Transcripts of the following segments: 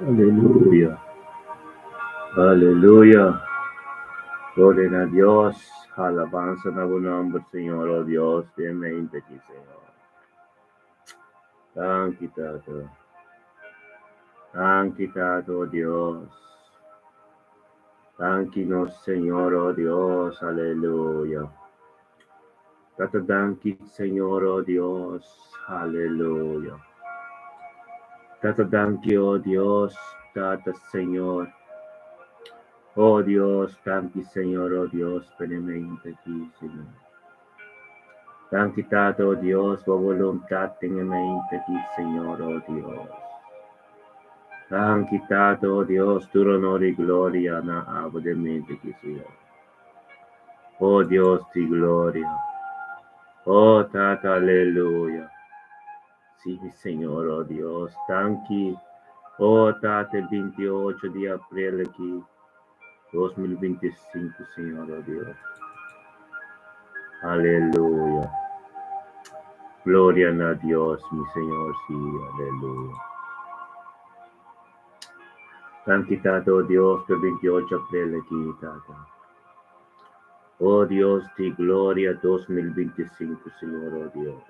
Aleluya. Aleluya. Gloria na Dios. Alabansa na bo nomber, Señor, oh Dios, den mente aki, Señor. Danki, Tata. Danki, Tata, oh Dios. Danki nos Señor, oh Dios, aleluya. Tata danki Señor, oh Dios, aleluya. Tata danki, oh Dios, Tata Señor. Oh Dios, danki Señor, oh Dios, penemente aki, Señor. Danki Tata, oh Dios, bo voluntad den e mente aki, Señor, oh Dios. Danki Tata, oh Dios, tur honor y gloria na abo den mente aki, Señor. Oh Dios di gloria. Oh Tata, aleluya. Sí, Señor, oh Dios, danki. Oh Tata, 28 di april aki, 2025, Señor, oh Dios. Aleluya. Gloria na Dios, mi Señor, sí, aleluya. Danki, Tata, oh Dios, pa 28 april aki, Tata. Oh Dios di gloria, 2025, Señor, oh Dios.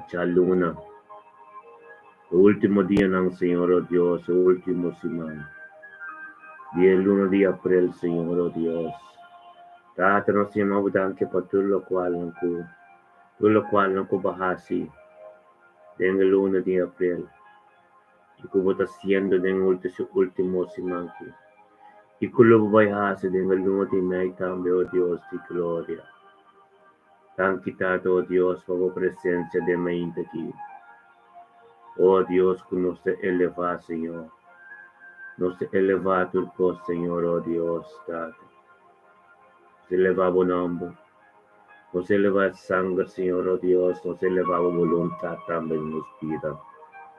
Djaluna, e ultimo dianan, Señor, oh Dios, e ultimo siman di e luna di april, Señor, oh Dios. Tata, nos ta yama bo danki pa tur lokualnan ku tur lokualnan ku bo hasi den e luna di april i ku bo ta hasiendo den e ultimo siman aki i ku lo bo bai hasi den e luna di mei tambe, oh Dios di gloria. Danki Tata, oh Dios, pa bo presencia den mainta aki. Oh Dios, ku nos ta elevá, Señor. Nos ta elevá tur kos, Señor, oh Dios, Tata. Nos ta elevá bo nomber. Nos ta elevá sanger, Señor, oh Dios. Nos ta elevá bo voluntad tambe den nos bida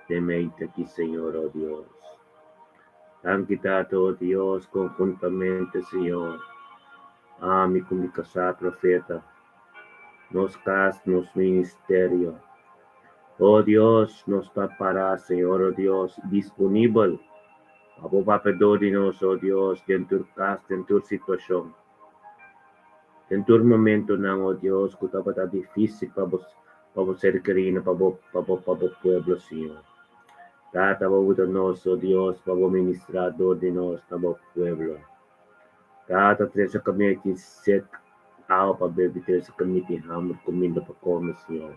den mainta aki, Señor, oh Dios. Danki Tata, oh Dios, konhuntamente, Señor. Ami ku mi kasá profeta, nos kas, nos ministerio. O Dios, nos ta pará, Señor, o Dios, disponibel pa bo papia dor di nos, o Dios, den tur kas, den tur situashon, den tur momentonan, o Dios, ku tabata difísil pa bo, pa bo ser kerí, pa bo, pa bo, pa bo pueblo, Señor. Tata, bo usa nos, o Dios, pa bo ministrá dor di nos na bo pueblo. Tata trese kami tin set, awa pa bebe, trese kami tin hamber, kuminda pa kome, Señor.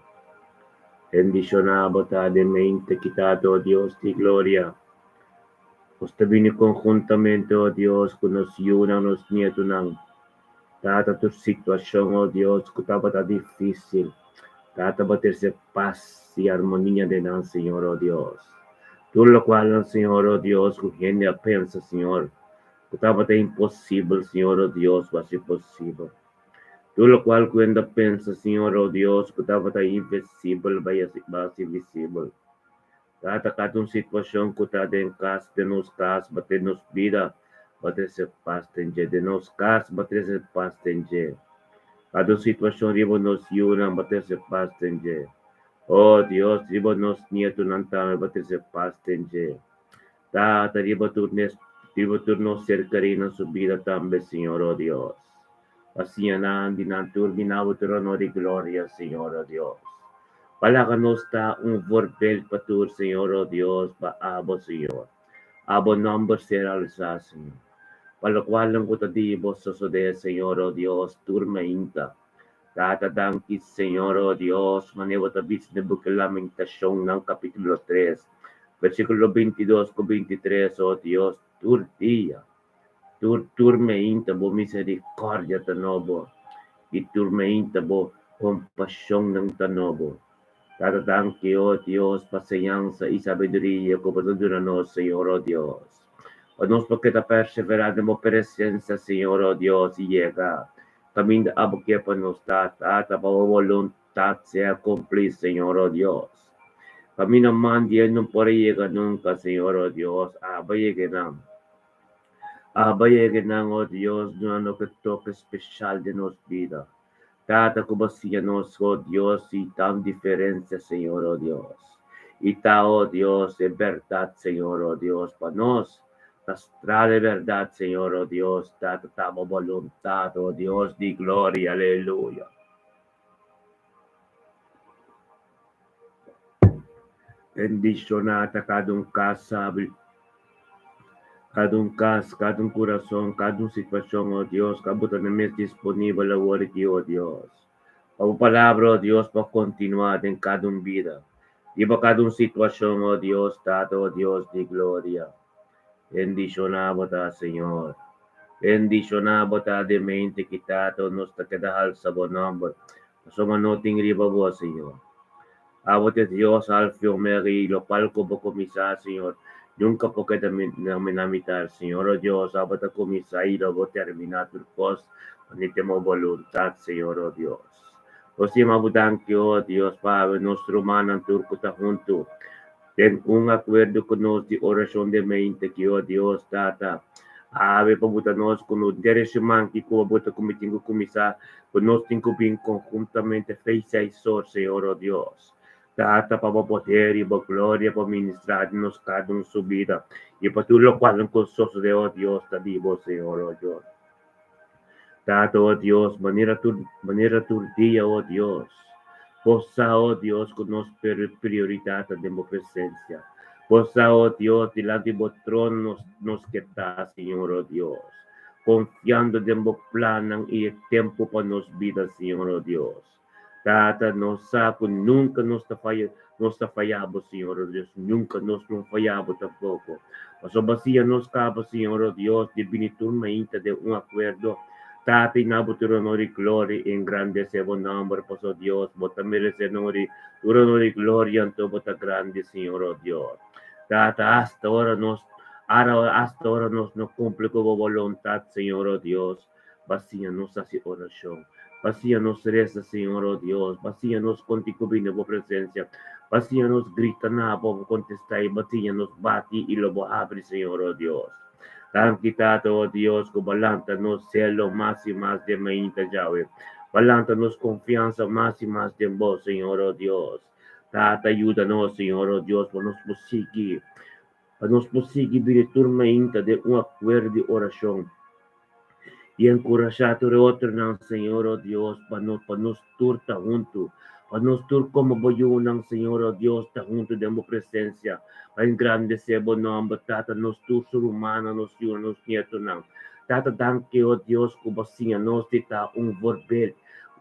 Bendishoná bo ta den mente ki Tata, o Dios di gloria. Nos ta bini konhuntamente, o Dios, ku nos yunan, nos nietunan. Tata, tur situashon, o Dios, ku tabata difísil. Tata, bo trese pas i armonia den nan, Señor, o Dios. Tur lokualnan, Señor, o Dios, ku hende a pensa, Señor, ku tabata imposibel, Señor, o Dios, bo hasi posibel. Tur lokual ku hende a pensa, Señor, o Dios, ku tabata invisibel, bo hasi visibel. Tata, kada un situashon ku ta den kas, den nos kas, bo den nos bida, bo trese pas den dje. Den nos kas, bo trese pas den dje. Kada un situashon riba nos yunan, bo trese pas den dje. O Dios, riba nos nietunan tambe, bo trese pas den dje. Tata, riba tur nes, riba tur nos ser kerí nan su bida tambe, Señor, o Dios. Pa siña nan di nan tur bina bo tur honor i gloria, Señor, o Dios. Pa laga nos ta un voorbeeld pa tur, Señor, o Dios, pa abo, Señor. Abo nòmber ser alsá, Señor. Pa lokual nan ku ta di Bo sosodé, Señor, o Dios, tur mainta. Tata, danki, Señor, o Dios, manera Bo ta bisa den buki Lamentashonnan, kapítulo tres, versíkulo bintidos ku bintitres, o Dios, tur dia, tur tur mainta Bo miserikòrdia ta nobo, i tur mainta Bo kompashonnan ta nobo. Tata danki, o Dios, pa señansa i sabiduria ku bo ta duna nos, Señor, o Dios. Pa nos por keda perseverá den bo presensia, Señor, o Dios, i yega kaminda abo ke pa nos ta, Tata, pa bo boluntat sea kumplí, Señor, o Dios. Kaminda man di e no por a yega nunka, Señor, o Dios, abo yega einan. Abo yega einan, o Dios, duna loke toke speshal den nos bida. Tata ku bo siña nos, o Dios, i ta un diferensia, Señor, o Dios. I ta, o Dios, e bèrdat, Señor, o Dios, pa nos ta strala e bèrdat, Señor, o Dios, Tata, ta bo boluntat, o Dios di gloria, aleluya. Bendishoná ta kada un kas sabi, kada un kas, kada un kurason, kada un situashon, o Dios, ku abo ta na mes disponibel awor aki, o Dios. Pa bo palabra, o Dios, por kontinuá den kada un bida, riba kada un situashon, o Dios, Tata, o Dios di gloria. Bendishoná bo ta, Señor. Bendishoná bo ta den mente ki, Tata, nos ta keda halsa bo nòmber, pasobra no tin riba bo, Señor. Abo ta Dios Alfa i Omega i lokual ku bo kuminsá, Señor, nunka por keda na mitar. Señor, o Dios, abo ta kuminsá i lo bo terminá tur kos manera bo boluntat, Señor, o Dios. Nos yama bo danki, o Dios, pa awe nos rumannan tur ku ta huntu den un akuerdo ku nos di orashon den mente ki, o Dios, Tata, awe pa bo ta nos ku no derechonan ki ku abo ta tin ku kuminsá ku nos tin ku bin konhuntamente fe i seisor, Señor, o Dios. Tata, pa bo poder i bo gloria por ministrá den nos kada un su bida i pa tur lokual ku sosodé, o Dios, ta di bo, Señor, o Dios. Tata, o Dios, manera tur manera tur dia, o Dios, Bo sa, o Dios, ku nos prioridat ta den bo presensia. Bo sa, o Dios, dilanti bo trono nos nos ke ta, Señor, o Dios, konfiando den bo plannan i e tempu pa nos bida, Señor, o Dios. Tata, nos sa ku nunka nos ta faya, nos ta faya bo, Señor, o Dios, nunka nos no faya bo tampoko. Pasobra si nos kaba, Señor, o Dios, di bini tur mainta den un akuerdo, Tata, i na bo tur honor i gloria i engrandesé bo nòmber, pasobra Dios, bo ta meresé honor i tur honor i gloria, anto bo ta grandi, Señor, o Dios. Tata, asta ora nos, ara asta ora nos no kumpli ku bo boluntat, Señor, o Dios, Ba siña nos hasi orashon. Ba siña nos resa, Señor, o Dios. Ba siña nos kon tin ku bini na bo presensia. Ba siña nos grita na bo, bo kontestá, i ba siña nos bati i lo bo habri, Señor, o Dios. Danki, Tata, o Dios, ku bo lanta nos selo mas i mas den mainta djawe. Bo lanta nos konfiansa mas i mas den bo, Señor, o Dios. Tata, yuda nos, Señor, o Dios, pa nos por sigui, pa nos por sigui bini tur mainta den un akuerdo di orashon. I enkurashá tur e otronan, Señor, o Dios, pa nos, pa nos tur ta huntu, pa nos tur komo Bo yunan, Señor, o Dios, ta huntu den Bo presensia, pa engrandesé Bo nòmber, Tata, nos tur su rumannan, nos yunan, nos nietonan. Tata, danki, o Dios, ku Bo siña nos di ta un voorbeeld,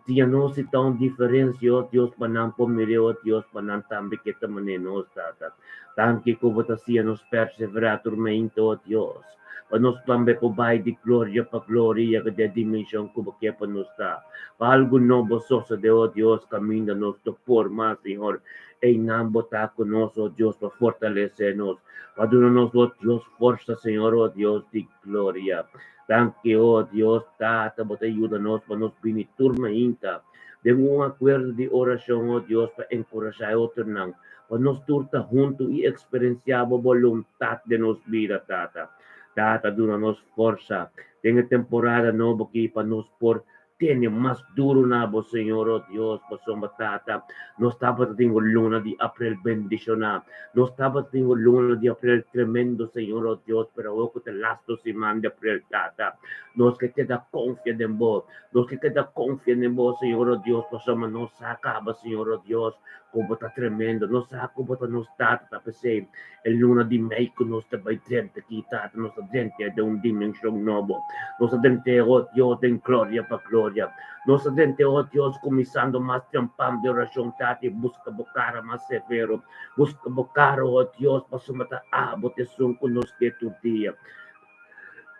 siña nos di ta un diferensia, o Dios, pa nan por mir'é, o Dios, pa nan tambe ke ta manera nos, Tata. Danki ku Bo ta siña nos perseverá tur mainta, o Dios. Pa nos tambe por bai di gloria pa gloria i yega den dimenshon ku bo ke pa nos ta. Pa algu nobo sosodé, o Dios, kaminda nos ta por mas, Señor. Einan bo ta ku nos, o Dios, pa fortalesé nos, pa duna nos, o Dios, forsa, Señor, o Dios di gloria. Danki, o Dios, Tata, bo ta yuda nos pa nos bini tur mainta den un akuerdo di orashon, o Dios, pa enkurashá e otronan, Pa nos tur ta huntu i eksperensiá bo boluntat den nos bida, Tata. Tata, duna nos forsa den e temporada nobo aki pa nos por Tene mas duru na bo, Señor, oh Dios, pasobra Tata, nos tabata tin un luna di aprel bendishoná. Nos tabata tin un luna di aprel tremendo, Señor, oh Dios, pero awor ku ta lastu siman di aprel, Tata, nos ke keda konfia den bo. Nos ke keda konfia den bo, Señor, oh Dios, pasobra nos sa kaba, Señor, oh Dios, ku bo ta tremendo. Nos sa ku bo ta nos Tata, ta p'esei e luna di mei ku nos ta bai drenta aki, Tata, nos ta drenta den un dimenshon nobo. Nos ta drenta, oh Dios, den gloria pa gloria. Nos ta drenta, oh Dios, kuminsando mas trempan den orashon, Tata, i buska bo kara mas severo. Buska bo kara, oh Dios, pasobra ta abo ta esun ku nos ke tur dia.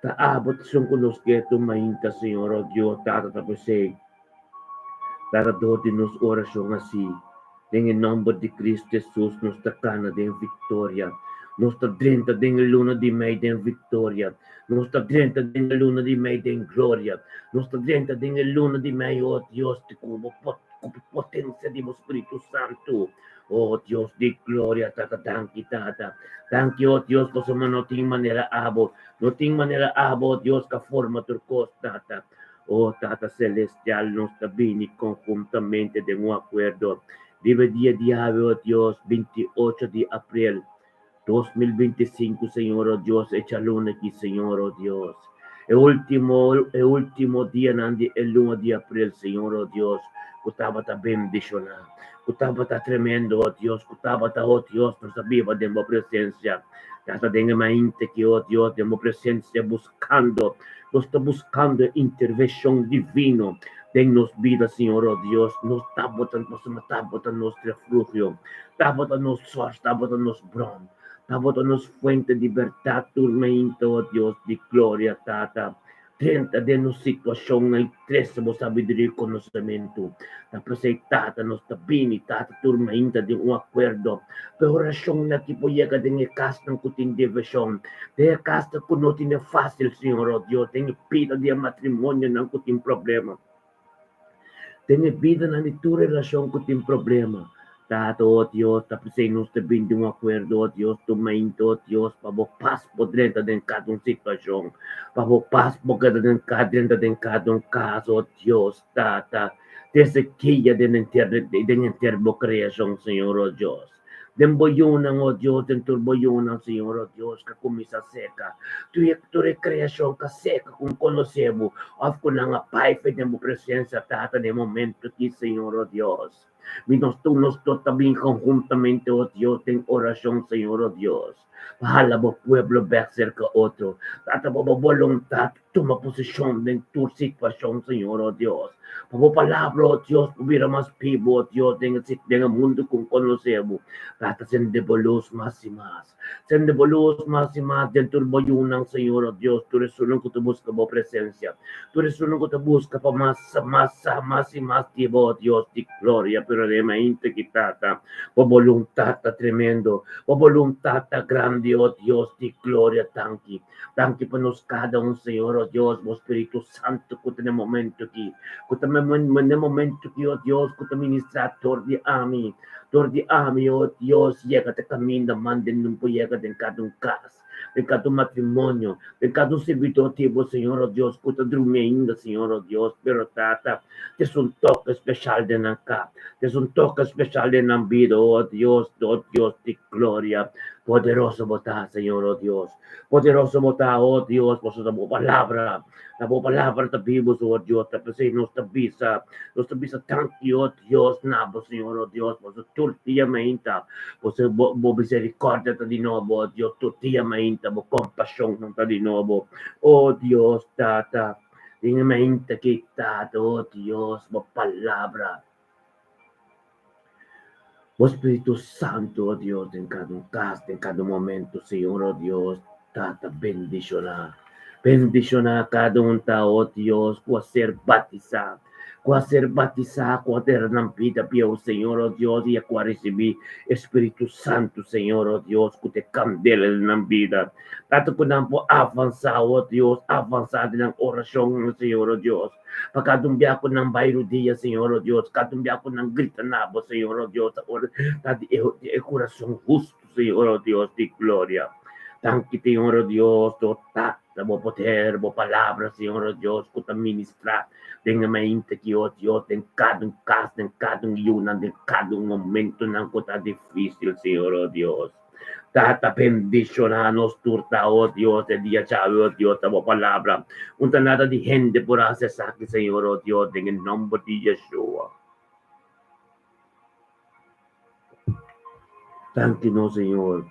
Ta abo ta esun ku nos ke tur mainta, Señor, oh Dios, Tata, ta p'esei. Tata dor di nos orashon hasi, den e nòmber di Kristu Hesus nos ta kana den viktoria. Nos ta drenta den e luna di mei den viktoria. Nos ta drenta den e luna di mei den gloria. Nos ta drenta den e luna di mei, o Dios, di ku bo potensia di bo Spiritu Santu. O Dios di gloria, Tata, danki, Tata. Danki, o Dios, pasobra no tin manera abo. No tin manera abo, o Dios, ka forma tur kos, Tata. O Tata Celestial, nos ta bini conhuntamente den un acuerdo riba e dia di awe, o Dios, 28 di april 2025, Señor, o Dios, e djaluna aki, Señor, o Dios, e ultimo, e ultimo dianan di e luna di april, Señor, o Dios, cu tabata bendiciona, cu tabata tremendo, o Dios, cu tabata, o Dios, nos a biba den bo presencia, Tata, den e mainta aki, o Dios, den bo presencia, buscando Nos ta buscando e intervencion divino den nos bida, Señor, oh Dios. Nos tabata, pasobra tabata nos refugio, tabata nos source, tabata nos bron, tabata nos fuente di berdad tur mainta, oh Dios di gloria, Tata. Drenta den nos situacionnan y trece bo sabiduria y conocemento. Ta p'esey, Tata, nos ta bini, Tata, tur mainta den un acuerdo Pe orashon na ki por yega den e kasnan ku tin divishon, den e kasnan ku no tene fásil, Señor, oh Dios, den e bida di e matrimonionan ku tin problema, den e bidanan di tur relashon ku tin problema. Tata, oh Dios, ta p'esei nos ta bin di un akuerdo, oh Dios, tur mainta, oh Dios, pa bo pas por drenta den kada un situashon, pa bo pas por keda den drenta den kada un kas, oh Dios, Tata. Desde kia den henter den henter bo kreashon, Señor, o Dios. Den bo yunan, o Dios, den tur bo yunan, Señor, o Dios, ka kuminsá seka. Tur e tur e kreashon ka seka ku konosé bo òf ku nan a bai fe den bo presensia, Tata, den e momento aki, Señor, o Dios. Mi nos tur nos tur ta bin konhuntamente, o Dios, den orashon, Señor, o Dios, pa hala bo pueblo bèk serka otro. Tata, bo bo boluntat Tuma posishon den tur situashon, Señor, o Dios. Pa bo palabra, o Dios, por bira mas bibu, o Dios, den e den e mundu ku konosé bo. Tata, sende bo lus mas i mas. Sende bo lus mas i mas den tur bo yunan, Señor, o Dios, tur esunnan ku ta buska bo presensia, tur esunnan ku ta buska pa mas mas sa mas i mas di bo, o Dios di gloria. Pero den e mainta ki, Tata, bo boluntat ta tremendo, bo boluntat ta grandi, o Dios di gloria. Danki. Danki pa nos kada un, Señor, oh Dios, bo Spiritu Santu ku ta na e momento aki, ku ta na e momento aki, oh Dios, ku ta ministrá dor di ami, dor di ami, oh Dios, yega ta kaminda manda nan por yega den kada un kas, den kada un matrimonio, den kada un sirbidor di bo, Señor, oh Dios, ku ta drumi ainda, Señor, oh Dios, pero Tata, tes un toke speshal den nan kap, tes un toke speshal den nan bida, oh Dios, oh Dios di gloria, poderoso bo ta, Señor, oh Dios. Poderoso bo ta, oh Dios, pasobra ta bo palabra, ta bo palabra ta bibu, oh Dios, ta p'esei nos ta bisa, nos ta bisa danki, oh Dios, na bo, Señor, oh Dios, pasobra tur dia mainta bo bo bo misericordia ta di nobo, oh Dios, tur dia mainta bo compasionnan ta di nobo, oh Dios, Tata, den e mainta aki, Tata, oh Dios, bo palabra. Bo Spiritu Santu, o Dios, den kada un kas, den kada un momento, Señor, o Dios, Tata, bendishoná. Bendishoná kada un ta, o Dios, ku a ser batisá, ku a ser batisá, ku a dera nan bida bieu, Señor, o Dios, i ku a risibí e Spiritu Santu, Señor, o Dios, ku ta e kandela den nan bida. Tata, ku nan por avansá, o Dios, avansá den nan orashon, Señor, o Dios. Pa kada un bia ku nan bai rudia, Señor, o Dios, kada un bia ku nan grita na bo, Señor, o Dios, ta ora ta di e, di e kurason hustu, Señor, o Dios di gloria. Danki Señor o Dios, do Tata, bo poder, bo palabra, Señor o Dios, ku ta ministrá den e mainta aki, o Dios, den kada un kas, den kada un yunan, den kada un momentonan ku ta difísil, Señor o Dios. Tata, bendishoná nos tur ta, o Dios, e dia djawe, o Dios, ta bo palabra. Un ta nada di hende por hasi esaki, Señor o Dios, den e nòmber di Yeshua. Danki nos Señor.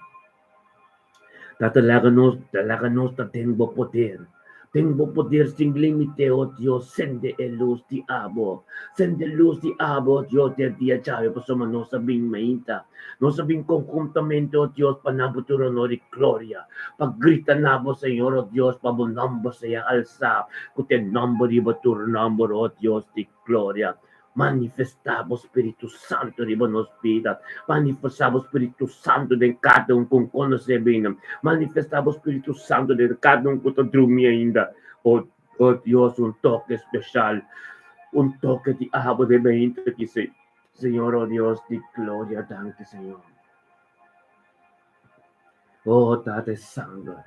Tata laga nos, laga nos ta den bo poder. Den bo poder sin límite, oh Dios, sende e luz di abo. Sende luz di abo, oh Dios, den dia djawe, pasobra nos a bin mainta. Nos a bin konhuntamente, oh Dios, pa na bo tur honor i gloria. Pa grita na bo, Señor, oh Dios, pa bo nòmber sea alsá, ku ta e nòmber riba tur nòmber, oh Dios di gloria. Manifestá bo Spiritu Santu riba nos bida. Manifestá bo Spiritu Santu den kada un ku konosé bina. Manifestá bo Spiritu Santu den kada un ku ta drumi ainda. O, o Dios, un toke speshal, un toke di abo den mainta aki, Señor, o Dios di gloria, danki, Señor. Oh, Tata, e sanger.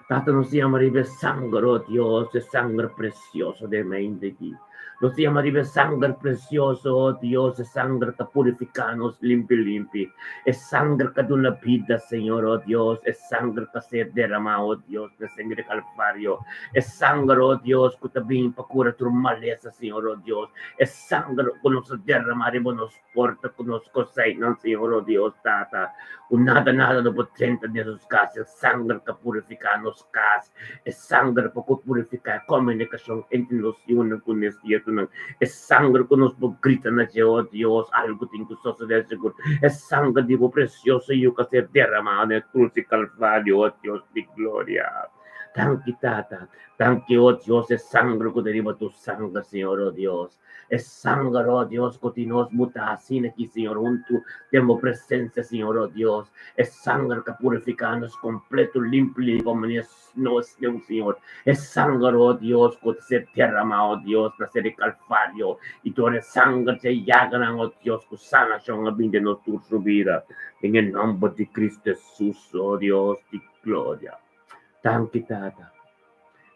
Tata, nos ta yama riba e sanger, oh Dios, e sanger precioso den mente aki. Nos ta yama riba e sanger precioso, oh Dios, e sanger ta purifica nos limpi limpi. E sanger ka duna bida, Señor, oh Dios, e sanger ka ser derama, oh Dios, na sangre di Calvario. E sanger, oh Dios, ku ta bin pa cura tur malesa, Señor, oh Dios. E sanger ku nos a derama riba nos Porta ku nos koseinan, Señor, o Dios Tata, ku nada nada no por drenta den nos kas. E sanger ta purifiká nos kas, e sanger por ku purifiká e komunikashon entre nos yunan ku nos nietunan, e sanger ku nos por grita na dje, o Dios, algu tin ku sosodé sigur. E sanger di bo presioso Yu ku a ser derramá na e krus di Kalvario, o Dios di gloria. Danki, Tata. Danki, o Dios, e sanger ku ta riba tur sanger, Señor, o Dios. E sanger, oh Dios, ku tin nos buta asina aki, Señor, huntu den bo presensia, Señor, oh Dios. E sanger ta purifiká nos kompleto, limpi, limpi, komo nos sneeuw, Señor. E sanger, oh Dios, ku ta ser derramá, oh Dios, na ser di Kalvario, i tur e sanger dje yaganan, oh Dios, ku sanashon a bin den nos tur su bida. Den e nòmber di Kristu Hesus, oh Dios di gloria. Danki, Tata.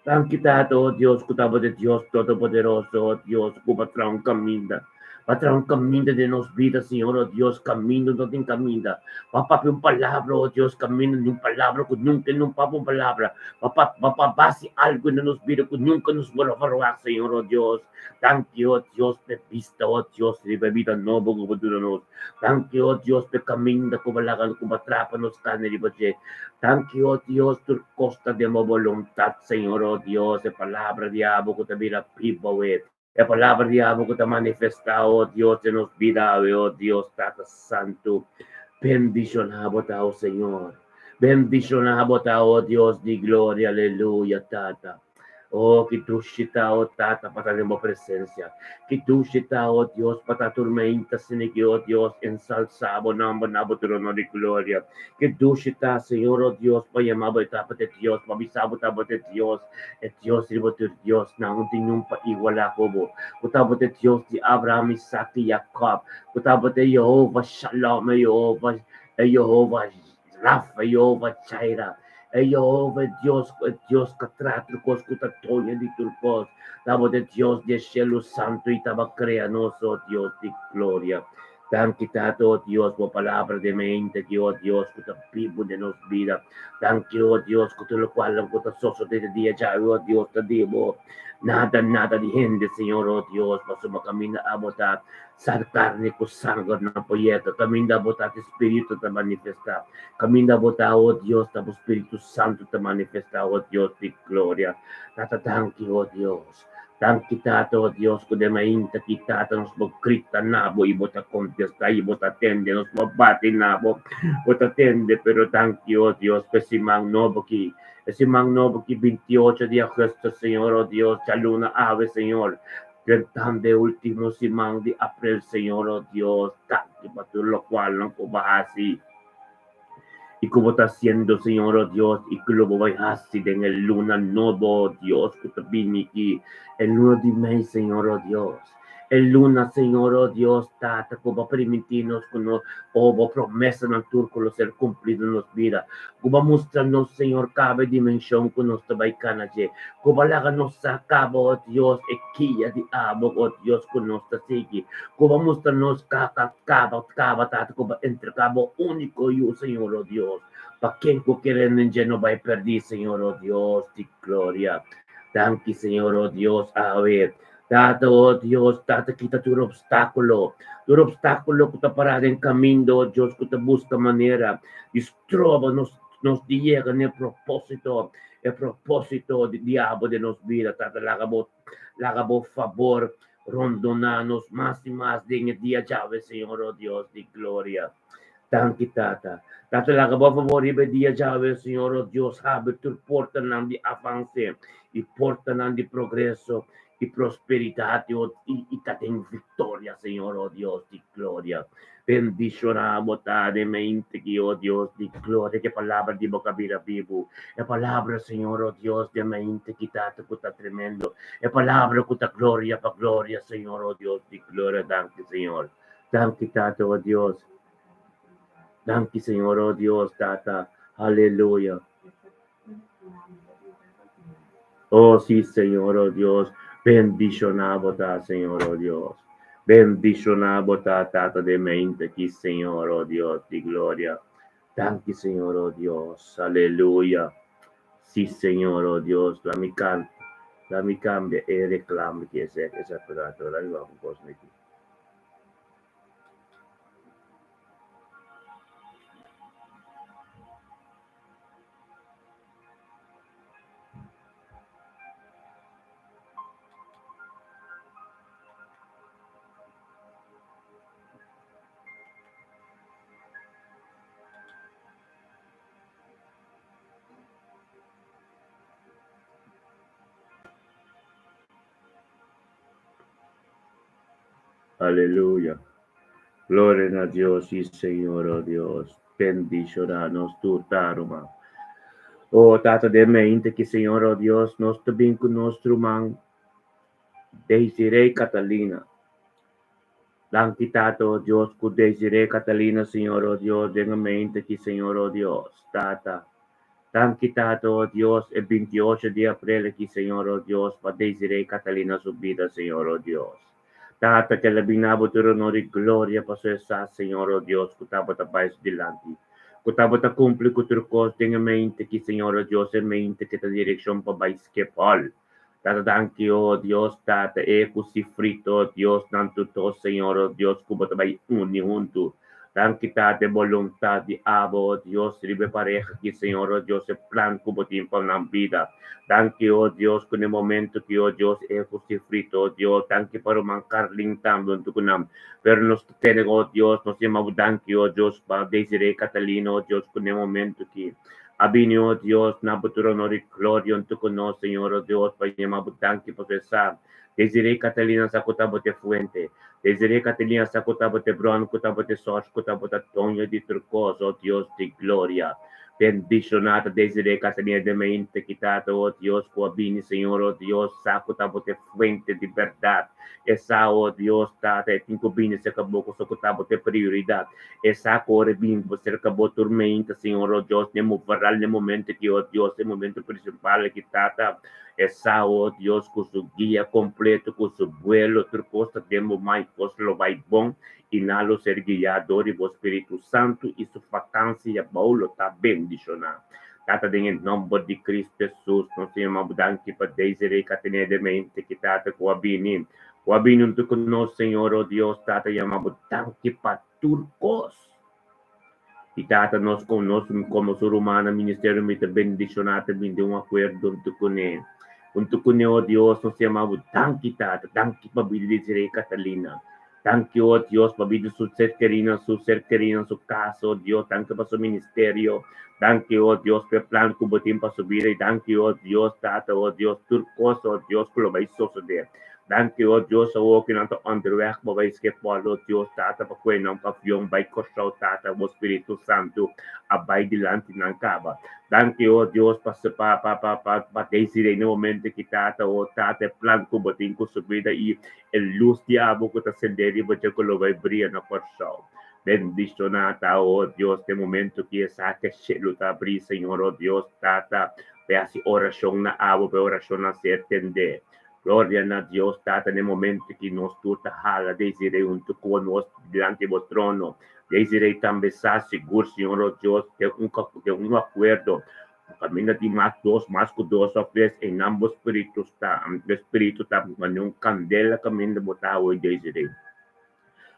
Danki Tata, oh Dios, ku tabata e Dios Todopoderoso, oh Dios, ku bo a traha un kaminda, bo a traha un kaminda den nos bida, Señor, oh Dios, kaminda no tin kaminda. Bo a papia un palabra, oh Dios, kaminda ni un palabra ku nunka no papia un palabra. Bo a bo a basi algu den nos bida ku nunka nos por a verwagt, Señor, oh Dios. Danki, oh Dios, p'e bista, oh Dios, riba e bida nobo ku bo duna nos. Danki, oh Dios, p'e kaminda ku bo laga ku bo a traha pa nos kana riba dje. Danki, oh Dios, tur kos ta den bo boluntat, Señor, oh Dios, e palabra di abo ku ta bira bibu awe, e palabra di abo ku ta manifestá, oh Dios, den nos bida awe, oh Dios, Tata Santu, bendishoná bo ta, oh Señor, bendishoná bo ta, oh Dios di gloria, aleluya, Tata. Oh, ki dushi ta, oh Tata, pa ta den bo presencia. Ki dushi ta, oh Dios, pa ta tur meinta siniki, oh Dios, ensalsa bo nomber na bo trono di gloria. Ki dushi ta, Señor, oh Dios, pa yama bo e tabata e Dios, pa bisa bo tabata e Dios, e Dios riba tur diosnan, un tin niun pa iguala ku bo, ku tabata e Dios di Abraham, Isaac i Jacob, ku tabata e Jehovah Shalom, e Jehovah, e Jehovah Rafa, Jehovah Jireh, e Jehovah e Dios, e Dios ka traha tur kos, ku ta doño di tur kos. Tabata e Dios di e shelu santu i taba krea nos, o Dios di gloria. Danki Tata, o Dios, bo palabra den mente aki, o Dios, ku ta bibu den nos bida. Danki, o Dios, ku tur lokual ku ta sosodé di dia djawe, o Dios, ta di bo. Nada, nada di hende, Señor, o Dios, pasobra kaminda abo ta. Sa karni ku sanger no por yega. Kaminda bo ta, te Spiritu ta manifestá. Kaminda bo ta, o Dios, ta bo Spiritu Santu ta manifestá, o Dios di gloria. Tata, danki, o Dios. Danki, Tata, o Dios, ku den mainta ki, Tata, nos por grita na bo i bo ta kontestá i bo ta tende. Nos por bati na bo, bo ta tende. Pero danki, o Dios, pa e siman nobo ki, e siman nobo ki, 28 di augustus, Señor, o Dios, djaluna awe, Señor. Tentando e ultimo siman di aprel, Señor, o Dios, danki pa tur lokualnan ku bo a hasi i ku bo ta hasiendo, Señor, o Dios, i ku lo bo bai hasi den e luna nobo, o Dios, ku ta bini aki, e luna di mei, Señor, o Dios. E luna, Señor, oh Dios, Tata, ku Bo a permití nos ku nos, oh, Bo promesanan tur ku lo ser kumplí den nos bida. Ku Bo a mustra nos, Señor, kaba e dimenshon ku nos ta bai kana dje. Ku Bo a laga nos sa kaba, oh Dios, e kia di abo, oh Dios, ku nos ta sigui. Ku Bo a mustra nos kaba, kaba, kaba, Tata, ku Bo a entregá Bo úniko Yu, Señor, oh Dios, pa ken ku kere den dje no bai pèrdí, Señor, oh Dios di gloria. Danki, Señor, oh Dios, awe. Tata, oh Dios, Tata, kita tur obstáculo, tur obstáculo ku ta pará den kaminda, oh Dios, ku ta buska manera di stroba nos, nos di yega na e propósito, e propósito di diablo den nos bida. Tata, laga bo, laga bo fabor rondoná nos mas i mas den e dia djawe, Señor, oh Dios di gloria. Danki, Tata. Tata, laga bo fabor riba e dia djawe, Señor, oh Dios, habri tur portanan di avanse i portanan di progreso i prosperidat i, i ta den viktoria, Señor, oh Dios di gloria. Bendishoná bo ta den mente ki, oh Dios di gloria, ku e palabra di bo ka bira bibu. E palabra, Señor, oh Dios, den mente ki, Tata, ku ta tremendo. E palabra ku ta gloria pa gloria, Señor, oh Dios di gloria. Danki, Señor. Danki, Tata, oh Dios. Danki, Señor, oh Dios, Tata. Aleluya. Oh, sí, Señor, oh Dios. Bendishoná bo ta, Señor, oh Dios. Bendishoná bo ta, Tata den mente aki, Señor, oh Dios di gloria. Danki, Señor, oh Dios. Aleluya. Sí, Señor, oh Dios. La mi canta. La mi cambia e reclamo que ese esa aparato. La mi va con cosas aquí. Aleluya. Gloria na Dios i Señor, oh Dios. Bendishoná nos tur ta, ruman. Oh, Tata den mente ki Señor, oh Dios, nos ta bin ku nos ruman Desiree Catalina. Danki, Tata, oh Dios, ku Desiree Catalina, Señor, oh Dios, den mente ki Señor, oh Dios, Tata. Danki, Tata, oh Dios, e 28 di aprel aki, Señor, oh Dios, pa Desiree Catalina su bida, Señor, oh Dios. Tata, ku el a bini abo tur honor i gloria paso e sa, Señor, oh Dios, ku tabata bai su dilanti, ku tabata kumpli ku tur kos den e mente ki, Señor, oh Dios, e mente ku ta direkshon pa bai Schiphol. Tata, danki, oh Dios, Tata, e ku sifrito, oh Dios, nan tur tos, Señor, oh Dios, ku bo ta bai uni huntu. Danki, Tata, e boluntat di abo, oh Dios, riba e pareha aki, Señor, oh Dios, e plan ku bo tin pa nan bida. Danki, oh Dios, ku na e momento ki, oh Dios, e ku sifrito, oh Dios, danki pa ruman Carlin tambe huntu ku nan. Pero nos ta tene, oh Dios, nos yama bo danki, oh Dios, pa Desiree Catalina, oh Dios, ku na e momento ki. A bini, o Dios, na bo tur honor i gloria huntu ku nos, Señor, o Dios, pa yama bo danki pasobra e sa. Desiree Catalina sa ku ta bo t'e fuente. Desiree Catalina sa ku ta bo t'e bron, ku ta bo t'e sors, ku ta bo ta doño di tur kos, o Dios di gloria. Bendishoná ta Desiree Catalina den mente ki Tata, o Dios, ku a bini, Señor, o Dios, sa ku ta bo t'e fuente di bèrdat. E sa, o Dios, Tata, e tin ku bini serka bo ku so ku ta bo t'e prioridat. E sa ku ora bin bo serka bo turmenta, Señor, o Dios, n'e moveral n'e momento aki, o Dios, e momento principal aki, Tata. E sa, o Dios, ku su guia kompleto, ku su buelo, tur kos ta den bo man i kos lo bai bon, i nan lo ser guiá dor di bo Spiritu Santu, i su fakansia bou lo ta bendishoná. Tata, den e nomber di Cristo Jesus, nos ta yama bo danki pa Desiree Cateneda de mente ki, Tata, ku a bini. Ku a bini huntu ku nos, Señor, o Dios, Tata, yama bo danki pa tur kos. I Tata, nos kon nos komo su rumannan ministerio mi ta bendishoná ta bini den un akuerdo huntu kuné. Huntu kuné, o Dios, nos yama bo danki, Tata, danki pa bida di Desiree Catalina. Danki, o Dios, pa bida su ser kerinan, su ser kerinan, su kas, o Dios, danki pa su ministerio. Danki, o Dios, pa e plan ku bo tin pa su bida. I danki, o Dios, Tata, o Dios, tur kos, o Dios, ku lo bai sosodé. Danki, o Dios, awor ku nan ta onderweg pa bai Schiphol, o Dios, Tata, pa kue nan avion bai Kòrsou, Tata, bo Spiritu Santu a bai dilanti nan kaba. Danki, o Dios, pa pa pa pa pa pa Desiree na e momento aki, Tata, o Tata, e plan ku bo tin ku su bida i e lus di abo ku ta sendé riba dje ku lo bai bria na Kòrsou. Bendishoná ta, o Dios, den momento ku esaki shelu ta abrí, Señor, o Dios, Tata, pa e hasi orashon na abo, pa e orashonnan ser tendé. Gloria na Dios Tata n'e momento ki nos tur ta hala Desiree hunto cu nos dilanti bo trono. Desiree tambe sa sigur Señor o Dios den un den un acuerdo caminda di mas dos mas cu dos of tres eynan bo spiritu sta bo spiritu ta manera un candela caminda bo ta awe Desiree.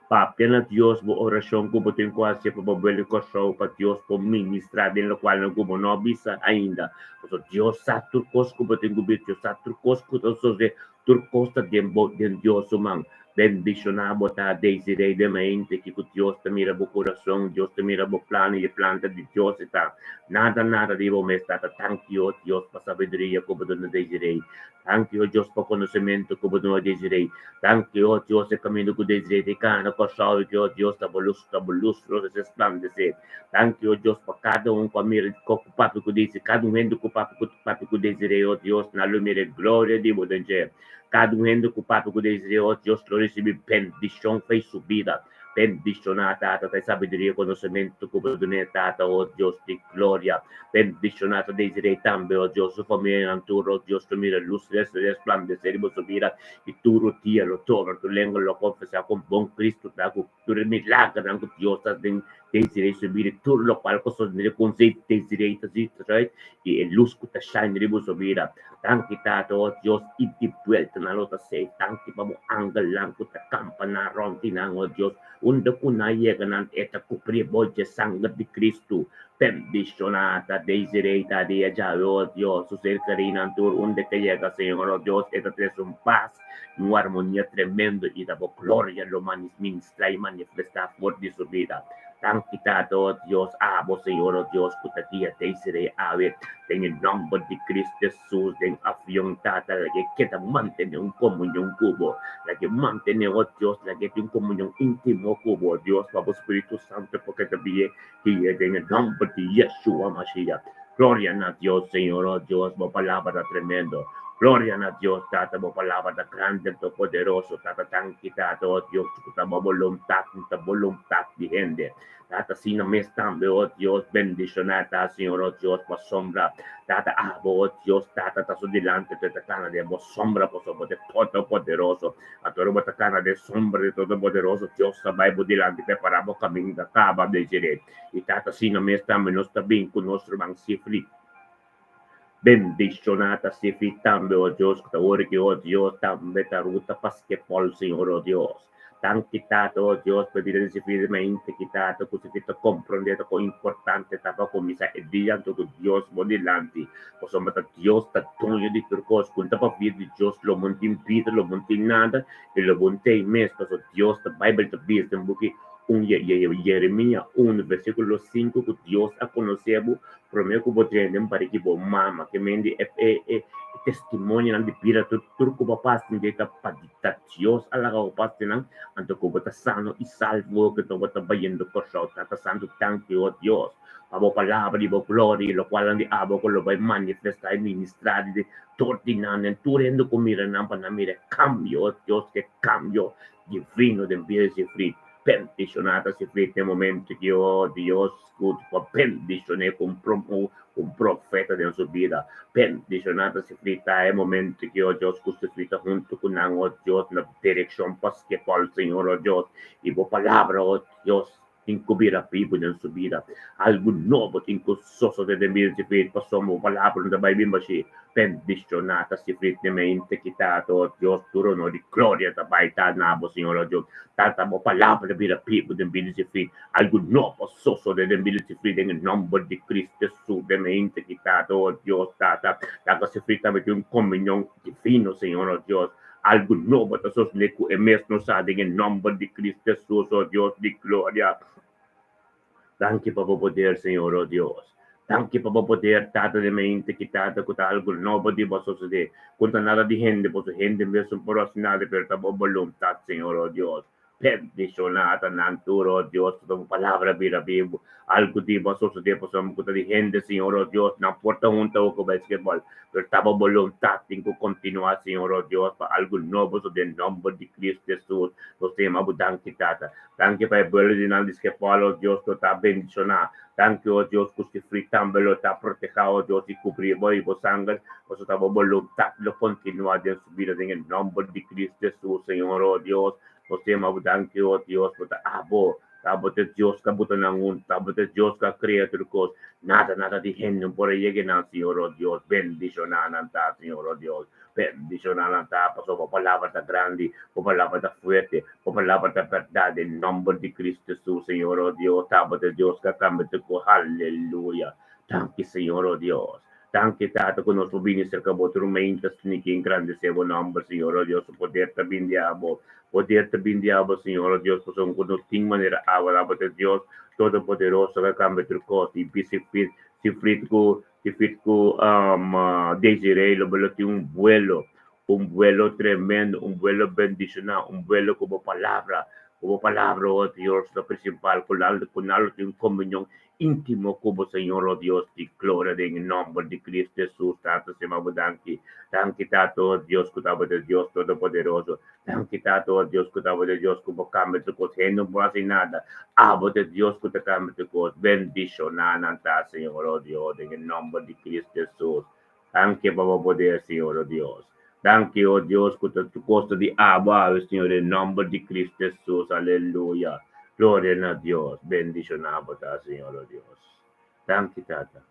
Papia na Dios bo orashon ku bo tin ku hasi pa bo bel di Kòrsou pa Dios por ministrá den lokualnan ku bo no a bisa ainda. Pasobra Dios sa tur kos ku bo tin ku bisa, Dios sa tur kos ku ta sosodé, tur kos ta den bo, den Dios su man. Bendishoná bo ta Desiree den mente kiko Dios ta mira bo kurason, Dios ta mira bo plan i e plan ta di Dios e ta. Nada nada di bo mes tata. Tanki o Dios pa sabiduria ku bo duna Desiree. Danki, o Dios, pa konosementu ku bo duna Desiree. Danki, o Dios, e kaminda ku Desiree ta kana Kòrsou i ki, o Dios, ta bo lus, ta bo lus lo resplandesé. Danki, o Dios, pa kada un ku a mira ku papia ku Desiree, kada un hende ku papia ku papia ku Desiree, o Dios, nan lo mira e gloria di bo den dje. Kada un hende ku papia ku Desiree, o Dios, lo risibí bendishon pa su bida. Bendishoná, Tata, ta e sabiduria i konosementu ku bo dun'é, Tata, o Dios di gloria. Bendishoná ta Desiree tambe, o Dios, su famianan tur, o Dios, lo mira lus resplandesé riba su bida i tur dia lo dobra tur lenga lo konfesá kon bon Cristo ta, ku tur e milagernan ku Dios ta den Desiree su bida i tur lokual ku sosodé kon Desiree ta right i e lus ku ta shine riba su bida. Danki Tata, o Dios, i di buelta nan lo ta safe. Danki pa bo angelnan ku ta kampa nan rònt di nan, o Dios. Unda ku nan yega nan e ta kubrí bo dje sanger di Kristu. Bendishoná ta Desiree ta dia djawe, o Dios. Su ser kerínan tur unda ke yega, Señor, o Dios, e ta trese un pas i un armonia tremendo i ta bo gloria lo ministrá i manifestá for di su bida. Danki Tata, o Dios, abo, Señor, o Dios, ku ta guia Desiree awe. Den e nòmber di Cristo Jesus, den avion, Tata, laga e keda mantené un komunion ku bo. Laga e mantené, o Dios, laga e tin un komunion íntimo ku bo, o Dios, pa bo Spiritu Santu por keda bie guia den e nòmber di Yeshua Mashiach. Gloria na Dios, Señor, o Dios, bo palabra ta tremendo. Gloria na Dios, Tata, bo palabra ta grandi anto poderoso. Tata, danki, Tata, o Dios, ku ta bo boluntat, ta boluntat di hende. Tata, asina mes tambe, o Dios, bendishoná ta, Señor, o Dios, bo sombra. Tata, abo, o Dios, Tata, ta su dilanti, te ta kana den bo sombra, pasobra bo ta Todopoderoso. Anto ora bo ta kana den sombra di Todopoderoso, Dios ta bai bo dilanti prepará bo kaminda kaba desiré. I Tata, asina mes tambe nos ta bin ku nos ruman Sifri. Bendishoná ta Sifri tambe, o Dios, ku ta wòrdu ki, o Dios, tambe ta ruta pa Skepol, Señor, o Dios. Danki, Tata, o Dios, pa e bida di Sifri di mainta ki, Tata, ku Sifri ta komprondé ta kon importante ta pa kuminsá e dia anto ku Dios bo dilanti, pasobra ta Dios ta doño di tur kos. Ku ta papia di Dios lo bo no tin bida, lo bo no tin nada, i lo bo no t'ei mes, pasobra Dios ta, Beibel ta bisa den buki un Yeremia un, versíkulo sinku, ku Dios a konosé bo promé ku bo drenta den bariki bo mama, ke men di e e testimonionan di bida tur tur ku bo a pasa den dje ta pa ta Dios a laga bo pasa den nan, anto ku bo ta sano i salvo ku bo ta bayendo Kòrsou. Tata Santu, danki o Dios pa bo palabra di bo gloria i lokualnan di abo ku lo bai manifestá i ministrá di tur di nan den tur hende ku mira nan pa nan mira e kambio o Dios, ke kambio divino den bida di sufri. Bendishoná ta sufri den momento ki o Dios ku pa bendishoné ku un un profeta den su bida. Bendishoná ta sufri ta e momento ki o Dios ku sufri ta huntu ku nan o Dios na direkshon pa Skepol Señor o Dios i bo palabra o Dios tin ku bira bibu den su bida. Algu nobo tin ku sosodé den bida di sifrit, pasobra bo palabra no ta bai bin bashí. Bendishoná ta sifrit den mente kitá, o Dios, tur honor i gloria ta bai ta na bo, Señor, o Dios. Tata, bo palabra bira bibu den bida di sifrit. Algu nobo sosodé den bida di sifrit den e nòmber di Cristo Hesus den mente kitá, o Dios. Tata, laga sifrit tambe tin un komunion divino, Señor, o Dios. Algu nobo ta sosodé ku e mes no sa den e nòmber di Cristo Hesus, o Dios di gloria. Danki pa bo poder, Señor, o Dios. Danki pa bo poder, Tata den mente ki Tata ku ta algu nobo di bo sosodé. Ku no ta nada di hende, boso hende mes no por hasi nada, pero ta bo boluntat, Señor, o Dios. Bendishoná ta nan tur, o Dios, ku ta bo palabra bira bibu. Algu di bo a sosodé pasobra ku ta di hende, Señor, o Dios, nan por ta hunta ku basketball, pero ta bo boluntat tin ku kontinuá, Señor, o Dios, pa algu nobo sosodé den nòmber di Cristo Hesus. Nos ta yama bo danki, Tata. Danki pa e buelo di nan di Schiphol, o Dios, lo ta bendishoná. Danki, o Dios, ku Sifri tambe lo ta protehá, o Dios, i kubrí bo i bo sanger, pasobra ta bo boluntat lo kontinuá den su bida den e nòmber di Cristo Hesus, Señor, o Dios. Nos ta yama bo danki, o Dios, bo ta abo, ta abo ta e Dios ku a buta nan huntu, ta abo ta e Dios ku a krea tur kos. Nada, nada di hende no por a yega nan, Señor, o Dios. Bendishoná nan ta, Señor, o Dios. Bendishoná nan ta, pasobra bo palabra ta grandi, bo palabra ta fuerte, bo palabra ta bèrdat. Den nòmber di Cristo Hesus, Señor, o Dios, ta abo ta e Dios ku a kambia tur kos. Aleluya! Danki, Señor, o Dios. Danki, Tata, ku nos por bini serka bo tur mainta sni ki engrandesé bo nòmber, Señor, o Dios. Poder ta bin di abo. Poder ta bin di abo, Señor, o Dios, pasobra ku no tin manera awa. Abo ta e Dios Todopoderoso ku a kambia tur kos. I bisa si frit ku si frit ku Desiree lo bo lo tin un buelo, un buelo tremendo, un buelo bendishoná, un buelo ku bo palabra, ku bo palabra, o Dios, lo prinsipal, ku nan ku nan lo tin un komunion íntimo ku bo, Señor, o Dios di gloria, den e nòmber di Cristo Hesus, Tata, stima bo danki. Danki, Tata, o Dios, ku tabata Dios Todopoderoso. Danki, Tata, o Dios, ku tabata Dios ku bo kambia tur kos. Hende no por hasi nada. Abo ta Dios ku ta kambia tur kos. Bendishoná nan ta, Señor, o Dios, den e nòmber di Cristo Hesus. Danki pa bo poder, Señor, o Dios. Danki, o Dios, ku ta tur kos ta di abo awe, Señor, den nòmber di Cristo Hesus. Aleluya. Gloria na Dios. Bendishoná bo ta, Señor, o Dios. Danki, Tata.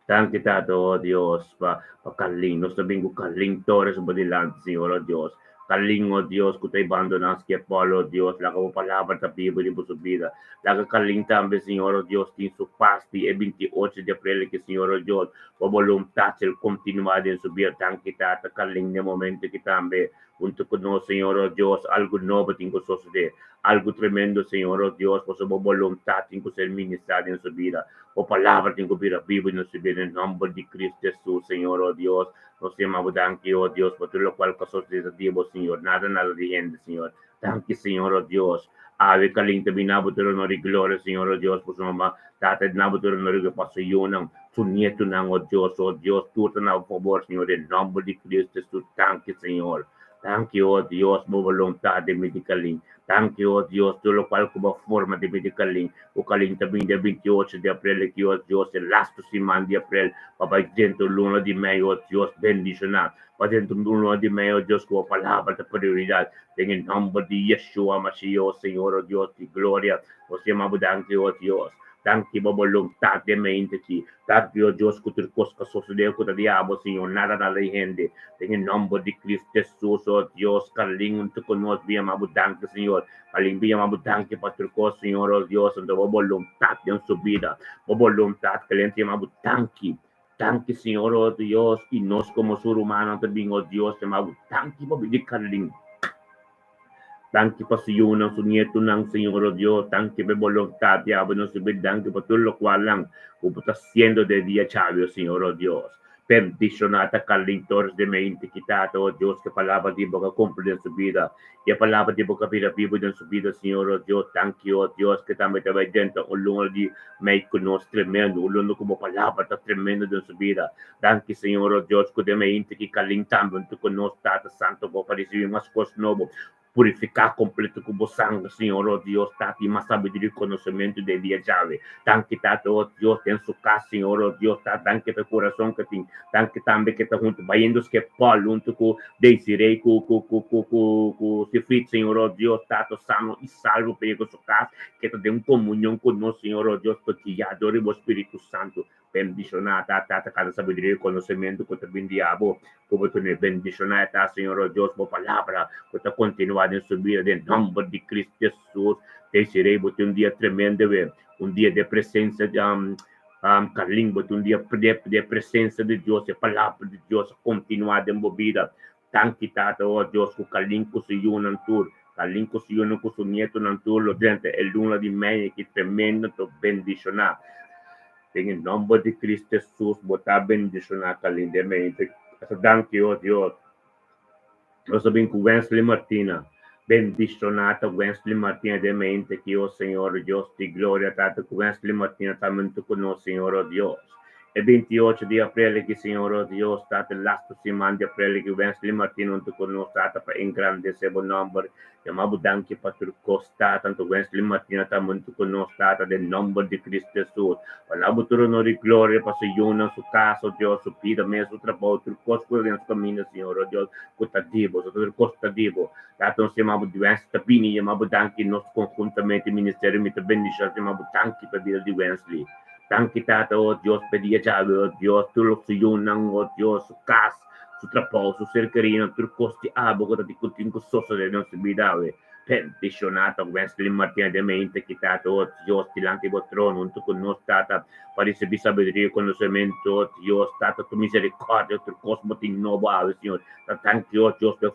Danki, Tata, o Dios, pa pa Carlin. Nos ta bin ku Carlin Torres bo dilanti, Señor, o Dios. Carlin, o Dios, ku ta bandoná Schiphol, o Dios, laga bo palabra ta biba riba su bida. Laga Carlin tambe, Señor, o Dios, tin su pas di e 28 di aprel aki, Señor, o Dios. Bo boluntat ser kontinuá den su bida. Danki, Tata, Carlin, den momento aki tambe, huntu ku nos, Señor, o Dios, algu nobo tin ku sosodé. Algu tremendo, Señor, o Dios, pasobra bo boluntat tin ku ser ministrá den su bida. Bo palabra tin ku bira bibu den su bida, den nòmber di Cristo Hesus, Señor, o Dios. Nos ta yama bo danki, o Dios, pa tur lokual ku a sosodé ta di bo, Señor. Nada, nada di hende, Señor. Danki, Señor, o Dios. Awe Kalin ta bin na bo tur honor i gloria, Señor, o Dios, pasobra mama Tata di na bo tur honor i gloria pa su yunan, su nietunan, o Dios, o Dios, tur ta na bo fabor, Señor, den nòmber di Cristo Hesus. Danki, Señor. Danki, o Dios, bo boluntat den mi di Kalin. Danki, o Dios, tur lokual ku bo a forma den mi di Kalin. Ku Kalin ta bin dia 28 di aprel aki, o Dios, e lastu siman di aprel, pa bai dentro luna di mei, o Dios, bendishoná. Pa dentro luna di mei, o Dios, ku bo palabra ta prioridat. Den e nòmber di Yeshua Mashiach, o Señor, o Dios di gloria, nos yama bo danki, o Dios. Danki pa bo boluntat den mente aki. Danki, o Dios, ku tur kos ku a sosodé ku ta di abo, Señor, nada nada di hende. Den e nòmber di Cristo Hesus, o Dios, Carlin huntu ku nos bin yama bo danki, Señor. Carlin bin yama bo danki pa tur kos, Señor, o Dios, anto bo boluntat den su bida. Bo boluntat, Carlin ta yama bo danki. Danki, Señor, o Dios, i nos komo su rumannan ta bin, o Dios, yama bo danki pa bida di Carlin. Danki pa su yunan, su nietunan, Señor, o Dios. Danki pa e boluntat di abo nos bida. Danki pa tur lokualnan ku bo ta hasiendo den dia djawe, o Señor, o Dios. Bendishoná ta Carlin Torres den mente ki Tata, o Dios, ku e palabra di bo ka kumpli den su bida. I e palabra di bo ka bira bibu den su bida, Señor, o Dios. Danki, o Dios, ku tambe ta bai drenta un luna di mei ku nos tremendo, un luna ku bo palabra ta tremendo den su bida. Danki, Señor, o Dios, ku den mente ki Carlin tambe huntu ku nos, Tata Santo, bo pa risibí mas kos nobo. Purifiká kompleto ku bo sanger, Señor, o Dios, Tata, i mas sabiduria i konosementu den dia djawe. Danki, Tata, o Dios, den su kas, Señor, o Dios, Tata, danki pa e kurason ke tin. Danki tambe ke ta huntu bayendo Schiphol huntu ku Desiree, ku ku ku ku ku ku Sifrit, Señor, o Dios, Tata, sano i salvo pa yega su kas, ke ta den komunion ku nos, Señor, o Dios, pa guiá dor di bo Spiritu Santu. Bendishoná ta Tata kada sabiduria i konosementu ku ta bin di abo, ku bo tene. Bendishoná e ta, Señor, o Dios, bo palabra ku ta kontinuá den su bida, den nòmber di Cristo Hesus. Desiree, bo tin un dia tremendo we, un dia den presensia di Carlin, bo tin un dia den presensia di Dios, e palabra di Dios a kontinuá den bo bida. Danki, Tata, o Dios, ku Carlin ku su yunan tur, Carlin ku su yunan ku su nietonan tur lo drenta e luna di mei aki tremendo, to bendishoná. Den e nòmber di Cristo Hesus bo ta bendishoná kalindamente. Danki, o Dios. Nos ta bin ku Wensley Martina. Bendishoná ta Wensley Martina den mente ki, o Señor Dios di gloria, Tata, ku Wensley Martina ta huntu ku nos, Señor, o Dios. E 28 di aprel aki, Señor, o Dios, Tata, lastu siman di aprel aki, Wensley Martina huntu ku nos, Tata, pa engrandesé bo nòmber. Yama bo danki pa tur kos, Tata, anto Wensley Martina ta huntu ku nos, Tata, den nòmber di Cristo Hesus. Pa na bo tur honor i gloria pa su yunan, su kas, o Dios, su bida mes, su trabou, tur kos ku ta den su kaminda, Señor, o Dios, ku ta di bo, so tur kos ta di bo. Tata, nos yama bo Wensley ta bini, yama bo danki nos konhuntamente, ministerio mi ta bendishon, yama bo danki pa bida di Wensley. Danki, Tata, o Dios, pa e dia djawe, o Dios, tur su yunan, o Dios, su kas, su trabou, su ser kerinan, tur kos di abo ku ta di ku tin ku sosodé den su bida awe. Bendishoná ta Wensley Martina den mente ki, Tata, o Dios, dilanti bo trono huntu ku nos, Tata, pa risibí sabiduria i konosementu, o Dios, Tata, tu miserikòrdia, tur kos bo tin nobo awe, Señor. Ta danki, o Dios, pa e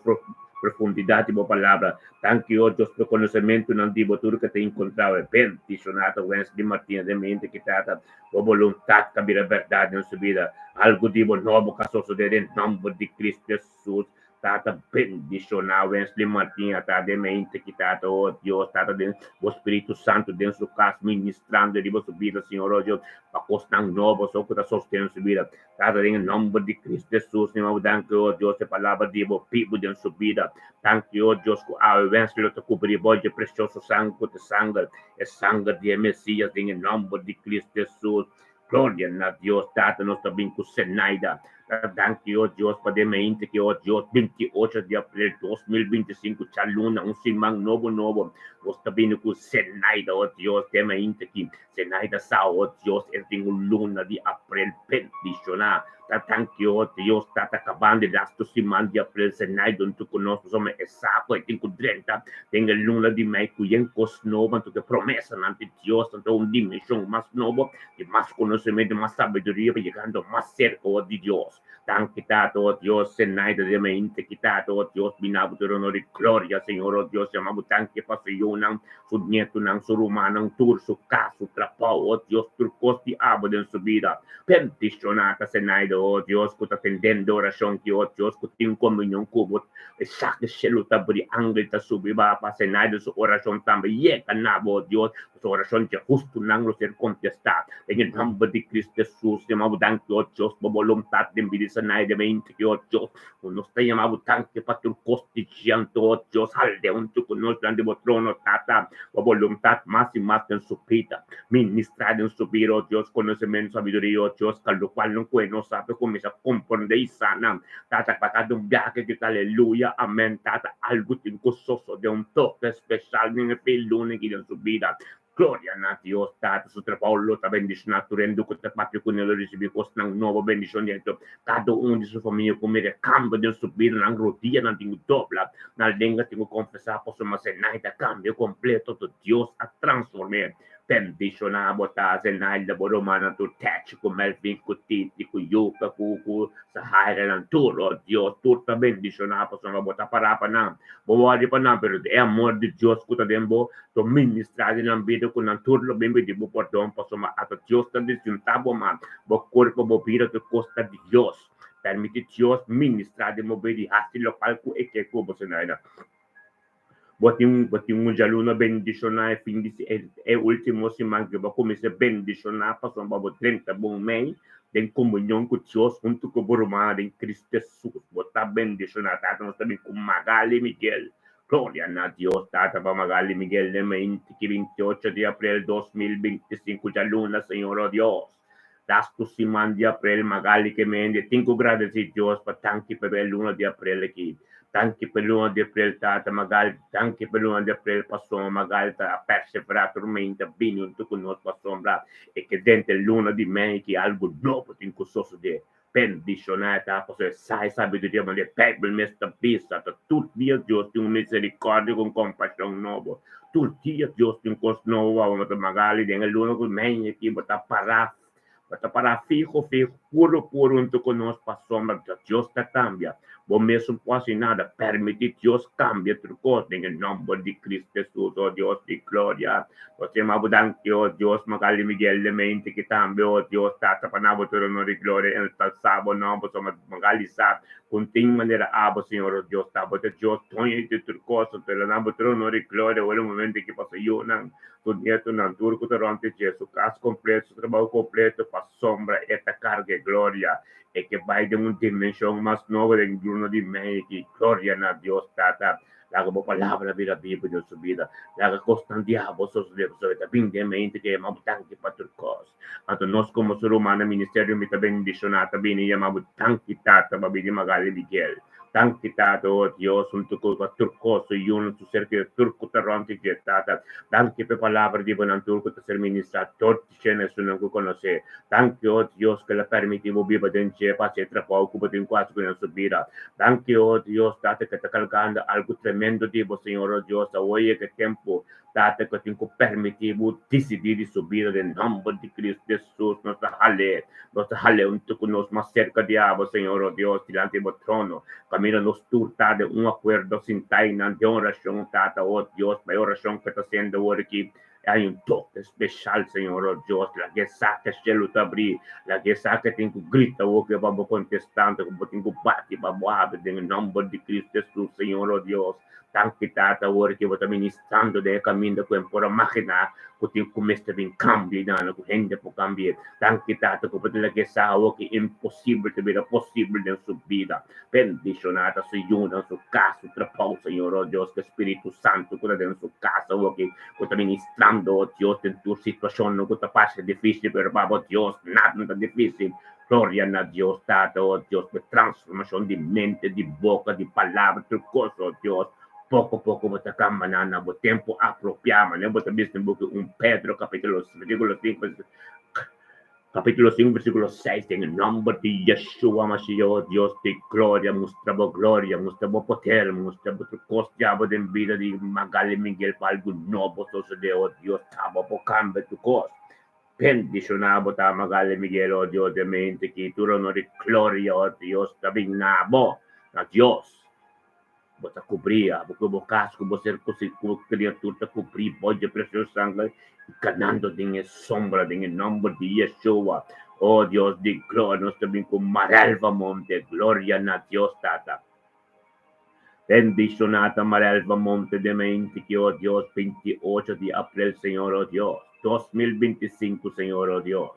profundidat di bo palabra. Danki, o Dios, pa e konosementunan di bo tur ku ta enkontrá awe. Bendishoná ta Wensley Martina den mente ki, Tata, bo boluntat ta bira bèrdat den su bida. Algu di bo nobo ka sosodé den nòmber di Cristo Hesus. Tata, bendishoná Wensley Martina ta den mente ki, Tata, o Dios, Tata, den bo Spiritu Santu den su kas ministrando riba su bida, Señor, o Dios, pa kosnan nobo so ku ta sostené su bida. Tata, den e nòmber di Cristo Hesus, mi mama danki, o Dios, e palabra di bo bibu den su bida. Danki, o Dios, ku awe Wensley lo ta kubrí bo dje presioso sanger ku ta sanger, e sanger di e Mesías, den e nòmber di Cristo Hesus. Gloria na Dios. Tata, nos ta bin ku Zenaida. Ta danki, o Dios, pa den mainta ki, o Dios, 28 di aprel 2025, djaluna, un siman nobo nobo. Nos ta bini ku Zenaida, o Dios, den mainta ki. Zenaida sa, o Dios, e tin un luna di aprel bendishoná. Ta danki, o Dios, Tata, kabando e lastu siman di aprel, Zenaida huntu ku nos, pasobra e sa ku e tin ku drenta den e luna di mei ku yen kos nobo, anto ku e promesanan di Dios, anto un dimenshon mas nobo, di mas konosementu, mas sabiduria, pa yegando mas serka di Dios. Danki, Tata, o Dios, Zenaida den mente ki, Tata, o Dios, bina bo tur honor i gloria, Señor, o Dios, yama bo danki pa su yunan, su nietunan, su rumannan, tur su kas, su trabou, o Dios, tur kos di abo den su bida. Bendishoná ta Zenaida, o Dios, ku ta tendendo orashon ki, o Dios, ku tin komunion ku bo. Esaki shelu ta bri, angel ta subi baha pa Zenaida su orashon tambe yega na bo, o Dios. Su orashon dje hustunan lo ser kontestá. Den e nòmber di Cristo Hesus, yama bo danki, o Dios, pa boluntat den bida di Zenaida mente ki, o Dios, ku nos ta yama bo danki pa tur kos di djente, o Dios, halde huntu ku nos dilanti bo trono, Tata, bo boluntat mas i mas den su bida. Ministrá den su bida, o Dios, konosementu, sabiduria, o Dios, ka lokual nan ku e no sa por kuminsá komprondé i sa nan. Tata, pa kada un biaha ke grita aleluya, amèn, Tata, algu tin ku sosodé, un toke speshal den e fe luna aki den su bida. Gloria na Dios, Tata, su trabou lo ta bendishoná tur hende ku ta papia kuné lo risibí kosnan nobo, bendishon di hende, kada un di su famia ku mira e kambio den su bida, nan rodianan tin ku dobla, nan lenga tin ku konfesá pasobra Zenaida a kambia kompleto, Dios a transform'é. Bendishoná bo ta, Zenaida, bo rumannan tur, Techi ku Melvin ku Titi ku Yuka ku ku Sahaira nan tur, oh Dios, tur ta bendishoná pasobra bo ta pará pa nan, bo wòrdu pa nan, pero e amor di Dios ku ta den bo lo ministrá den nan bida ku nan tur lo bin pidi bo pordon pasobra ata Dios ta disfruntá bo man, bo kurpo, bo bida, tur kos ta di Dios. Permití Dios ministrá den bo bida i hasi lokual ku e ke ku bo, Zenaida. Bo tin bo tin un djaluna bendishoná e fin di e último siman ku bo a kuminsá bendishoná pasobra bo drenta bon mei den komunion ku Dios huntu ku bo rumannan den Cristo Hesus. Bo ta bendishoná. Tata, nos ta bin ku Magali Miguel. Gloria na Dios Tata pa Magali Miguel den meinti ki 28 di aprel 2025 djaluna, Señor o Dios. Lastu siman di aprel Magali ke mende tin ku gradesí Dios pa danki pa e luna di aprel aki. Danki pa e luna di aprel Tata Magali, danki pa e luna di aprel pasobra Magali ta a perseverá tur meinta bini huntu ku nos pasobra e ke denter luna di mei ki algu nobo tin ku sosodé. Bendishoná e ta pasobra e sa e sabiduria manera e Beibel mes ta bisa ta tur dia Dios tin un miserikòrdia ku un kompashon nobo. Tur dia Dios tin kos nobo pa bo. Magali den e luna ku mei aki bo ta pará, bo ta pará fiho fiho. Puro puro huntu ku nos pasobra Dios ta kambia. Bo mes no por hasi nada. Permití Dios kambia tur kos den e nòmber di Kristu Hesus, o Dios di gloria. Nos ta yama bo danki, o Dios, Magali Miguel de mente ki tambe, o Dios, Tata, pa na bo tur honor i gloria, ensalsá bo nòmber, pasobra Magali sa ku no tin manera abo, Señor, o Dios, ta bo ta Dios, doño di tur kos. Anto el a na bo tur honor i gloria ora e momento ki pasa yunan, su nietunan, tur ku ta rònt di dje, su kas kompleto, su trabou kompleto, pasobra e ta karga e gloria. E ke bai den un dimenshon mas nobo den luna di mei aki. Gloria na Dios Tata. Laga bo palabra bira bibu den su bida. Laga kosnan di abo sosodé pasobra e ta bin den mente ke yama bo danki pa tur kos. Anto nos komo su ruman na ministerio mi ta bendishoná ta bini yama bo danki Tata pa bini Magali Miguel. Danki Tata, o Dios, huntu ku pa tur kos, su yunan, su ser kerido, tur ku ta rònt di dje, Tata. Danki pa e palabra di bo nan tur ku ta ser ministrá tur dje na esunnan ku konosé. Danki, o Dios, ku el a permití bo biba den dje pa hasi e trabou ku bo tin ku hasi ku nan su bida. Danki, o Dios, Tata, ku e ta kargando algu tremendo di bo, Señor, o Dios. Awor yega e tempu, Tata, ku tin ku permití bo disidí di su bida den nòmber di Cristo Hesus. Nos ta hal'é. Nos ta hal'é huntu ku nos mas serka di abo, Señor, o Dios, dilanti di bo trono. Kaminda nos tur ta den un akuerdo sintá einan den orashon, Tata, o Dios, pa e orashon ku ta sende awor aki, e hay un toke speshal, Señor, o Dios. Laga e sa ku e shelu ta abrí. Laga e sa ku e tin ku grita awor ku pa bo kontestá, anto ku bo tin ku bati pa bo habri den e nòmber di Cristo Hesus, Señor, o Dios. Danki Tata awor ki bo ta ministrando den e kaminda ku en por a maginá ku tin ku mester bin kambio i dana ku hende por kambi'é. Danki Tata ku bo ta laga e sa awor ki imposibel ta bira posibel den su bida. Bendishoná ta su yunan, su kas, su trabou, Señor, oh Dios, ku e Spiritu Santu ku ta den su kas awor ki ku ta ministrando, oh Dios, den tur situashonnan ku ta parse difísil, pero pa bo Dios nada no ta difísil. Gloria na Dios Tata, oh Dios, pa e transformacion di mente, di boca, di palabra, tur cos, oh Dios. Poco poco bo ta camba na bo tempo apropia, manera bo ta bisa den buki 1 Pedro capitulo versiculo 5, capitulo 5 versiculo 6, den e nomber di Yeshua Mashiach, oh Dios di gloria, mustra bo gloria, mustra bo poder, mustra bo tur cos diabo den bida di Magali Miguel pa algo nobo sosode, oh Dios, tabo por cambia tur cos. Bendishoná bo ta Magali Miguel, oh Dios de mente ki tur honor i gloria, oh Dios, ta bin na bo, na Dios. Bo ta kubrí abo ku bo kas, ku bo ser ku si ku kriatur ta kubrí bo dje presioso sanger i kanando den e sombra den e nòmber di Yeshua. Oh Dios di gloria, nos ta bin ku Marelva Monte, gloria na Dios Tata. Bendishoná ta Marelva Monte de mente ki, oh Dios, 28 di aprel, Señor, oh Dios, 2025, Señor, oh Dios.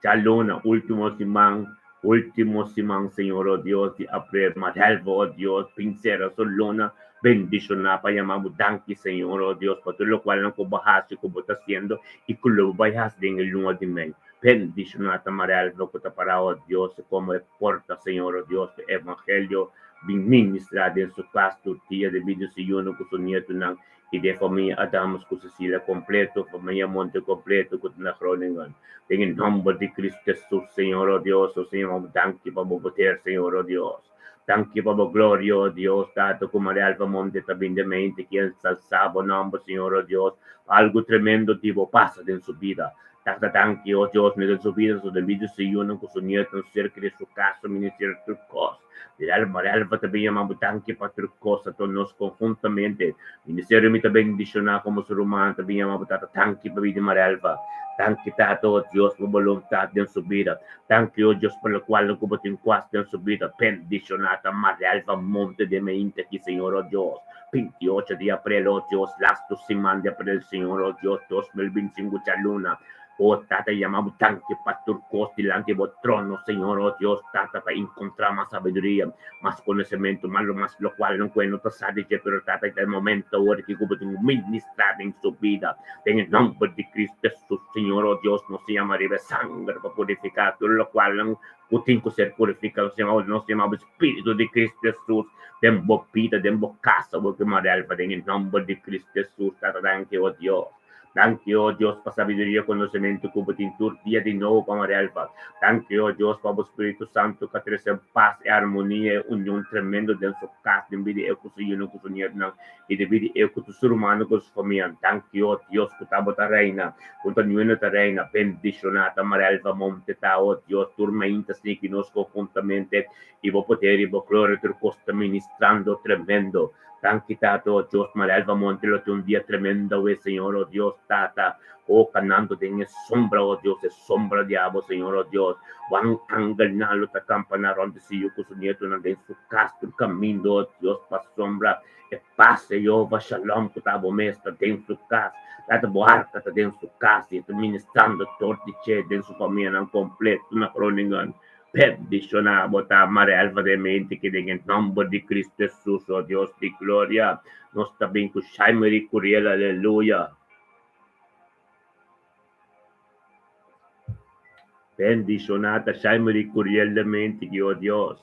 Djaluna, último siman, último siman, Señor, oh Dios, di aprel, Marelva, oh Dios, pinsera su luna, bendishoná pa yama bo danki, Señor, oh Dios, pa tur lokualnan ku bo hasi, ku bo ta hasiendo i ku lo bo bai hasi den e luna di mei. Bendishoná ta Marelva ku ta pará, oh Dios, komo e porta, Señor, oh Dios, pa e evangelio bin ministrá den su kas tur dia debido su yunan ku su nietunan i den famia Adams ku Cecilia kompleto, famia Monte kompleto ku ta na Groningen. Den e nòmber di Cristo Hesus, Señor, oh Dios, oh Señor, bo danki pa bo poder, Señor, oh Dios. Danki pa bo gloria, oh Dios, Tata, ku Marelva Monte ta bin den mente ki ensalsá bo nòmber, Señor, oh Dios, pa algu tremendo di bo pasa den su bida. Tata danki, oh Dios, mi den su bida, su den bida su yunan ku su nietunan, su ser keri, su kas, su ministerio, tur kos. Mirel, Marelva ta bin yama bo danki pa tur kos, anto nos konhuntamente, ministerio mi ta bendishoná komo su ruman, ta bin yama bo tata danki pa bida di Marelva. Danki tata, oh Dios, pa boluntat den su bida. Danki, oh Dios, pa lokual ku bo tin kuas den su bida. Bendishoná ta Marelva Monte den meinta aki, Señor, oh Dios. 28 di aprel, oh Dios, lastu siman di aprel, Señor, oh Dios, 2025 djaluna, oh Tata, yama bo danki pa tur kos dilanti bo trono, Señor, oh Dios, Tata, pa enkontrá mas sabiduria, mas konosementu, mas lo mas lokual nan ku e no ta sa di dje, pero Tata, ta e momento awor aki ku bo tin ku ministrá den su bida, den e nòmber di Cristo Hesus, Señor, oh Dios, nos ta yama riba e sanger pa purifiká tur lokual nan ku tin ku ser purifiká, nos ta yama bo, nos ta yama bo Spiritu di Cristo Hesus den bo bida, den bo casa, bo ke Marelva, den e nomber di Cristo Hesus, Tata danki, oh Dios. Danki, o Dios, pa sabiduria i konosementu ku bo tin tur dia di nobo pa Marelva. Danki, o Dios, pa bo Spiritu Santu ku a trese pas i armonia i union tremendo den su kas, den bida e ku su yunan ku su nietunan i den bida e ku tur su rumannan ku su famia. Danki, o Dios, ku ta bo ta reina, ku ta nueno ta reina. Bendishoná ta Marelva Monte ta, o Dios, tur mainta sneaky nos konhuntamente i bo poder i bo gloria tur kos ta ministrando tremendo. Danki Tata, o Dios, Marelva Monte lo tin un dia tremendo awe, Señor, o Dios, Tata, o kanando den e sombra, o Dios, e sombra di abo, Señor, o Dios, bo angelnan lo ta kampaná rònt di su yu ku su nietunan den su kas tur kaminda, o Dios, pasobra e pas, Jehová Shalom, ku ta abo mes ta den su kas, Tata, bo arka ta den su kas i e ta ministrando tur di dje den su famianan kompleto na Groningen. Bendishoná bo ta Marelva de mente ki den e nomber di Cristo Jesus, o Dios di gloria, nos ta bin ku Shaimary Curiel, aleluya. Bendishoná ta Shaimary Curiel de mente ki, o Dios.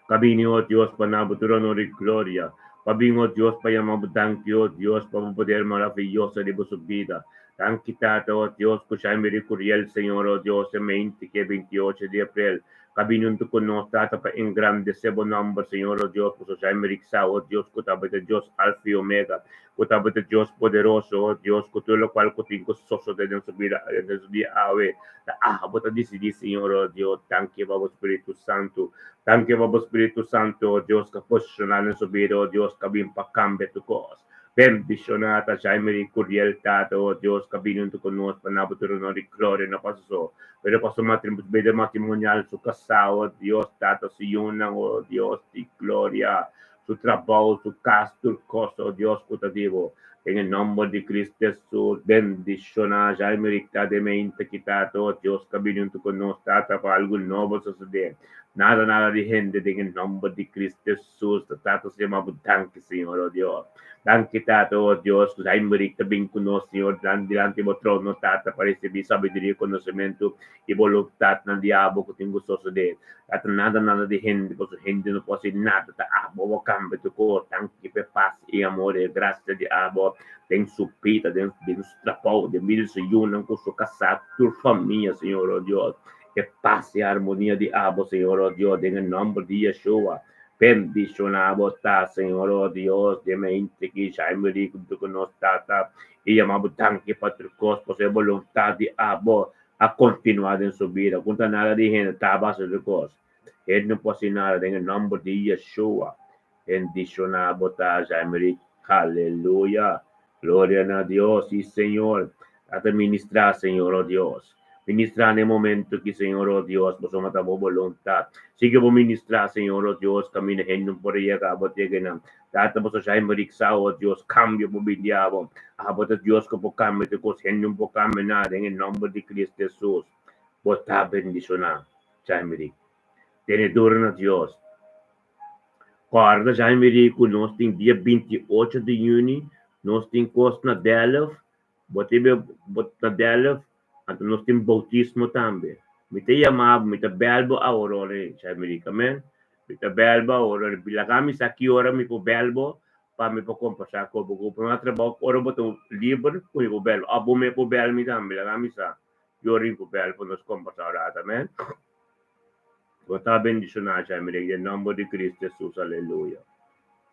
Ka bini, o Dios, pa na bo tur honor i gloria. Pa bin, o Dios, pa yama bo danki, o Dios, pa bo poder maraviyoso riba su bida. Danki, Tata, o Dios, ku Shaimary Curiel, Señor, o Dios, e meinti ku e 28 di aprel ka bini huntu ku nos, Tata, pa engrandesé bo nòmber, Señor, o Dios, pasobra Shaimary sa, o Dios, ku ta bo ta Dios Alfa i Omega, ku ta bo ta Dios poderoso, o Dios, ku tur lokual ku tin ku sosodé den su bida, den su dia awe, ta abo ta disidí, Señor, o Dios. Danki pa bo Spiritu Santu. Danki pa bo Spiritu Santu, o Dios, ku a posishoná den su bida, o Dios, ku a bin pa kambia tur kos. Bendishoná ta Jaimary Curiel Tata, o Dios, ku a bini huntu ku nos pa na bo tur honor i gloria, no pa su so, pero pa su bida matrimonial, su kasá, o Dios, Tata, su yunan, o Dios di gloria, su trabou, su kas, tur kos, o Dios ku ta di bo. Den e nòmber di Cristo Hesus, bendishoná Jaimary Tata, e meinta ki Tata, o Dios, ku a bini huntu ku nos, Tata, pa algu nobo sosodé. Nada, nada di hende, den e nòmber di Cristo Hesus, Tata, nos yama bo danki, Señor, o Dios. Danki, Tata, o Dios, ku Jaimary ta bin ku nos, Señor, dilanti bo trono, Tata, pa risibí sabiduria i konosementu i boluntatnan di abo ku tin ku sosodé. Tata, nada, nada di hende, pasobra hende no por hasi nada, ta abo bo kambia tur kos. Danki pa e pas i amor i e grasia di abo den su bida, den su trabou, den bida di su yunan ku su kasá, tur famia, Señor, o Dios. E pas i armonia di abo, Señor, o Dios, den e nòmber di Yeshua. Bendishoná bo ta, Señor, o Dios, den e hende ki Jaime Rico huntu ku nos, Tata, i yama bo danki pa tur kos, pasobra e boluntat di abo a kontinuá den su bida. Ku ta nada di hende ta basa tur kos. Hende no por hasi nada den e nòmber di Yeshua. Bendishoná bo ta, Jaime Rico. Aleluya! Gloria na Dios! Sí, Señor. Tata ministrá, Señor, o Dios. Ministrá na e momento aki, Señor, o Dios, pasobra ta bo boluntat. Sigui bo ministrá, Señor, o Dios, kaminda hende no por a yega bo te nan. Tata, boso Jaime Rick sa, o Dios, kambio por bin di abo. Abo ta Dios ku por kambia tur kos, hende no por kambia nada, den e nòmber di Cristo Hesus. Bo ta bendishoná, Jaime Rick. Tene duro na Dios. Kòrda, Jaime Rick, ku nos tin dia 28 di yüni, nos tin kos na Delft. Bo tin be bo ta Delft, anto nos tin boutismo tambe. Mi ta yama bo, mi ta bèl bo aworor ei, Jaimerick, amen. Mi ta bèl bo aworor ei. Laga mi sa ki ora mi por bèl bo pa mi por kombersá ku bo. Ku bo na trabou, ora bo ta liber ku mi por bèl bo. Òf bo mes por bèl mi tambe, laga mi sa ki ora mi por bèl pa nos kombersá un rato, amen. Bo ta bendishoná, Jaimerick, den nòmber di Cristo Jesus, aleluya.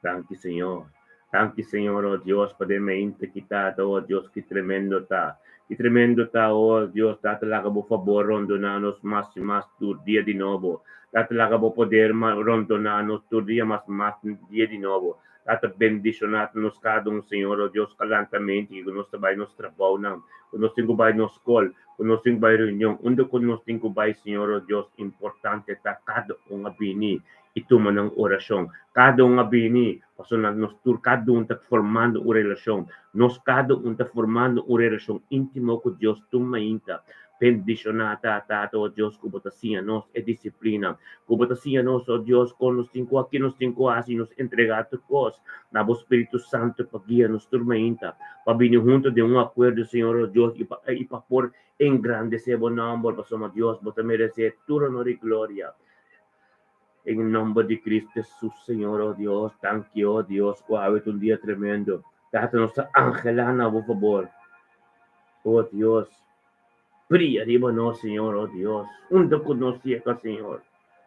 Danki Señor. Danki Señor, oh Dios, pa den mente ki Tata, oh Dios, ki tremendo ta. Ki tremendo ta, oh Dios, Tata, laga bo fabor rondoná nos mas i mas tur dia di nobo. Tata, laga bo poder rondoná nos tur dia mas mas dia di nobo. Tata, bendishoná nos kada un, Señor, oh Dios, kalantamente ki ku nos ta bai nos trabounan, ku nos tin ku bai nos skol, ku nos tin ku bai reunion, unda ku nos tin ku bai, Señor, oh Dios, importante ta kada un a bini i tuma nan orashon. Kada un a bini, pasobra nos tur kada un ta formando un relashon. Nos kada un ta formando un relashon íntimo ku Dios tur mainta. Bendishoná ta, Tata, o Dios, ku bo ta siña nos e disiplina, ku bo ta siña nos, o Dios, kon nos tin ku aki nos tin ku hasi, nos entregá tur kos na bo Spiritu Santu pa guia nos tur mainta, pa bini huntu den un akuerdo, Señor, o Dios, i pa i pa por engrandesé bo nòmber, pasobra, Dios, bo ta meresé tur honor i gloria. En nomber di Cristo Jesús, Señor, oh Dios, danki, oh Dios, cu awe ta un dia tremendo. Tata, nos ta anhelá na bo fabor. O Dios, bria riba nos, Señor, o Dios, unda ku nos yega, Señor,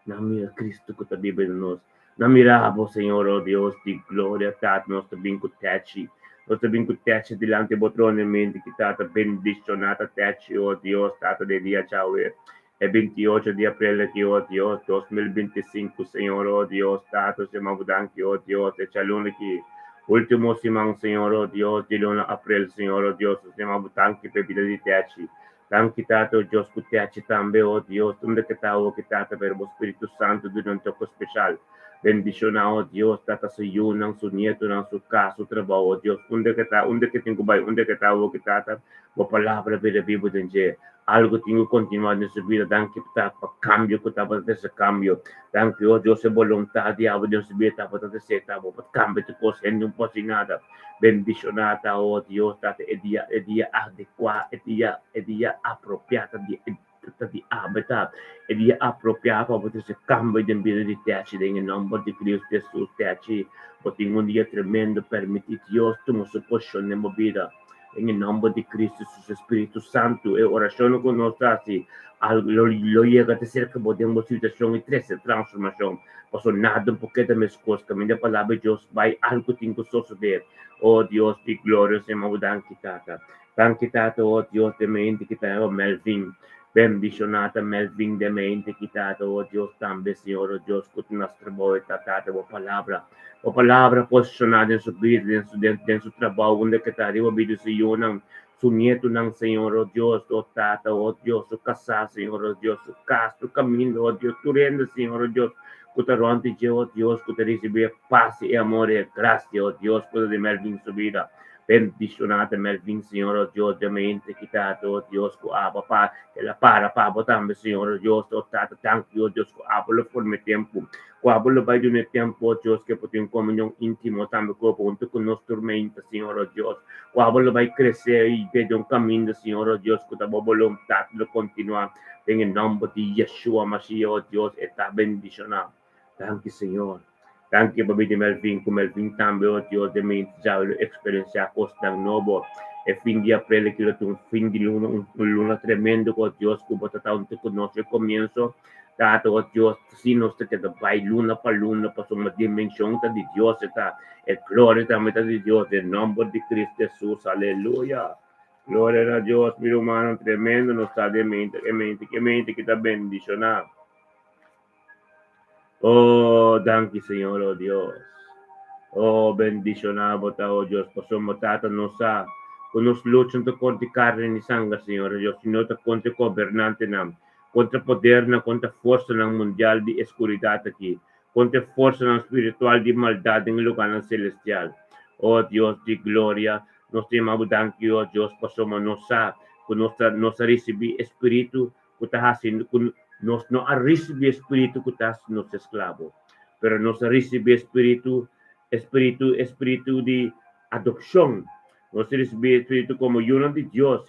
nan mira Cristo ku ta biba den nos. Nan mira bo, Señor, o Dios di gloria, Tata, nos ta bin ku techi, nos ta bin ku techi dilanti bo trono en mente ki Tata bendishoná ta techi, o Dios, Tata, den dia djawe, e 28 di aprel aki, o Dios, 2025, Señor, o Dios, Tata, nos yama bo danki, o Dios, e djaluna aki, ultimo siman, Señor, o Dios, di luna aprel, Señor, o Dios, nos yama bo danki pa e bida di techi. Danki Tata, o Dios ku techi tambe, o Dios, unda ke ta awo ki Tata, pero bo Spiritu Santu duna un toko speshal. Bendishoná, o Dios, Tata su yunan, su nietonan, su kas, su trabou, o Dios, unda ke ta, unda ke tin ku bai, unda ke ta awo ki Tata, bo palabra bira bibu den dje. Algu tin ku kontinuá den su bida. Danki Tata pa kambio ku tabata trese kambio. Danki, o Dios, e boluntat di abo den su bida tabata trese, ta bo pa kambia tur kos, hende un por hasi nada. Bendishoná ta, o Dios, Tata, e dia, e dia adekuá, e dia, e dia apropiá ta di, ta di awe ta e dia apropiá pa bo trese kambio den bida di Techi, den e nòmber di Cristo Jesus. Techi, bo tin un dia tremendo, permití Dios tuma su posishon den bo bida, den e nòmber di Cristo Jesus. Spiritu Santu, e orashonnan ku nos ta hasi, algu lo, lo yega te serka bo den bo situashon i trese transformashon. Pasobra nada no por keda meskos, kaminda palabra di Dios bai, algu tin ku sosodé. O Dios di gloria, Señor, bo danki, Tata. Danki, Tata, o Dios, den mente ki ta eba Melvin. Bendishoná ta Melvin den mente ki Tata, o Dios, tambe, Señor, o Dios, ku ta nas trabou e ta, Tata, bo palabra. Bo palabra posishoná den su bida, den su, den, den su trabou, unda ke ta riba bida su yunan, su nietunan, Señor, o Dios, o Tata, o Dios, su kasá, Señor, o Dios, su kas, su kaminda, o Dios, tur hende, Señor, o Dios, ku ta rònt di dje, o Dios, ku ta risibí e pas i e amor i e grasia, o Dios, ku ta di Melvin su bida. Bendishoná ta Melvin, Señor, o Dios, den mente ki Tata, o Dios, ku abo pa el a para pa bo tambe, Señor, o Dios, o Tata, danki, o Dios, ku abo lo forma e tempu. Ku abo lo bai duna e tempu, o Dios, ke por tin un komunion íntimo tambe ku bo huntu ku nos tur meinta, Señor, o Dios. Ku abo lo bai kresé i bebe un kaminda, Señor, o Dios, ku ta bo boluntat lo kontinuá den e nòmber di Yeshua Mashiach, o Dios, e ta bendishoná. Danki, Señor. Danki pa bida Melvin, ku Melvin tambe, o Dios, den meinta djawe lo eksperensiá kosnan nobo. E fin di aprel aki lo tin un fin di luna, un luna tremendo ku, o Dios, ku bo ta ta huntu ku nos e komienso. Tata, o Dios, si nos ta keda bai luna pa luna, pasobra dimension ta di Dios e ta, e gloria tambe ta di Dios, den nomber di Cristo Jesus, aleluya. Gloria na Dios, mi rumannan, tremendo nos ta den mente, e mente, e mente ki ta bendiciona. Oh, danki Señor, oh Dios. Oh, bendiciona bo ta, oh Dios, pasobra Tata nos sa ku nos lucha no ta kontra karni ni sanger, Señor, oh Dios, sino ta kontra gobernantenan, kontra podernan, kontra forsanan mundial di e skuridat aki, kontra e forsanan spiritual di maldat den e lugánan selestial. O Dios di gloria, nos ta yama bo danki, o Dios, pasobra nos sa ku nos ta nos a risibí e spiritu ku ta hasi ku nos no a risibí e spiritu ku ta hasi nos esklabo, pero nos a risibí e spiritu, e spiritu, e spiritu di adopshon. Nos a risibí e spiritu komo yunan di Dios,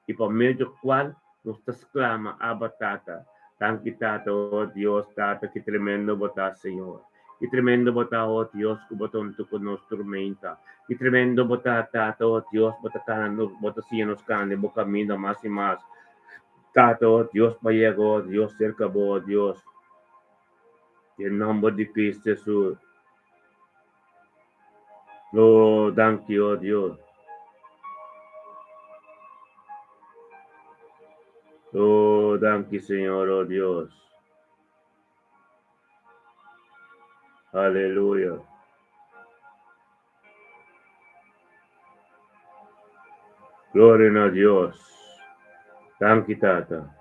i pa medio cual nos ta sclama, Abba, Tata. Danki, Tata, oh Dios, Tata, ki tremendo Bo ta, Señor. Ki tremendo Bo ta, oh Dios, cu Bo ta hunto cu nos tur meinta. Ki tremendo Bo ta, Tata, oh Dios, Bo ta cana nos, Bo ta siña nos cana den Bo caminda mas i mas. Tata, oh Dios, pa yega, oh Dios, cerca Bo, oh Dios. Den nomber di Cristo Jesus. Oh, danki, oh Dios. Oh, danki, Señor, oh Dios. Aleluya. Gloria na Dios. Danki, Tata.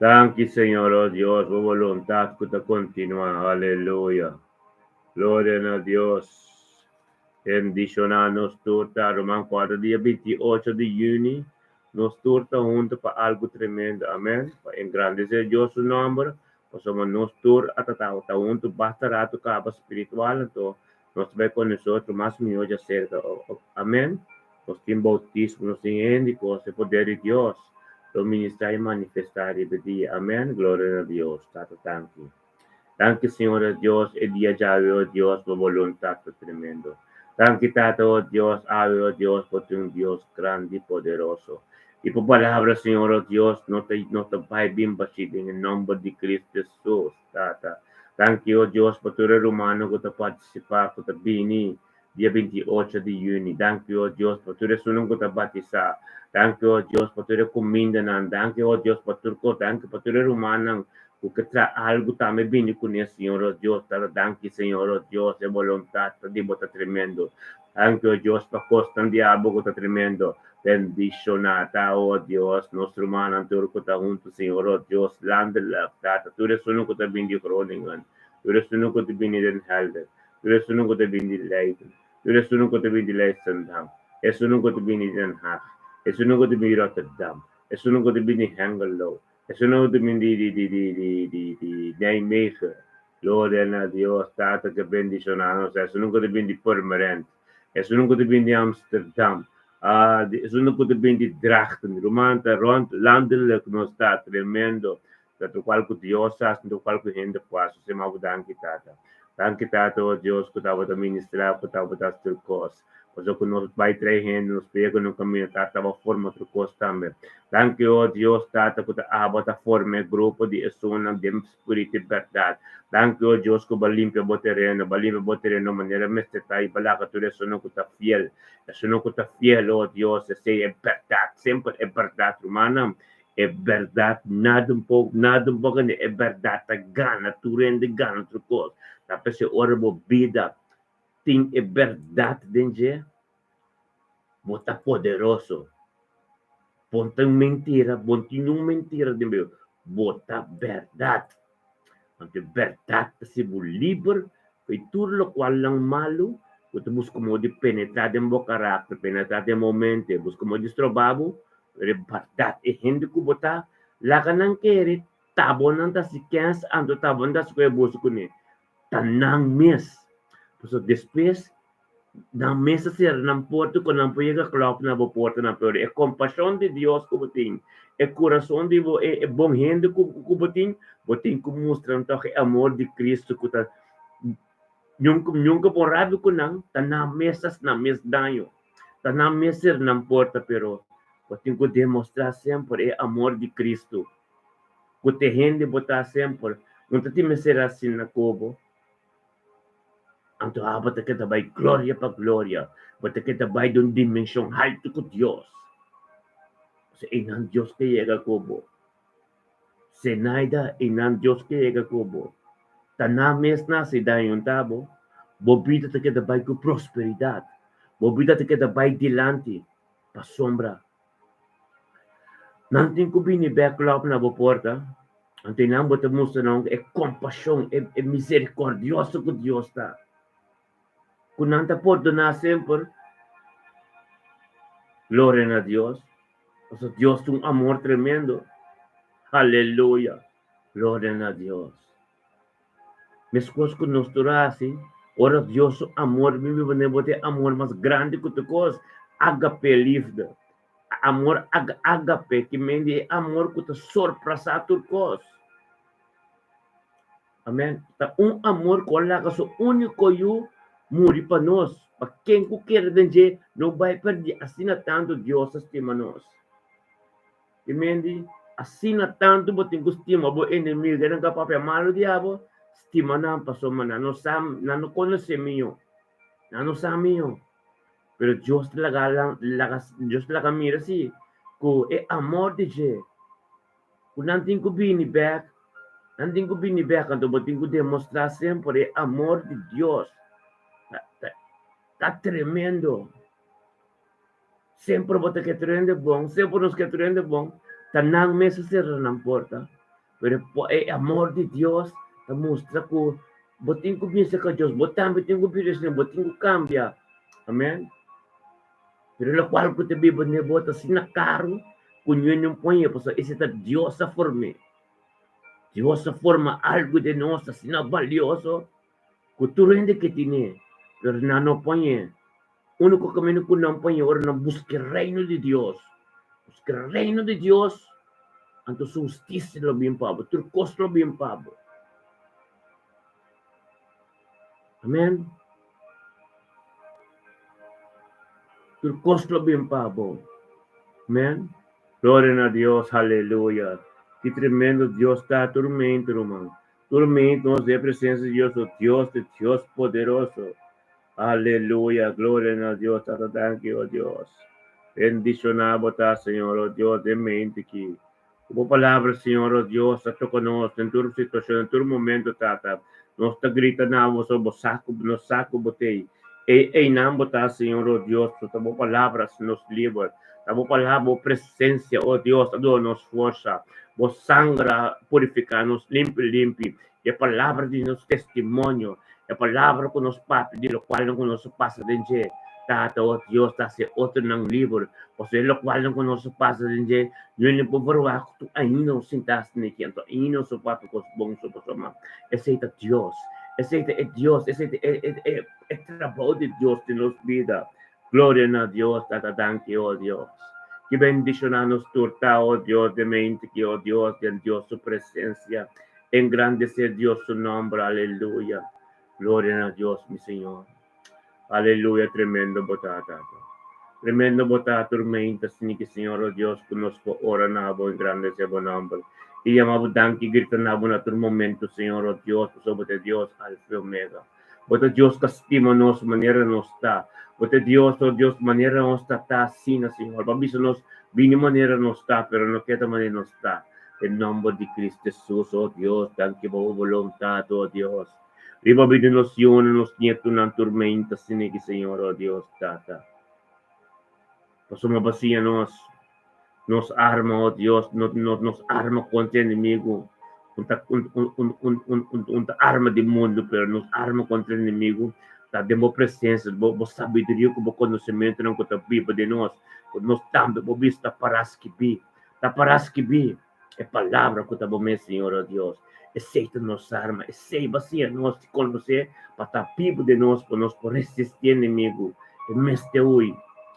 Danki, Señor, oh Dios, bo voluntad ku ta kontinuá. Aleluya. Gloria na Dios. Bendishoná nos tur ta ruman ku ata dia 28 di yüni nos tur ta huntu pa algu tremendo. Amèn. Pa engrandesé Dios su nòmber, pasobra nos tur a ta ta huntu basta ratu kaba spiritual, anto nos ta bai konosé otro mas mihó djaserka. Amèn. Nos tin boutismo, nos tin hende kos, e poder di Dios lo ministrá i manifestá riba e dia. Amèn. Gloria na Dios. Tata, danki. Danki Señor o Dios, e dia djawe o Dios, bo boluntat ta tremendo. Danki Tata, o Dios, awe, o Dios, bo ta un Dios grandi i poderoso. I bo palabra, Señor, o Dios, no ta no ta bai bin bashí den e nòmber di Cristo Hesus, Tata. Danki, o Dios, pa tur e rumannan ku ta partisipá, ku ta bini dia 28 di yüni. Danki, o Dios, pa tur esunnan ku ta batisá. Danki, o Dios, pa tur e kumindanan. Danki, o Dios, pa tur kos. Danki pa tur e rumannan ku ke traha algu tambe bini kuné, Señor, o Dios. Tata, danki, Señor, o Dios, e boluntat ta di bo ta tremendo. Danki, o Dios, pa kosnan di abo ku ta tremendo. Bendishoná ta, o Dios, nos rumannan tur ku ta huntu, Señor, o Dios, landelijk, Tata, tur esunnan ku ta bini di Groningen, tur esunnan ku ta bini Den Helder, Tur esunnan ku ta bini di Leiden, tur esunnan ku ta bini di Leidschendam, esunnan ku ta bini di Den Haag, esunnan ku ta bini di Rotterdam, esunnan ku ta bini di Hengelo, esunnan ku ta bini di di di di di di di Nijmegen. Gloria na Dios Tata ke bendishoná nos, esunnan ku ta bini di Purmerend, esunnan ku ta bini di Amsterdam, ah, di esunnan ku ta bini di Drachten. Ruman ta rònt landelijk nos ta tremendo. Ta lokual ku Dios hasi, lokual ku hende por hasi. Sema bo danki, Tata. Danki, Tata, o Dios, ku tabata ministrá, ku tabata hasi tur kos. Pasobra ku nos bai trae hende, nos pega no kaminda, Tata, bo forma tur kos tambe. Danki, o Dios, Tata, ku ta abo ta forma e grupo di esunnan den spiritu i bèrdat. Danki, o Dios, ku bo a limpia bo tereno, bo a limpia bo tereno manera mester ta i bo a laga tur esunnan ku ta fiel, esunnan ku ta fiel, o Dios, esei e bèrdat, semper e bèrdat, rumannan. E bèrdat nada un poko, nada un poko, e bèrdat ta gana tur hende, gana tur kos. Ta p'esei ora bo bida tin e bèrdat den dje, bo ta poderoso. Bo no ta un mentira, bo no tin niun mentira den bo, bo ta bèrdat. Anto e bèrdat ta hasi bo liber pa tur lokualnan malu ku ta buska modo di penetrá den bo karakter, penetrá den bo mente, buska modo di stroba bo. Pero e bèrdat, e hende ku bo ta, laga nan kere ta bo nan ta hasi kens, anto ta bo nan ta hasi ku e boso kuné. Ta nan mes. Pasobra despues nan mes a sera nan porta ku nan por yega klòp na bo portanan, pero e kompashon di Dios ku bo tin, e kurason di bo, e bon hende ku ku bo tin, bo tin ku mustra nan tòg e amor di Kristu ku ta nunka nunka por rabia ku nan, ta nan mes hasi nan mes daño, ta nan mes sera nan porta, pero bo tin ku demostrá semper e amor di Kristu ku te hende bo ta semper, no ta tin mester asina ku bo. Anto abo ta keda bai gloria pa gloria, bo ta keda bai den un dimenshon haltu ku Dios. Pasobra einan Dios ke yega ku bo. Zenaida, einan Dios ke yega ku bo. Ta nan mes nase daño ta bo. Bo bida ta keda bai ku prosperidat. Bo bida ta keda bai dilanti pasobra Nan tin ku bini bèk lòp na bo porta, anto einan bo ta mustra nan e kompashon, e miserikòrdioso ku Dios ta, ku nan ta pordoná semper. Gloria na Dios, pasobra Dios ta un amor tremendo. Aleluya! Gloria na Dios. Meskos ku nos tur a hasi, ora Dios su amor bin biba den bo, ta e amor mas grandi ku tur kos, agape liefde, amor agape, ki men di e amor ku ta sorprasá tur kos. Amen. Ta un amor ku a laga su úniko Yu muri pa nos, pa ken ku kere den dje no bai pèrdí, asina tantu Dios a stima nos. Ki mendi, asina tantu bo tin ku stima bo enemigu, e nan ka papia malu di abo, stima nan, pasobra nan no sa, nan no konosé mihó, nan no sa mihó. Pero Dios ta laga nan, laga, Dios ta laga mira si ku e amor di dje, ku nan tin ku bini bèk, nan tin ku bini bèk, anto bo tin ku demostrá semper e amor di Dios. Ta, ta, ta tremendo. Semper bo ta ke tur hende bon, semper nos ke tur hende bon, ta nan mes a sera nan porta. Pero e amor di Dios ta mustra ku bo tin ku bin serka Dios, bo tambe tin ku bira asina, bo tin ku kambia. Amen. Pero lokual ku ta biba den bo ta asina karu ku niun no pone, pasobra esei ta Dios a form'é. Dios a forma algu den nos asina balioso ku tur hende ke tine, pero nan no pone. Úniko kaminda ku nan paña ora nan buska e Reino di Dios. Buska e Reino di Dios, anto su hustisia lo bin pa bo, tur kos lo bin pa bo. Amen. Tur kos lo bin pa bo. Amen. Gloria na Dios, aleluya. Ki tremendo Dios ta tur mente, ruman. Tur mente nos den presencia di Dios, o Dios de Dios poderoso. Aleluya, gloria na Dios, Tata danki, o Dios. Bendiciona bo ta, Señor, o Dios, den mente ki. Ku bo palabra, Señor, o Dios, ta toca nos den tur situacion, den tur momento, Tata. Nos ta grita na bo, so bo sa ku, nos sa ku bo t'ei. Ei, einan bo ta, Señor, o Dios, so ta bo palabra hasi nos liber. Ta bo palabra, bo presencia, o Dios, ta duna nos forsa. Bo sanger a purifica nos limpi limpi. E palabra di nos testimonio, e palabra ku nos papia di lokualnan ku nos a pasa den dje, Tata, o Dios, ta hasi otronan liber, pasobra e lokualnan ku nos a pasa den dje, no por verwagt ku tur ainda nos sinta asina aki, anto ainda nos a papia kos bon so pasobra esei ta Dios, esei ta e Dios, esei ta e trabou di Dios den nos bida. Gloria na Dios, Tata, danki, o Dios. Ki bendishoná nos tur ta, o Dios, den mente ki, o Dios, den Dios su presencia. Engrandecé Dios su nomber, aleluya. Gloria na Dios, mi Señor. Aleluya, tremendo bo ta, Tata. Tremendo bo ta, tur meinta, sini ki Señor, o Dios, ku nos por ora na bo, engrandecé bo nomber. I yama bo danki, grita na bo na tur momento, Señor, o Dios, pasobra bo ta e Dios, Alfa i Omega. Bo ta Dios ka stima nos manera nos ta. Bo ta Dios, oh Dios, manera nos ta ta asina, Señor. Bo a bisa nos bini manera nos ta, pero no keda manera nos ta. Den nomber di Cristo Jesus, oh Dios, danki pa bo boluntad, oh Dios. Riba bida nos yunan, nos nietunan tur meinta sinigi, Señor, oh Dios, Tata. Pasobra bo a siña nos, nos arma, oh Dios, no, no, nos arma kontra enemigu. Un ta, un, un, un, un, un, un, un ta arma di mundu, pero nos arma kontra enemigu ta den bo presensia, bo, bo sabiduria ku bo konosementunan ku ta biba den nos, ku nos tambe bo bisa ta pará skibí, ta pará skibí e palabra ku ta bo mes, Señor, oh Dios. Esei ta nos arma, esei bo a siña nos di konosé pa ta bibu den nos, pa nos por resistí enemigu. E mester hui,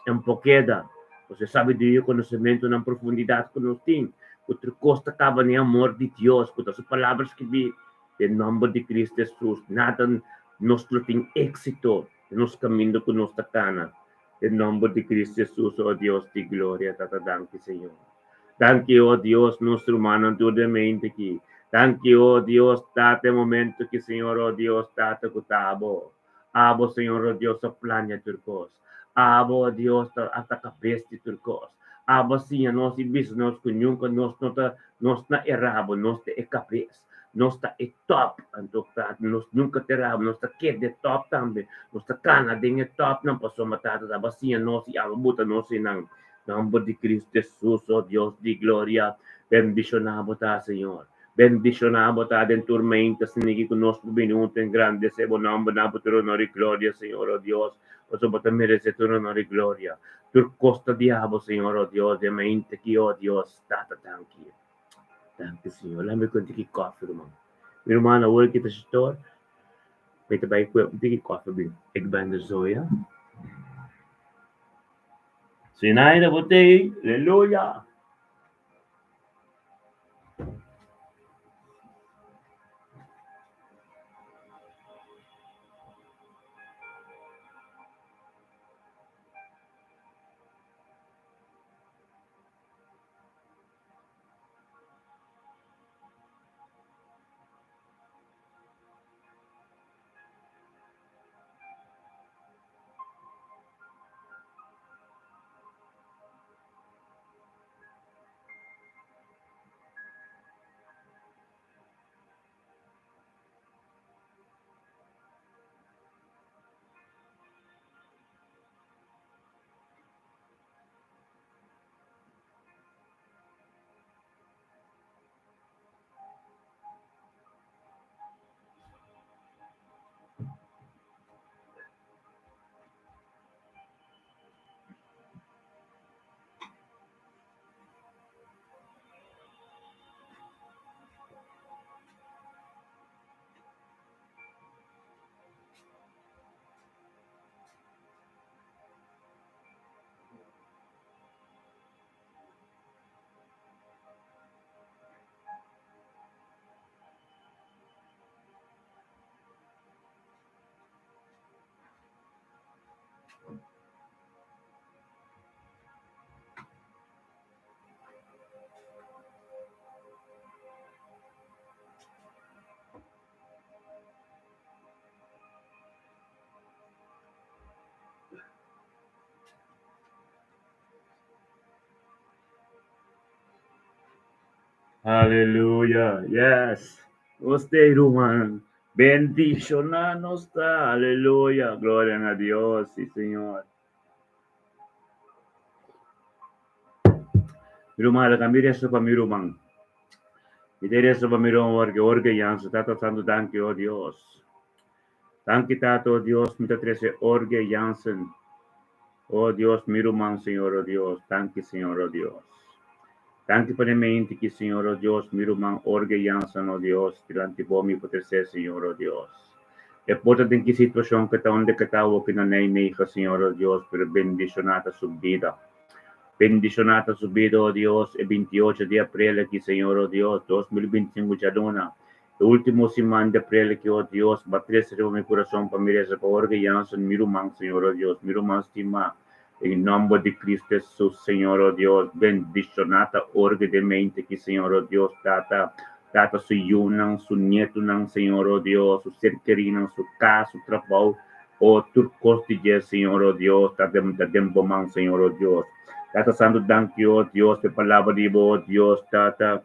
e no por keda. Pasobra e sabiduria i konosementunan profundidat ku nos tin, ku tur kos ta kaba den e amor di Dios, ku ta su palabra skibí. Den nòmber di Cristo Hesus, nada nos lo tin éksito den nos kaminda ku nos ta kana. Den nòmber di Cristo Hesus, o Dios di gloria, Tata danki, Señor. Danki, o Dios, nos rumannan tur den mente aki. Danki, o Dios, Tata, e momento ki, Señor, o Dios, Tata, ku ta abo. Abo, Señor, o Dios, a plania tur kos. Abo, o Dios, ta ata kabes di tur kos. Abo a siña nos i bisa nos ku nunka nos no ta, nos na erabo, nos ta e kabes. Nos ta e top. Anto, Tata, nos nunka ta erabo, nos ta keda e top tambe. Nos ta kana den e topnan pasobra, Tata, abo a siña nos i abo a buta nos einan. Nomber di Cristo Jesus, oh Dios di gloria, bendiciona bo ta, Señor. Bendiciona bo ta den tur mente, sinigi cu nos por bini hunto engrandece bo nomber na bo tur honor y gloria, Señor, oh Dios, pasobra bo ta merece tur honor y gloria. Tur cos ta di abo, Señor, oh Dios, den mente ki, oh Dios, Tata, danki. Danki, Señor. Lami cu un tiki koffie, ruman. Mi ruman, awor ki ta shitor, mi ta bay cu un tiki koffie bin. Ik ben de zoya. Sinaida bo t'ei, aleluya! Aleluya. Yes. Nos ta ei, ruman. Bendishoná nos ta. Aleluya. Gloria na Dios. Sí, Señor. Mi ruman, laga mi resa pa mi ruman. Mi ta resa pa mi ruman Jorge, Jorge Jansen. Tata Santu, danki, oh Dios. Danki, Tata, oh Dios, mi ta trese Jorge Jansen. Oh Dios, mi ruman, Señor, oh Dios. Danki, Señor, oh Dios. Danki pa e mente ki, Señor, oh Dios, mi ruman Jorge Jansen, oh Dios, dilanti bo mi por trese, Señor, oh Dios. E por ta den ki situashon ku ta unda ku ta awor ki na Nijmegen, Señor, oh Dios, pero bendishoná ta su bida. Bendishoná ta su bida, oh Dios, e 28 di aprel aki, Señor, oh Dios, 2025 djaluna, e último siman di aprel aki, oh Dios, bo a trese riba mi kurason pa mi resa pa Jorge Jansen, mi ruman, Señor, oh Dios, mi ruman stimá, den nòmber di Cristo Jesus, Señor, oh Dios, bendishoná ta Jorge den mente aki, Señor, oh Dios, Tata, Tata su yunan, su nietunan, Señor, oh Dios, su ser kerinan, su kas, su trabou, oh tur kos di dje, Señor, oh Dios, ta den, ta den bo man, Señor, oh Dios. Tata Santu, danki, oh Dios, pa e palabra di bo, oh Dios, Tata.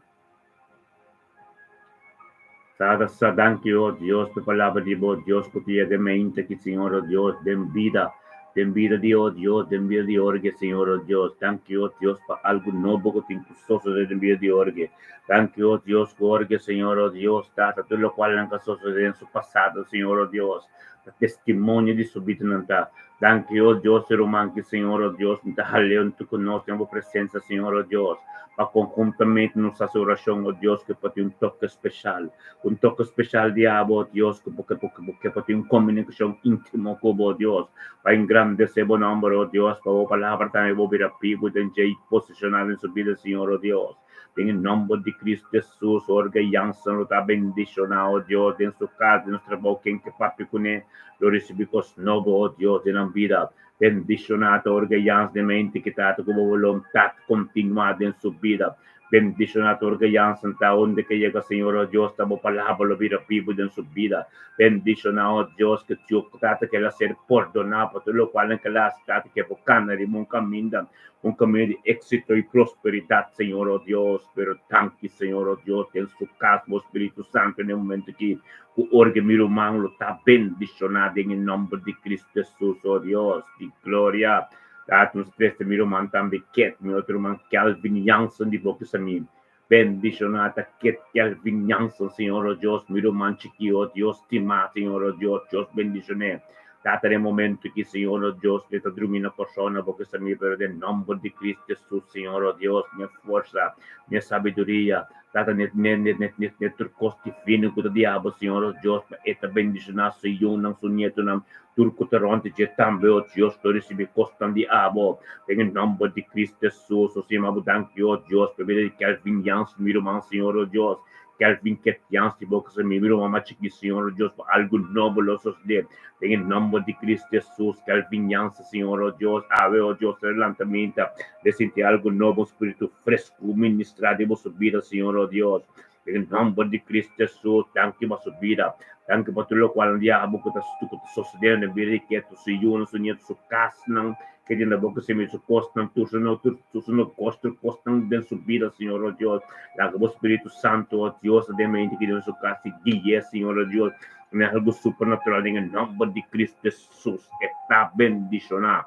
Tata sa danki, oh Dios, pa e palabra di bo, Dios, ku ta yega e mente aki, Señor, oh Dios, den bida, den bida di, oh Dios, den bida di Jorge, Señor, oh Dios. Danki, oh Dios, pa algu nobo ku tin ku sosodé den bida di Jorge. Danki, oh Dios, ku Jorge, Señor, oh Dios, Tata, tur lokual nan ka sosodé den su pasado, Señor, oh Dios, ta testimonio di su bida nan ta. Danki, oh Dios, e ruman ki, Señor, oh Dios, mi ta hal'é huntu ku nos den bo presensia, Señor, oh Dios, pa konhuntamente nos hasi orashon, oh Dios, ku por tin un toke speshal, un toke speshal di abo, oh Dios, ku bo ke ku por tin un komunikashon íntimo ku bo, oh Dios, pa engrandesé bo nòmber, oh Dios, pa bo palabra tambe bo bira bibu den dje i posishoná den su bida, Señor, oh Dios. Den e nòmber di Cristo Jesus, Jorge Jansen lo ta bendishoná, o Dios, den su kas, den su trabou, ken ke papia kuné lo risibí kos nobo, o Dios, den nan bida. Bendishoná ta Jorge Jansen den mente ki ta ku bo boluntat kontinuá den su bida. Bendishoná ta Jorge Jansen ta unda ke yega, Señor, o Dios, ta bo palabra lo bira bibu den su bida. Bendishoná, o Dios, ke Tio Tata ke el a ser pordoná pa tur lokual nan ke el a hasi, Tata, ke bo kana riba un kaminda. Un camino di éxito y prosperidad, Señor, oh Dios. Pero danki, Señor, oh Dios, den su cas, bo Spiritu Santo, den e momento aki, cu orgue mi ruman lo ta bendicioná den e nomber di Cristo Jesus, oh Dios, di gloria. Tata, nos trece mi ruman tambe Ket, mi otro ruman Kelvin Jansen di bo kisa mi. Bendicioná ta Ket Kelvin Jansen, Señor, oh Dios, mi ruman chikí, oh Dios, stimá, Señor, oh Dios, Dios bendicion'é. Tata, den momento ki, Señor, oh Dios, mi ta drumi na Kòrsou na bo kisa mi, pero den nòmber di Cristo Jesus, Señor, oh Dios, n'e forsa, n'e sabiduria, Tata, n'e, n'e, n'e, n'e, n'e, n'e tur kos divino ku ta di abo, Señor, oh Dios, pa e ta bendishoná su yunan, su nietonan, tur ku ta rònt di dje tambe, oh Dios, lo risibí kosnan di abo, den e nòmber di Cristo Jesus, oh Señor, bo danki, oh Dios, pa e bida di Kelvin Jansen, mi ruman, Señor, oh Dios, Kelvin Ket Jansen di bo kasa, mi ruman mas chikí, Señor, oh Dios, pa algu nobo lo sosodé, den e nòmber di Cristo Jesus, Kelvin Jansen, Señor, oh Dios, awe, oh Dios, ta lanta minta, de sinti algu nobo, un spiritu fresku ministrá den boso bida, Señor, oh Dios, den e nòmber di Cristo Jesus, danki pa su bida, danki pa tur lokual di abo ku ta ku ta sosodé den bida di Ketu, su yunan, su nietu, su kasnan, ke tin na bo kasa, su kosnan, tur su no, tur su negosio, tur kosnan den su bida, Señor, oh Dios, laga bo Spiritu Santu, oh Dios, den mente ki den su kas i gui'é, Señor, oh Dios, den algu supernatural den e nòmber di Cristo Jesus, e ta bendishoná.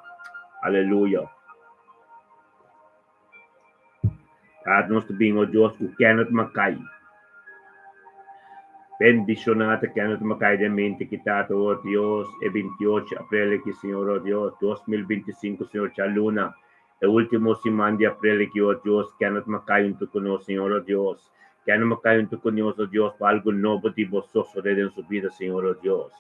Aleluya. Tata, nos ta bin, oh Dios, ku Kenneth Mackay. Bendishoná ta Kenneth Mackay den mente ki Tata, oh Dios, e 28 aprel aki, Señor, oh Dios, 2025, Señor, djaluna, e último siman di aprel aki, oh Dios, Kenneth Mackay huntu ku nos, Señor, oh Dios. Kenneth Mackay huntu ku nos, oh Dios, pa algu nobo di bo sosodé den su bida, Señor, oh Dios.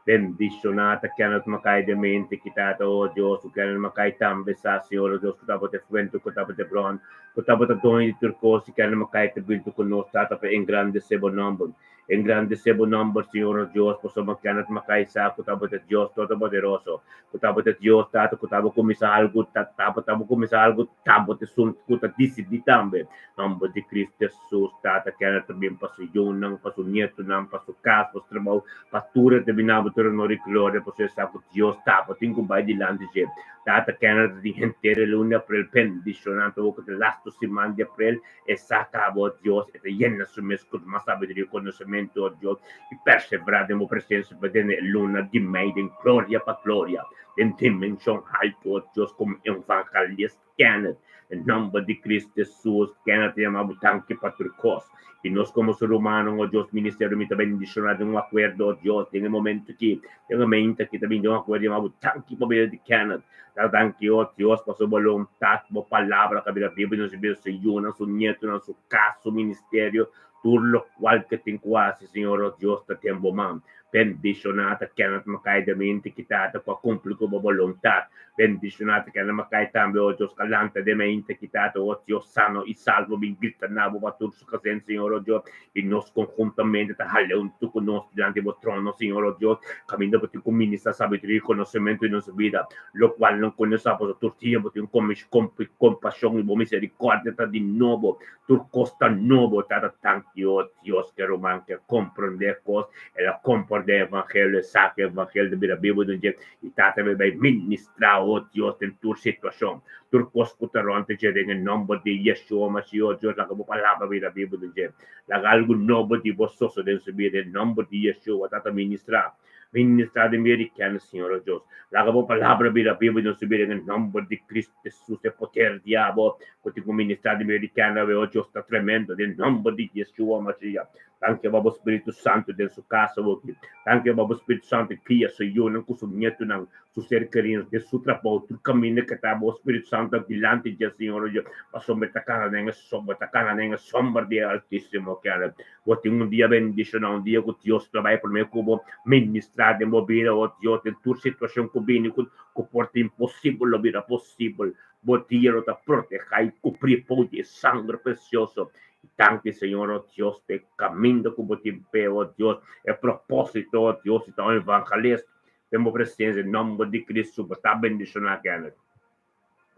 Bendishoná ta Kenneth Mackay den mente ki Tata, oh Dios, ku Kenneth Mackay tambe sa, Señor, oh Dios, ku tabata e fuente, ku tabata e bron, ku tabata doño di tur kos, i Kenneth Mackay ta bintu ku nos, Tata, pa engrandesé bo nòmber. Engrandesé bo nòmber, Señor, oh Dios, pasobra Kenneth Mackay sa ku tabata Dios Todopoderoso, ku tabata Dios, Tata, ku tabata kuminsá algu, ta tabata kuminsá algu, tabata esun ku ta disidí tambe. Nòmber di Cristo Jesus, Tata, Kenneth ta bin pa su yunan, pa su nietunan, pa su kas, pa su trabou, pa tur e ta bin na bo tur honor i gloria, pasobra e sa ku Dios tabatin ku bai dilanti dje. Tata Kenneth tin henter e luna di aprel bendishoná ta wou ku ta lastu siman di aprel e sa kaba, o Dios, e ta yena su mes ku mas sabiduria i konosementu, o Dios, i perseverá den bo presensia pa den e luna di mei den gloria pa gloria, den dimenshon haltu, o Dios, komo evangelist Kenneth, den nòmber di Cristo Jesus, Kenneth ta yama bo danki pa tur kos. I nos komo su rumannan, o Dios, ministerio mi ta bendishoná den un akuerdo, o Dios, den e momento aki, den e mente aki ta bin den un akuerdo yama bo danki pa bida di Kenneth. Ta danki, o Dios, pa su boluntat, bo palabra ka bira bibu den su bida, su yunan, su nietunan, su kas, su ministerio, Tur lokual ke tin ku hasi, Señor nos Dios, ta den bo man. Bendishoná ta kennan ta makai den mente kitá ta ku a kumpli ku bo boluntat. Bendishoná ta kennan makai tambe, o Dios, ku a lanta den mente kitá ta, o Dios sano i salvo, bin grita na bo pa tur su kasen, Señor, o Dios, i nos konhuntamente ta hal'é huntu ku nos dilanti bo trono, Señor, o Dios, kaminda bo tin ku ministrá sabiduria i konosementu den nos bida, lokual nan konosá, pasobra tur dia bo tin kompashon i bo miserikòrdia ta di nobo. Tur kos ta nobo, tata tanki o Dios ke ruman ke komprondé kos, el a komprondé evangelio, e sa ku evangelio ta bira bibu den dje, i tata mi bai ministrá o Dios den tur situashon, tur kos ku ta rònt dje den e nòmber di Yeshua Mashiach o Dios laga bo palabra bira bibu den dje, laga algu nobo di bo sosodé den su bida den nòmber di Yeshua tata ministrá. Ministrá den bida di kende, Señor o Dios. Laga bo palabra bira bibu den nos bida den e nomber di Cristo Jesus. E poder di abo ku tin ku ministrá den bida di kende awe, o Dios, ta tremendo den nomber di Yeshua Mashiach. Danki pa bo Spiritu Santu den su kas awoki. Danki pa bo Spiritu Santu kia su yunan ku su nietunan, su ser kerinan den su trabou, tur kaminda ke ta bo Spiritu Santu dilanti dje, Señor o Dios, pasobra e ta kana den e sombra, ta kana den e sombra di e Altísimo kende. Bo tin un dia bendishoná, un dia ku Dios lo bai promé ku bo ministrá den bo bida. O Dios, den tur situashon ku bini ku ku por ta imposibel lo bira posibel. Bo dia lo ta protehá i kubrí bou di e sanger presioso. I danki, Señor, o Dios, pa e kaminda ku bo tin p'e, o Dios, e propósito, o Dios, di ta un evangelista den bo presensia. Den nòmber di Cristo, bo ta bendishoná, Kenneth.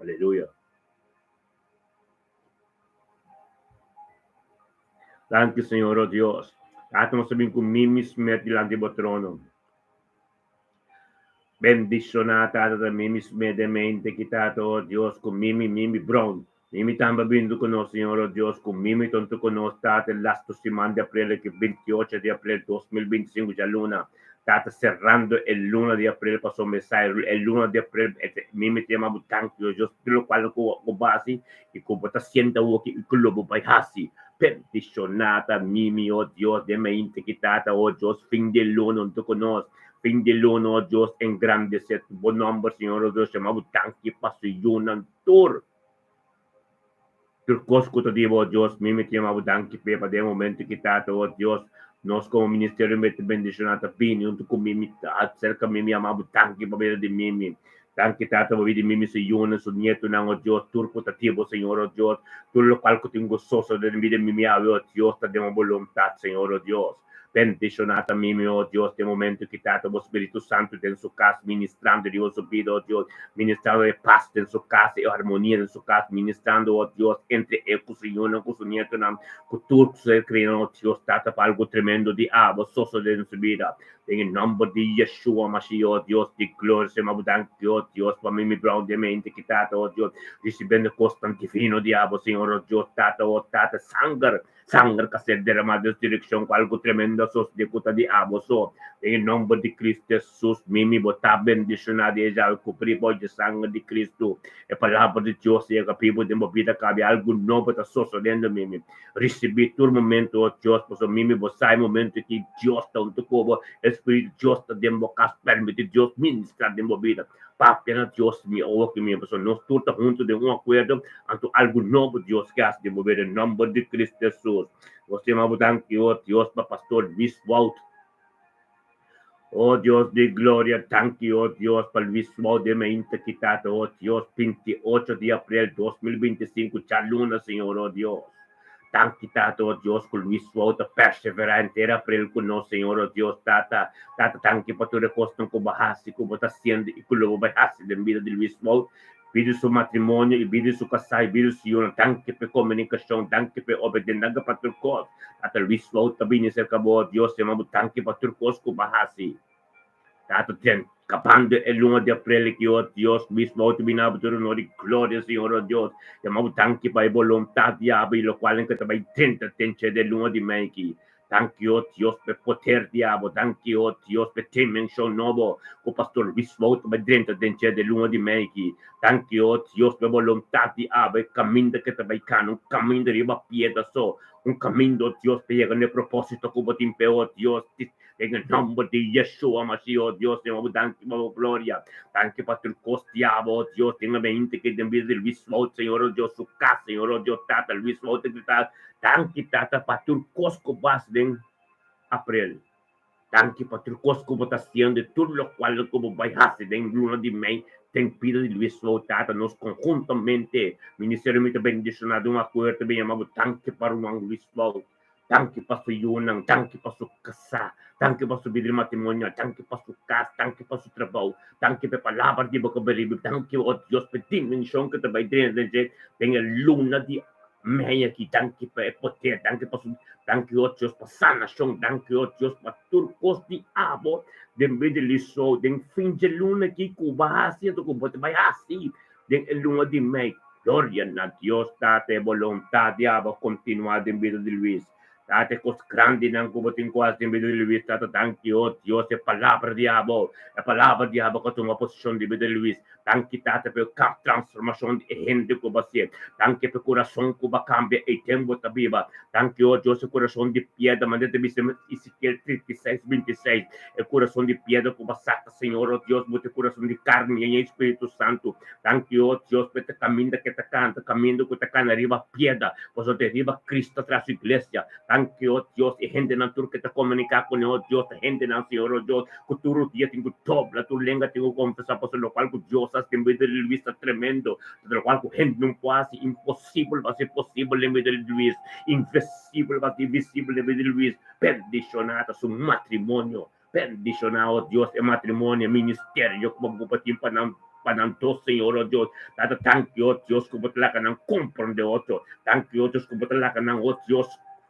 Aleluya. Danki Señor, o Dios. Tata, nos ta bin ku Mimi Smith dilanti bo trono. Bendishoná Tata ta Mimi Smith den mente ki Tata, o Dios, ku Mimi, Mimi Brown. Mimi tambe bintu ku nos, Señor, o Dios, ku Mimi tonto ku nos, Tata, e lastu siman di aprel aki, 28 di aprel 2025, djaluna. Tata serrando e luna di april pasobra mi sa e luna di april mi mi ta yama bo danki o Dios tur lokual ku bo hasi i ku bo ta sienta awoki i ku lo bo bai hasi bendishoná ta mimi o Dios den mente ki tata o Dios fin di luna huntu ku nos fin di luna o Dios engrandesé bo nomber Señor o Dios yama bo danki pa su yunan tur Tur kos ku ta di bo, Dios, mi mi ta yama bo danki p'e pa den momento ki tata, o Dios, nos komo ministerio mester bendishoná ta bini huntu ku mi, mi ta aserka mi, mi yama bo danki pa bida di Mimi. Danki, Tata, pa bida di Mimi, su yunan, su nietunan, o Dios, tur ku ta di bo, Señor, o Dios, tur lokual ku tin gososo den bida di Mimi awe, o Dios, ta den bo boluntat, Señor, o Dios. Bendishoná ta Mimi, o Dios, den momento ki Tata bo Spiritu Santu den su kas, ministrando riba su bida, o Dios, ministrando e pas den su kas, e harmonia den su kas, ministrando, o Dios, entre e ku su yunan, ku su nietonan, ku tur ku ser krinan, o Dios, Tata, pa algu tremendo di abo sosode den su bida. Den e nomber di Yeshua Mashiach, o Dios di gloria, Señor, bo danki, o Dios, pa Mimi Brown den mente ki Tata, o Dios, risibiendo kosnan divino di abo, Señor, o Dios, Tata, o Tata, sanger, Sanger ka ser deramá den su direkshon ku algu tremendo a sosodé ku ta di abo so. Den e nòmber di Kristu Hesus, mimi bo ta bendishoná di e Yahweh kubrí bo dje sanger di Kristu. E palabra di Dios a yega bibu den bo bida kabi algu nobo ta sosodendo mimi. Risibí tur momento, o Dios, pasobra mimi bo sa e momento ki Dios ta huntu ku bo, e Spiritu di Dios ta den bo kas, permití Dios ministrá den bo bida. Papia na Dios mi owo ki mi, pasobra nos tur ta huntu den un akuerdo, anto algu nobo Dios ke hasi den bo bida, den nomber di Cristo Jesus. Nos ta yama bo danki, o Dios, pa Pastor Luis Wout. O Dios di gloria, danki, o Dios, pa Luis Wout den mainta ki tata, o Dios, 28 di aprel 2025, djaluna, Señor, o Dios. Danki Tata, o Dios, ku Luis Wou ta perseverá henter aprel ku nos, Señor, o Dios, Tata. Tata, danki pa tur e kosnan ku bo hasi, ku bo ta hasiendo i ku lo bo bai hasi den bida di Luis Wou, bida di su matrimonio i bida di su kasá i bida di su yunan. Danki pa e komunikashon, danki pa e obedé, danki pa tur kos. Tata, Luis Wou ta bini serka bo, o Dios, yama bo danki pa tur kos ku bo a hasi. Tata, Kabando e luna di aprel aki, o Dios, Luis Wouter bini abo tur honor i gloria, Señor, o Dios. Yama bo danki pa e boluntat di abo i lokual nan ke ta bai drenta den dje den luna di mei aki. Danki, o Dios, pa e poder di abo. Danki, o Dios, pa e dimenshon nobo ku Pastor Luis Wouter bai drenta den dje den luna di mei aki. Danki, o Dios, pa e boluntat di abo, e kaminda ke ta bai kana, un kaminda riba piedra so, un kaminda, o Dios, pa yega na e propósito ku bo tin p'e, o Dios. Den e nomber di Yeshua Mashiach, oh Dios, den bo danki pa bo gloria. Danki pa tur kos di abo, oh Dios, den e mente ke den bida di Luis Wout, Señor, oh Dios, su kas, Señor, oh Dios, Tata, Luis Wout ta grita, danki, Tata, pa tur kos ku bo hasi den aprel. Danki pa tur kos ku bo ta hasiendo i tur lokual ku bo bai hasi den luna di mei den bida di Luis Wout, Tata. Nos konhuntamente, Ministerio Mi Ta Bendishoná den un akuerdo, ta yama bo danki pa ruman Luis Wout. Danki pa su yunan, danki pa su kasá, danki pa su bida di matrimonio, danki pa su kas, danki pa su trabou, danki pa e palabra di bo ku bo ribi, danki, o Dios, pa e dimenshon ku ta bai drenta den dje den e luna di mei aki, danki pa e poder, danki pa su, danki, o Dios, pa sanashon, danki, o Dios, pa tur kos di abo den bida di Lisou den fin dje luna aki ku bo a hasi anto ku bo ta bai hasi den e luna di mei. Gloria na Dios Tata e boluntad di abo continua den bida di Luis Tata e cos grandinan cu bo tin cu haci den bida di Luis Tata danki oh Dios e palabra di abo e palabra di abo cu a tuma posicion den bida di Luis danki Tata pa e transformacion di e hende cu bo a hacié danki pa e curason cu bo a cambia eyden bo ta biba danki oh Dios e curason di piedra manera ta bisa Ezekiel 36, 26 e curason di piedra cu bo a saca Señor oh Dios bo ta e curason di carni y e Spiritu Santo Danki, o Dios, pa e kaminda ke ta kanta, kaminda ku ta kana riba piedra, pasobra ta riba Cristo ta traha su iglesia. Danki, o Dios, e hendenan tur ke ta komuniká kuné, o Dios, ta hendenan, Señor, o Dios, ku tur dia tin ku dobla tur lenga tin ku konfesá, pasobra lokual ku Dios hasi den bida di Luis ta tremendo, lokual ku hende no por hasi, imposibel pa hasi posibel den bida di Luis, invisibel pa hasi visibel den bida di Luis. Bendishoná ta su matrimonio. Bendiciona, oh Dios, e matrimonio, e ministerio cu bo tin pa nan, pa nan dos, Señor, oh Dios. Tata, danki, oh Dios, cu bo ta laga nan comprende otro. Danki, oh Dios, cu bo ta laga nan, oh Dios,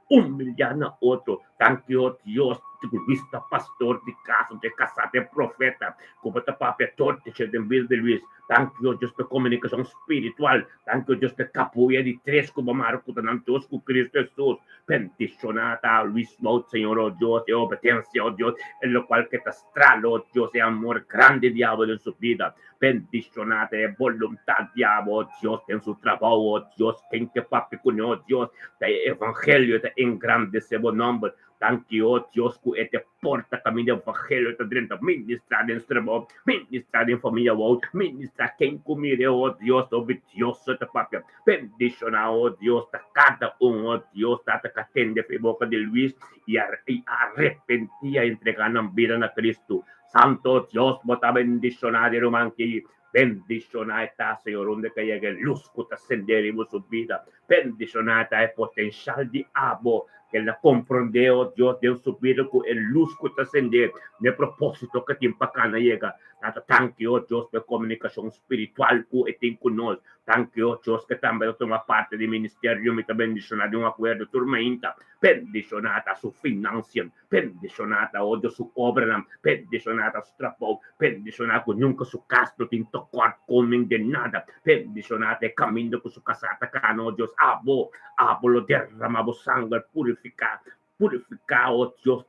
humilia na otro. Danki, oh Dios, cu Luis ta pastor di casa, dje casa den profeta, cu bo ta papia tur dje den bida di Luis. Danki, oh Dios, pa e comunicacion spiritual. Danki, oh Dios, pa e capuya di tres cu bo mara cu ta nan dos cu Cristo Jesus. Bendiciona ta Luis Wout, Señor, oh Dios, e obedencia, oh Dios, e locual ke ta strala, oh Dios, e amor grandi di abo den su bida. Bendiciona ta e boluntad di abo, oh Dios, den su trabao, oh Dios, ken ke papia cune, oh Dios, ta e evangelio ta engrandece bo nomber. Danki, oh Dios, ku e te porta kaminda evangelio ta drenta. Ministra den trabou, ministra den familia Wout, ministra ken ku mire, oh Dios, obedioso ta papia. Bendiciona, oh Dios, ta cada un, oh Dios, Tata, ka tende fe boca di Luis y a arrepenti y a entrega nan bida na Cristo. Santo Dios, bo ta bendiciona di ruman ki bendiciona e ta, Señor, unda ka yega e luz cu ta sende riba su bida. Bendiciona ta e potencial di abo, ke el a comprende, oh Dios, den su bida cu e luz cu ta sende n'e proposito ke tin pa cana yega. Tata, tanki, oh Dios, pa e comunicacion spiritual cu e tin cu nos. Danki, oh Dios, ke tambe ta tuma parti di ministerio. Mi ta bendishoná di un akuerdo tur mainta. Bendishoná ta su finansian. Bendishoná ta, oh Dios, su obranan. Bendishoná ta su trabou. Bendishoná ku nunka su kas no tin tokòrtkoming den nada. Bendishoná ta e kaminda ku su kasá ta kana, oh Dios. Abo, abo lo derramá bo sanger purifiká, purifiká, oh Dios,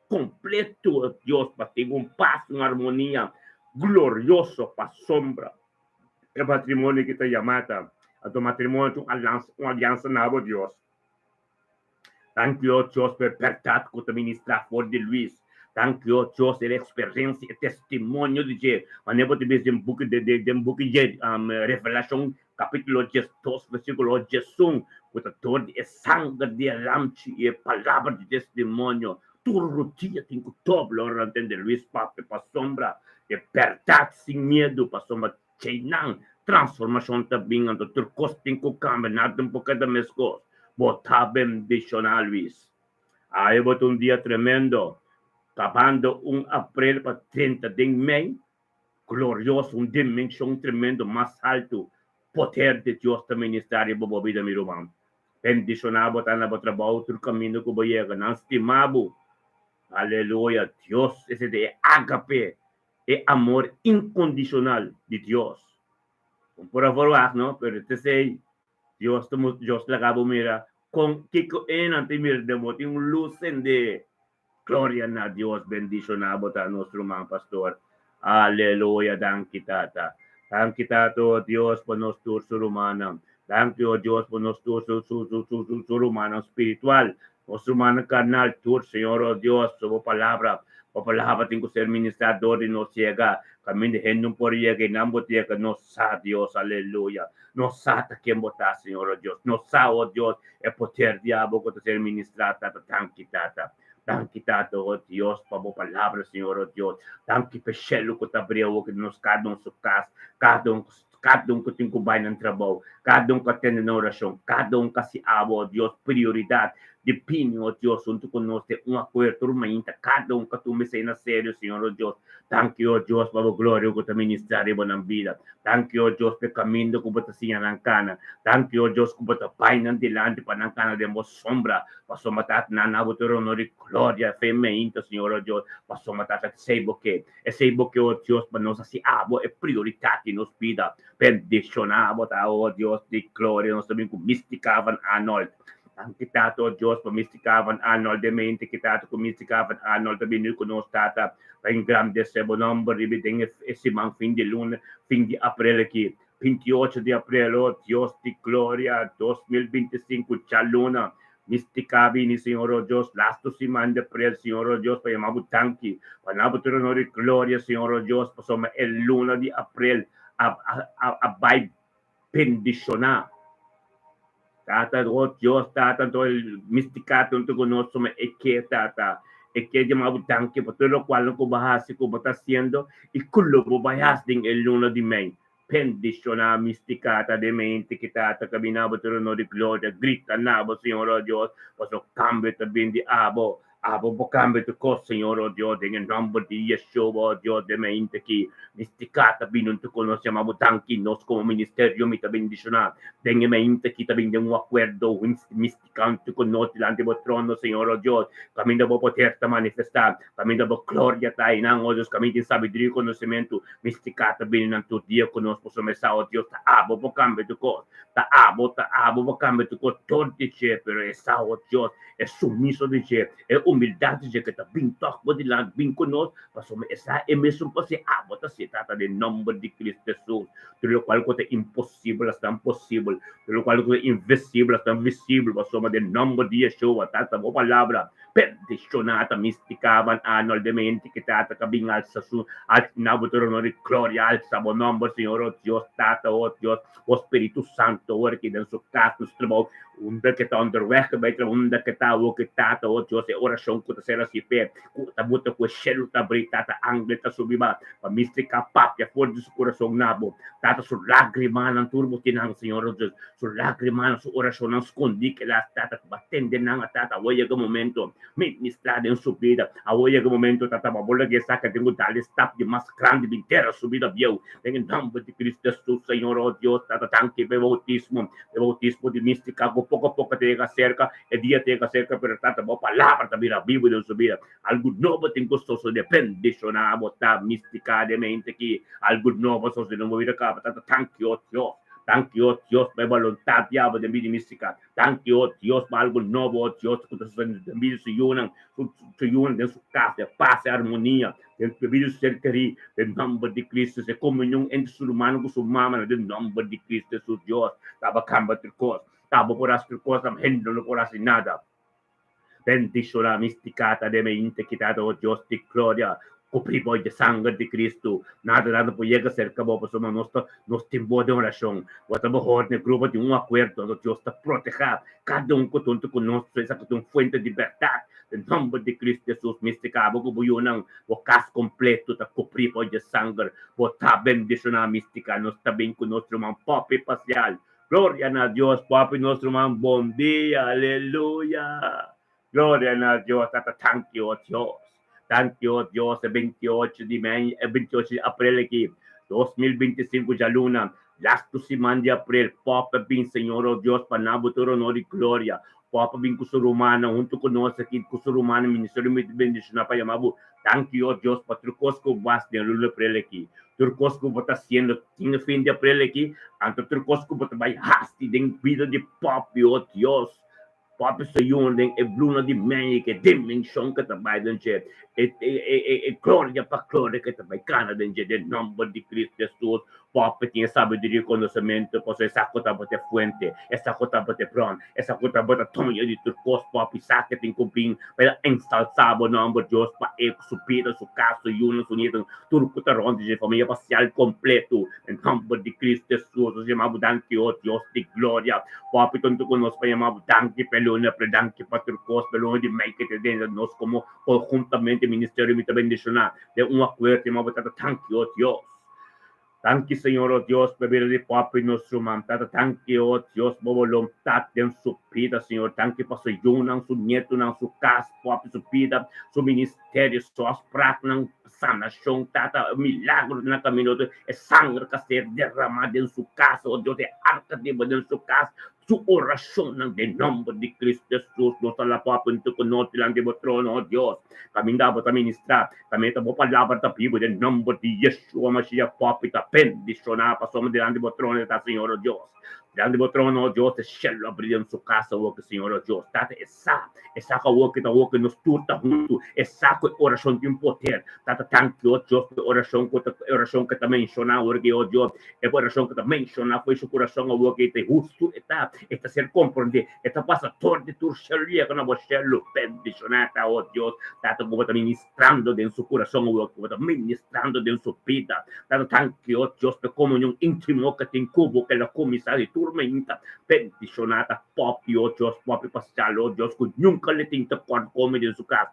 kompleto, oh Dios, pa tin un pas, un armonia glorioso pasobra E matrimonio ki ta yama ta anto matrimonio ta un alansa, un aliansa na bo Dios. Danki o Dios pa e bèrdat ku ta ministrá for di Luis. Danki o Dios e eksperensia, e testimonio di dje. Manera bo ta bisa den buki den buki dje Revelashon kapitulo 12 versíkulo 11 ku ta dor di e sanger di e lamchi i e palabra di testimonio Tur dia tin ku dobla ora nan tende Luis papia pasobra e bèrdat sin miedu, pasobra djeinan transformashon ta bin, anto tur kos tin ku kambia, nada no por keda meskos. Bo ta bendishoná Luis. Awe bo ta un dia tremendo, kabando un aprel pa 30 den mei, glorioso, un dimenshon tremendo mas haltu, poder di Dios ta ministrá riba bo bida mi ruman. Bendishoná bo ta na bo trabou tur kaminda ku bo yega. Nan stima bo. Aleluya! Dios, esei ta e ágape. E amor inkondishonal di Dios. Bo por a verwagt, no? Pero t'esei Dios ta Dios laga bo mira kon kiko enan ta mira den bo. Tin un lus sendé. Gloria na Dios. Bendishoná bo ta nos ruman pastor. Aleluya. Danki Tata. Danki Tata, o Dios, pa nos tur su rumannan. Danki, o Dios, pa nos tur su su su su su su rumannan spiritual. Nos rumannan karnal tur, Señor, o Dios, su bo palabra. Bo palabra tin ku ser ministrá dor di nos yega. Kaminda hende no por yega i nan bo ta yega, nos sa, Dios. Aleluya. Nos sa ta ken bo ta, Señor, o Dios. Nos sa, o Dios, e poder di abo ku ta ser ministrá, Tata. Danki, Tata. Danki, Tata, o Dios, pa bo palabra, Señor, o Dios. Danki pa e shelu ku ta bria awor ku nos kada un su kas, kada un kada un ku tin ku bai nan trabou, kada un ku a tende nan orashon, kada un ku a hasi abo, o Dios, prioridat di bini, o Dios, huntu ku nos den un akuerdo tur mainta, kada un ku a tuma esei na serio, Señor, o Dios. Danki, o Dios, pa bo gloria ku ta ministrá riba nan bida. Danki, o Dios, pa e kaminda ku bo ta siña nan kana. Danki, o Dios, ku bo ta bai nan dilanti pa nan kana den bo sombra. Pasobra Tata, nan na bo tur honor i gloria, fe meinta, Señor, o Dios, pasobra Tata, esei bo ke. Esei bo ke, o Dios, pa nos hasi abo e prioridat di nos bida. Bendishoná bo ta, o Dios di gloria. Nos ta bin ku Mystica van Arnold. Danki, Tata, o Dios, pa Mystica van Arnold. Den mente ki, Tata, ku Mystica van Arnold ta bini ku nos, Tata, pa engrandesé bo nòmber riba den e siman fin di luna, fin di aprel aki. 28 di aprel, o Dios di gloria, 2025, djaluna, Mystica bini, Señor, o Dios, lastu siman di aprel, Señor, o Dios, pa yama bo danki, pa na bo tur honor i gloria, Señor, o Dios, pasobra e luna di aprel a a a bai bendishoná. Tata, o Dios, Tata, anto e Mystica huntu ku nos, pasobra e ke, Tata, e ke yama bo danki pa tur lokual ku bo a hasi, ku bo ta hasiendo i ku lo bo bai hasi den e luna di mei. Bendiciona mistica ta den mente ki ta ta camina bo trono di gloria grita na bo Señor oh Dios paso cambio ta bin di abo abo bo cambia tur cos Señor oh Dios den e nomber di Yeshua oh Dios den mente ki mistica ta bin hunto cu nos yama bo danki nos como ministerio mi ta bendiciona den e mente ki ta bin den un acuerdo mistica hunto cu nos dilanti bo trono Señor oh Dios caminda bo poder ta manifesta caminda bo gloria ta einan oh Dios caminda tin sabiduria y conocimento Mistica ta bini nan tur dia ku nos pasobra e sa, o Dios, ta abo por kambia tur kos. Ta abo, ta abo por kambia tur kos dor di dje, pero e sa, o Dios, e sumiso di dje, e humildat di dje ku ta bin tòg bo dilanti, bin ku nos, pasobra e sa e mesun kos si abo ta hasi, Tata, den nòmber di Cristo Hesus. Tur lokual ku ta imposibel a stan posibel, tur lokual ku ta invisibel a stan visibel, pasobra den nòmber di Yeshua, Tata, bo palabra Bendishoná ta Mystica van Arnold de mente ki tata ka bin alsa su alsa na bo trono di gloria alsa bo nomber Señor o Dios Tata o Dios bo Spiritu Santo ora ki den su kas na su trabou unda ke ta onderweg bai trabou unda ke ta awo ki Tata o Dios e orashon ku ta ser hasi p'e ku ta buta ku e shelu ta abri Tata angel ta subi ba pa Mystica papia for di su kurason na bo Tata su lagrimanan tur bo tin nan Señor o Dios Su lágrimanan, su orashonnan skondí keda Tata ku bo a tende nan a Tata awor yega momento ministrá den su bida awor yega momento Tata bo a por laga e sa ke tin ku dal e stap di mas grandi bin tera su bida bieu den e nòmber di Cristo Hesus Señor oh Dios Tata danki pa e boutismo e boutismo di místika ku poko a poko ta yega serka e dia ta yega serka pero Tata bo palabra ta bira bibu den su bida algu nobo tin ku sosode bendishoná bo ta místika den mente aki algu nobo a sosode den bo bida kaba Tata danki oh Dios. Danki, o Dios, pa e boluntat di abo den bida místika. Danki, o Dios, pa algu nobo, o Dios, ku ta sucediendo den bida di su yunan, su su yunan den su kas, e pas, e armonia, den bida di su ser kerí, den nòmber di Cristo, e komunion entre su rumannan ku su mamanan, den nòmber di Cristo Jesus, Dios, ta bo kambia tur kos, ta bo por hasi tur kos, hende no por hasi nada. Bendiciona mistica ta den mente kitado, o Dios di gloria, cubri bo dje sanger di Cristo. Nada nada por yega cerca bo, pasobra nos ta nos tin bo den oracion. Bo ta mehor den grupo di un acuerdo, anto Dios ta proteha cada un cu ta hunto cu nos, esaki ta un fuente di berdad. Den nomber di Cristo Jesus, mistica bo cu bo yunan, bo cas completo ta cubri bo dje sanger. Bo ta bendiciona mistica, nos ta bin cu nos ruman Poppy Pacial. Gloria na Dios, papi nos ruman, bon dia, aleluya. Gloria na Dios, tata, thank you, Dios. Thank you, Dios, e 28 di mei, e 28 di april aki, 2025 djaluna, lastu siman di april, Papa bin, Señor, oh Dios, pa na bo tur honor i gloria. Papa bin ku su rumannan, huntu ku nos aki, ku su rumannan, Ministerio Mi Bendiciona pa yama bo. Danki, o Dios, pa tur kos ku bo a hasi den luna di aprel aki. Tur kos ku bo ta hasiendo tin e fin di aprel aki, anto tur kos ku bo ta bai hasi den bida di Papi, o Dios. Papi su yuna den e luna di mei, ku e dimenshon ku ta bai den dje, e e gloria pa gloria ku ta bai kana den dje, den nòmber di Kristu Hesus. Papi tin e sabiduria i konosementu, pasobra e sa ku tabata e fuente, e sa ku tabata e bron, e sa ku tabata doño di tur kos. Papi sa ke tin ku bin pa el ensalsá bo nòmber, Dios, pa e ku su bida, su kas, su yunan, su nietunan, tur ku ta rònt di dje, famia pasial kompletu. Den nòmber di Kristu Hesus, nos yama bo danki, o Dios di gloria. Papi, tonto ku nos pa yama bo danki pa e luna, pero danki pa tur kos, pa e luna di mei ke ta den nos komo konhuntamente ministerio mi ta bendishoná den un akuerdo, yama bo Tata danki, o Dios. Danki Señor o Dios pa bida di papi nos ruman tata danki o Dios bo boluntat den su bida Señor danki pa su yunan su nietunan su kas papi su bida su ministerio su afspraknan sanashon tata milagro na kaminda e sanger ka ser derama den su kas o Dios e arka di bo den su kas Su orashonnan den nòmber di Kristu Hesus nos ta laba punto ku nos dilanti bo trono, o Dios. Kaminda bo ta ministrá, kaminda bo palabra ta bibu den nòmber di Yeshua Mashiach Papi ta bendishoná pasobra dilanti bo trono ta Señor, o Dios. Dilanti bo trono, o Dios, e shelu a bria den su kas awor ku Señor, o Dios. Tata e sa, e sa ku awor ku ta awor ku nos tur ta huntu, e sa ku e orashon tin poder. Tata danki, o Dios, pa e orashon ku ta e orashon ku ta menshoná awor aki, o Dios. E orashon ku ta menshoná fo'i su kurason awor ku e ta hustu e ta, e ta ser komprondé, e ta pasa tor di tur shelu yega na bo shelu. Bendishoná ta, o Dios, Tata ku bo ta ministrando den su kurason awor, ku bo ta ministrando den su bida. Tata danki, o Dios, pa e komunion íntimo ku tin ku bo ku el a kuminsá di tur mainta. Bendishoná ta Poppy, o Dios, Poppy Pascal, o Dios, ku nunka le tin tekort komi den su kas.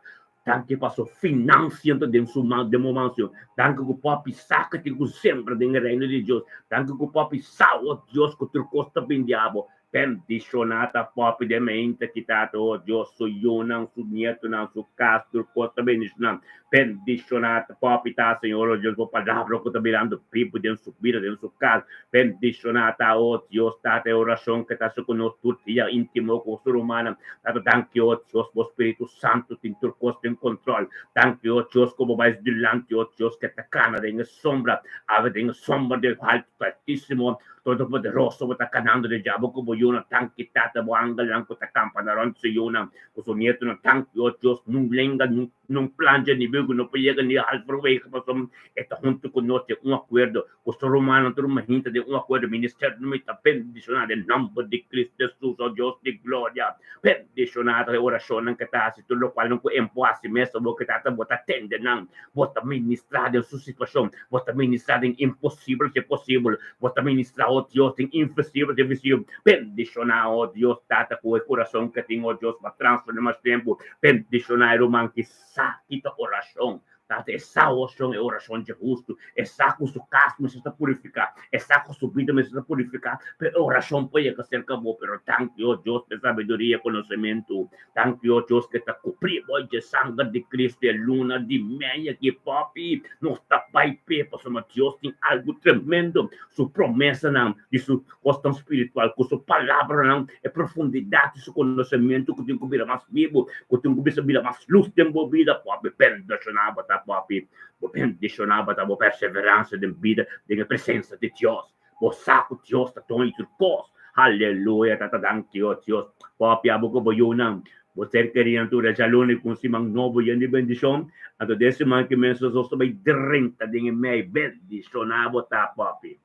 Danki pa su finansian ta den su man den bo man Señor. Danki ku papi sa ke tin ku sembra den e reino di Dios. Danki ku papi sa o Dios ku tur kos ta bin di abo. Bendishoná ta papi den mente ki tata o Dios su yunan, su nietonan, su kas tur kos ta bendishoná. Bendishoná ta papi ta Señor o Dios bo palabra ku ta birando bibu den su bida den su kas. Bendishoná ta o Dios tata e orashon ke ta hasi ku nos tur dia intimo ku su rumannan. Tata danki o Dios bo Spiritu Santu tin tur kos den kontrol. Danki o Dios ku bo bai dilanti o Dios ke ta kana den e sombra awe den e sombra di Alto Altisimo Todopoderoso bo ta kanando den djabo ku bo yunan. Danki Tata bo angelnan ku ta kampa na rònt su yunan ku su nietunan. Danki o Dios nun lenga nun nun planja ni bugu no por yega ni halverwege pasobra e ta huntu ku nos den un akuerdo. Ku su rumannan tur mahinta den un akuerdo ministerio no mi ta bendishoná den nòmber di Cristo Hesus, o Dios di gloria. Bendishoná ta e orashonnan ke ta hasi, tur lokualnan ku en por hasi mes abo ke ta bo ta tende nan, bo ta ministrá den su situashon, bo ta ministrá den imposibel te posibel, bo ta ministrá, o Dios, den invisibel te visibel. Bendishoná, o Dios Tata, ku e kurason ke tin, o Dios, pa transformá mas tempu. Bendishoná e ruman ki sa kita orashon. Tata, e sa orashon e orashon dje hustu. E sa ku su kas mester ta purifiká. E sa ku su bida mester ta purifiká. Pero e orashon por yega serka bo. Pero danki, o Dios, pa e sabiduria i konosementu. Danki, o Dios, ke ta kubrí bo dje sanger di Kristu. E luna di mei aki, papi, nos ta bai p'e, pasobra Dios tin algu tremendo. Su promesanan di su kosnan spiritual, ku su palabranan, e profundidat di su konosementu ku tin ku bira mas bibu, ku tin ku bisa bira mas lus den bo bida. Papi, bendishoná bo ta, papi. Bo bendishoná bo ta bo perseveransia den bida, den e presensia di Dios. Bo sa ku Dios ta doño di tur kos. Aleluya, Tata, danki, o Dios. Papi, abo ku bo yunan, bo ser kerinan tur e djaluna i ku un siman nobo yen di bendishon. Anto den siman ki mes nos ta bai drenta den e mei. Bendishoná bo ta, papi.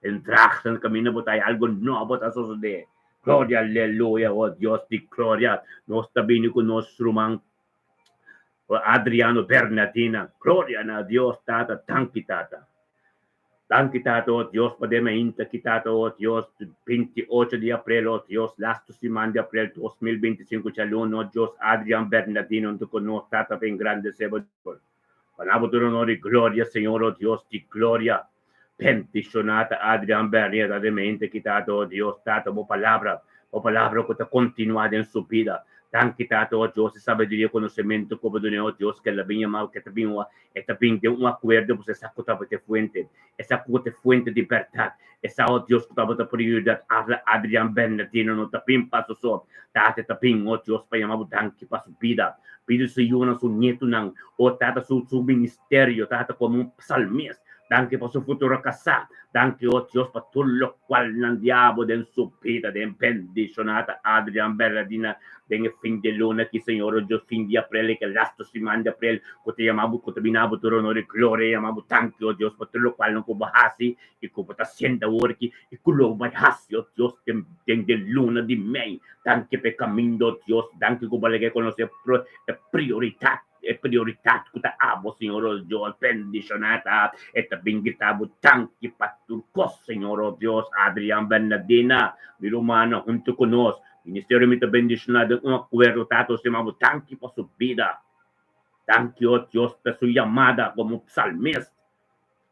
Den drachten kaminda bo ta hay algo nobo ta sosodé. Gloria, aleluya, oh Dios di gloria. Nos ta bini ku nos ruman Adriano Bernardina. Gloria na Dios Tata. Danki Tata. Danki Tata, oh Dios, pa den mainta ki Tata, oh Dios, 28 di aprel, oh Dios, lastu siman di aprel 2025 djaluna, oh Dios, Adrian Bernardino huntu ku nos Tata pa engrandesé bo. Pa na bo tur honor i gloria, Señor, oh Dios di gloria. Bendishoná ta Adrian Bernier ta den mente ki ta ador Dios Tata bo palabra, bo palabra ku ta kontinuá den su bida. Danki Tata, o Dios, e sabiduria i konosementu ku bo dun'é, o Dios, ku el a bin yamá, ku e ta bin e ta bin den un akuerdo pasobra e sa ku tabata e fuente, e sa ku ta e fuente di bèrdat, e sa, o Dios, ku tabata prioridat. Adrian Bernardino no ta bin pa su so, Tata, e ta bin, o Dios, pa yama bo danki pa su bida, bida di su yunan, su nietunan, o Tata, su su ministerio, Tata, komo un psalmist. Danki pa su futuro kasá. Danki, o Dios, pa tur lokualnan di abo den su bida. Den bendishoná ta Adrian Bernardina den e fin di luna aki, Señor, o Dios, fin di aprel, e ke lastu siman di aprel, ku ta yama bo, ku ta bini abo tur honor i gloria, yama bo danki, o Dios, pa tur lokualnan ku bo hasi i ku bo ta hasiendo awor aki i ku lo bo bai hasi, o Dios, den den den luna di mei. Danki pa e kaminda, o Dios. Danki ku bo a laga e konosé e prioritat. E prioritat ku ta abo, Señor o Dios, bendishoná ta e ta bin grita bo danki pa tur kos, Señor o Dios. Adrian Bernardina, mi rumannan huntu ku nos, ministerio mi ta bendishoná den un akuerdo, Tata, nos yama bo danki pa su bida. Danki, o Dios, pa su yamada komo psalmist,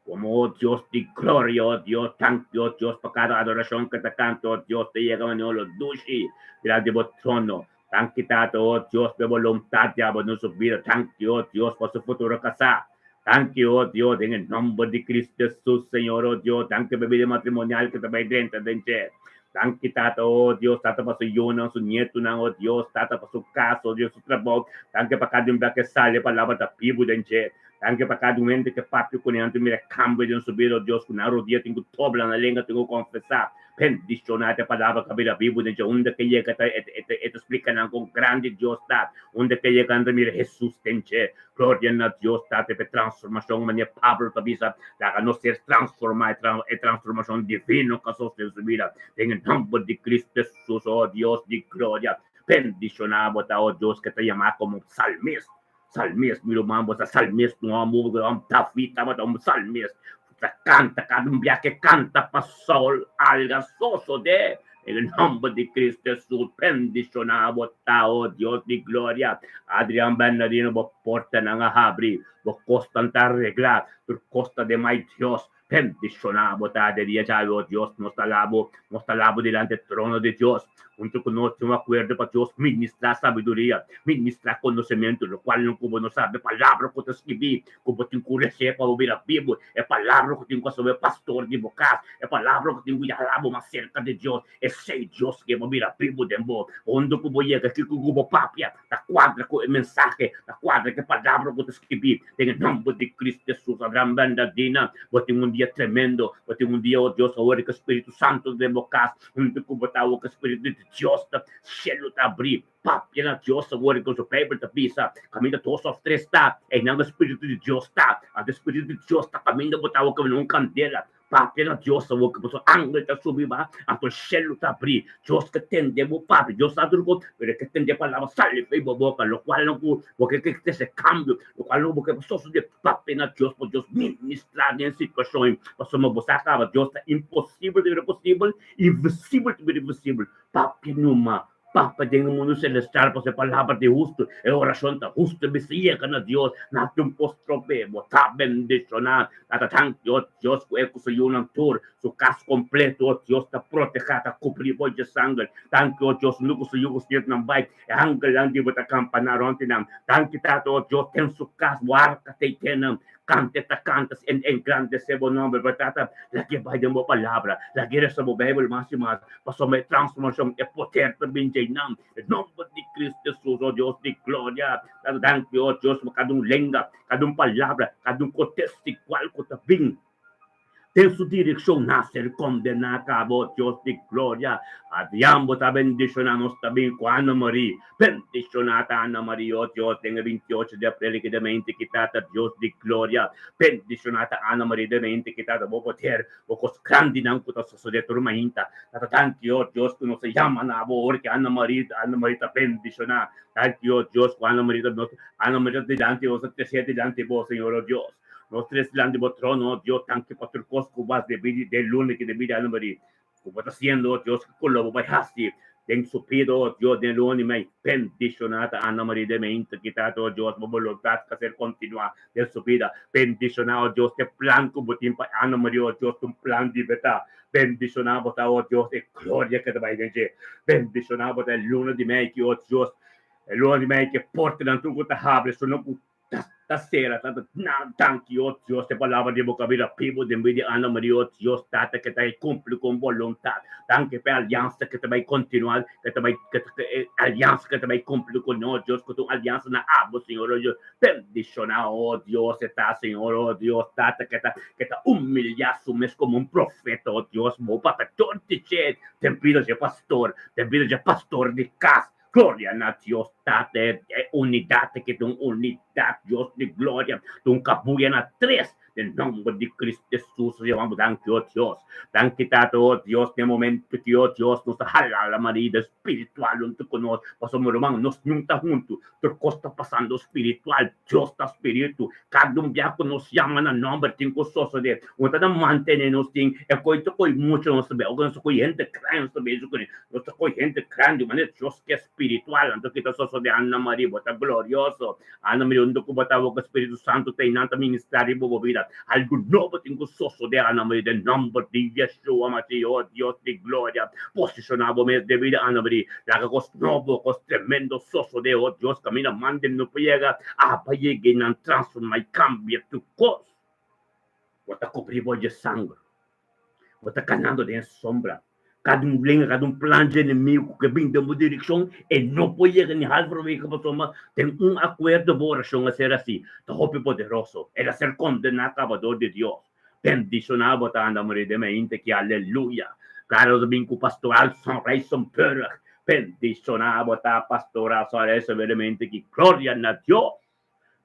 komo o Dios di gloria, o Dios. Danki, o Dios, pa kada adorashon ku ta kanta, o Dios, ta yega manera lo dushi dilanti di bo trono. Danki Tata, oh Dios, p'e boluntat di abo den su bida. Danki, oh Dios, pa su futuro kasá. Danki, oh Dios, den e nomber di Cristo Jesus, Señor, oh Dios, danki p'e bida matrimonial ku ta bai drenta den dje. Danki, Tata, oh Dios, Tata, pa su yunan, su nietunan, oh Dios, Tata, pa su kas, oh Dios, su trabou. Danki pa kada un bia ku e sali e palabra ta bibu den dje. Danki pa kada un hende ku papia ku nan ta mira kambio den su bida, oh Dios, ku nan rodia tin ku dobla nan lenga, tin ku konfesá. Bendishoná ta e palabra ku a bira bibu den dje. Unda ke yega ta e ta splika nan kon grandi Dios ta. Unda ke yega nan ta mira Hesus den dje. Gloria na Dios Tata pa e transformashon manera Pablo ta bisa, Laga nos ser transformá, e transformashon divino ku a sosodé den su bida. Den e nòmber di Cristo Hesus, oh Dios di gloria, bendishoná bo ta, oh Dios, ke ta yamá komo salmista. Salmist, mi ruman, bo sa salmist un hòmber ku hòmber David tabata un salmist ta kanta kada un bia ke kanta pa Saul alga sosodé. Den e nòmber di Cristo Hesus bendishoná bo ta, o Dios di gloria. Adrian Bernardino, bo portanan a habri, bo kosnan ta reglá, tur kos ta den mai Dios. Bendishoná bo ta de dia djawe, o Dios, nos ta labo, nos ta labo dilanti e trono di Dios. Huntu ku nos tin un akuerdo pa Dios ministrá sabiduria, ministrá konosementu, lokual no ku bo no sabi, e palabra ku ta skibí, ku bo tin ku resé pa bo bira bibu, e palabra ku tin ku asobe pastor di bo kas, e palabra ku tin ku yala bo mas serka di Dios, esei Dios ke bo bira bibu den bo. Huntu ku bo yega, kiko ku bo papia ta kuadra ku e mensahe, ta kuadra ku e palabra ku ta skibí. Den e nomber di Cristo Jesus, Abraham Bernardina, bo tin un dia tremendo, bo tin un dia, oh Dios, awor ku Spiritu Santo den bo kas, huntu ku bo ta awor ku Spiritu di Dios ta, shelu ta abri, papia na Dios awor ku su Bijbel ta bisa, kaminda dos òf tres ta, einan e Spiritu di Dios ta, anto e Spiritu di Dios ta kaminda bo ta awor ku un kandela, Papia na Dios awor ku boso angel ta subi ba, anto shelu ta abri. Dios ke tende bo papia, Dios sa tur kos, pero e ke tende palabra sali fei bo boka, lokual no ku bo ke ke trese kambio, lokual no ku bo ke pa sosode. Papia na Dios pa Dios ministra den situashon ei, pasobra bo sa kaba Dios ta imposibel ta bira posibel, invisibel ta bira visibel. Papia numa. Papa den e mundu selestial pasobra e palabra ta hustu, e orashon ta hustu, e mester yega na Dios, na tin un strobe, bo ta bendishoná. Tata danki, o Dios, ku e ku su yunan tur, su kas kompleto, o Dios, ta protehá, ta kubrí bo dje sanger. Danki, o Dios, unda ku su yu ku su nietunan bai, e angelnan di bo ta kampaná rònt di nan. Danki, Tata, o Dios, den su kas, bo arka ta ei den nan. Kante ta kanta en engrandesé bo nòmber, pero Tata, lag'é bai den bo palabra, lag'é resa bo Beibel mas i mas, pasobra e transformashon, e poder ta bin djei nan. E nòmber di Cristo Jesus, o Dios di gloria, Tata, danki, o Dios, pa kada un lenga, kada un palabra, kada un kotestigual ku ta bin Den su direkshon na ser kondená kaba, o Dios di gloria. Adrian, bo ta bendishoná nos ta bin ku Ana Marie. Bendishoná ta Ana Marie, o Dios, den e 28 di aprel ki demente ki Tata Dios di gloria. Bendishoná ta Ana Marie demente ki Tata bo poder, bo kos grandinan ku ta sosodé tur mainta. Tata danki, o Dios, ku nos a yama na bo ora ki Ana Marie, Ana Marie ta bendishoná. Danki, o Dios, ku Ana Marie ta nos, Ana Marie ta dilanti nos, ta tresé dilanti bo, Señor, o Dios. Nos tres dilanti bo trono, oh Dios, danki pa tur kos ku bo a debí di den luna ki debí di Ana Marie. Ku bo ta hasiendo, oh Dios, kiko lo bo bai hasi den su bida, oh Dios, den luna di mei. Bendishoná ta Ana Marie den mei integridat, oh Dios, bo boluntat ka ser kontinuá den su bida. Bendishoná, oh Dios, e plan ku bo tin pa Ana Marie, oh Dios, ta un plan di berdad. Bendishoná bo ta, oh Dios, e gloria ku ta bai den dje. Bendishoná bo ta e luna di mei ki, oh Dios. E luna di mei ke portanan tur ku ta habri esun ku ta sera ta na danki o Dios e palabra di bo ka bira bibu den bida di Ana Maria o Dios Tata ke ta kumpli ku bo boluntat danki pa e aliansa ke ta bai kontinua ke ta bai e aliansa ke ta bai kumpli ku nos Dios ku ta un aliansa na abo Señor o Dios bendishona o Dios e ta Señor o Dios Tata ke ta ke ta humilya su mes komo un profeta o Dios bo papia tur di dje den bida dje pastor den bida dje pastor di kas Gloria na Dios Tata e unidat aki ta un unidat Dios di gloria ta un kabuya na tres den nomber di Cristo Jesus nos yama bo danki o Dios danki Tata o Dios den momento aki o Dios nos ta hala la marida spiritual huntu ku nos pasobra ruman nos nun ta huntu tur kos ta pasando spiritual Dios ta spiritu kada un bia ku nos yama na nomber tin ku sosode un ta na mantene nos tin e koi ta koi mucha nos ta bia ora nos ta koi hende grandi nos ta bia esaki Nos ta kohe hende grandi manera Dios ke spiritual, anto kita sosode Anna Marie, bo ta glorioso. Anna Marie, unda ku bo ta awor ku Spiritu Santu ta einan ta ministra riba bo bida. Algu nobo tin ku sosode Anna Marie, den nomber di Yeshua Masih, oh Dios di gloria, posiciona bo mes den bida Anna Marie. Laga kos nobo, kos tremendo sosode, oh Dios, kaminda manden no por yega, aba yega einan transforma i kambia tur kos. Bo ta kubri bo dje sanger. Bo ta kanando den e sombra. Kada un lenga, kada un plan dje enemigu ku ke bin den bo direkshon, e no por yega ni halverwege pasobra den un akuerdo bo orashon a ser hasi. Ta hopi poderoso. El a ser kondená kaba dor di Dios. Bendishoná bo ta anda muri den mainta ki. Aleluya! Klaro ta bin ku Pastor Alson Rijssenburg. Bendishoná bo ta Pastor Alson Rijssenburg den mainta ki. Gloria na Dios!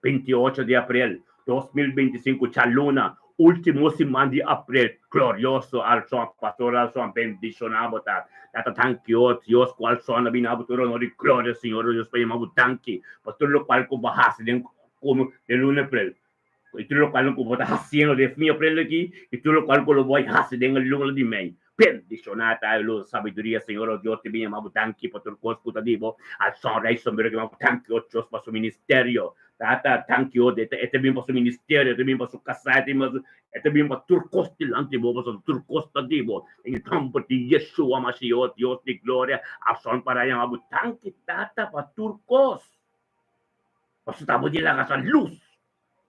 28 di aprel 2025 djaluna ultimo siman di aprel glorioso Alson Pastor Alson bendiciona bo ta tata danki oh Dios cu Alson a bini abo tur honor y gloria Señor oh Dios pa yama bo danki pa tur locual cu bo a haci den como den luna aprel y tur locual cu bo ta haciendo den fin aprel aki y tur locual cu lo bo a haci den e luna di mei Bendiciona ta e luz sabiduria Señor o Dios te bin yama bo danki pa tur cos cu ta di bo al son rey sombrero ke bo danki o Dios pa su ministerio tata danki o e ta bin pa su ministerio e ta bin pa su casa e ta bin pa su e ta bin pa tur cos dilanti bo pasobra tur cos ta di bo den e nomber di Yeshua Mashiach o Dios di gloria al son para yama bo danki tata pa tur cos pasobra ta bo di laga sa luz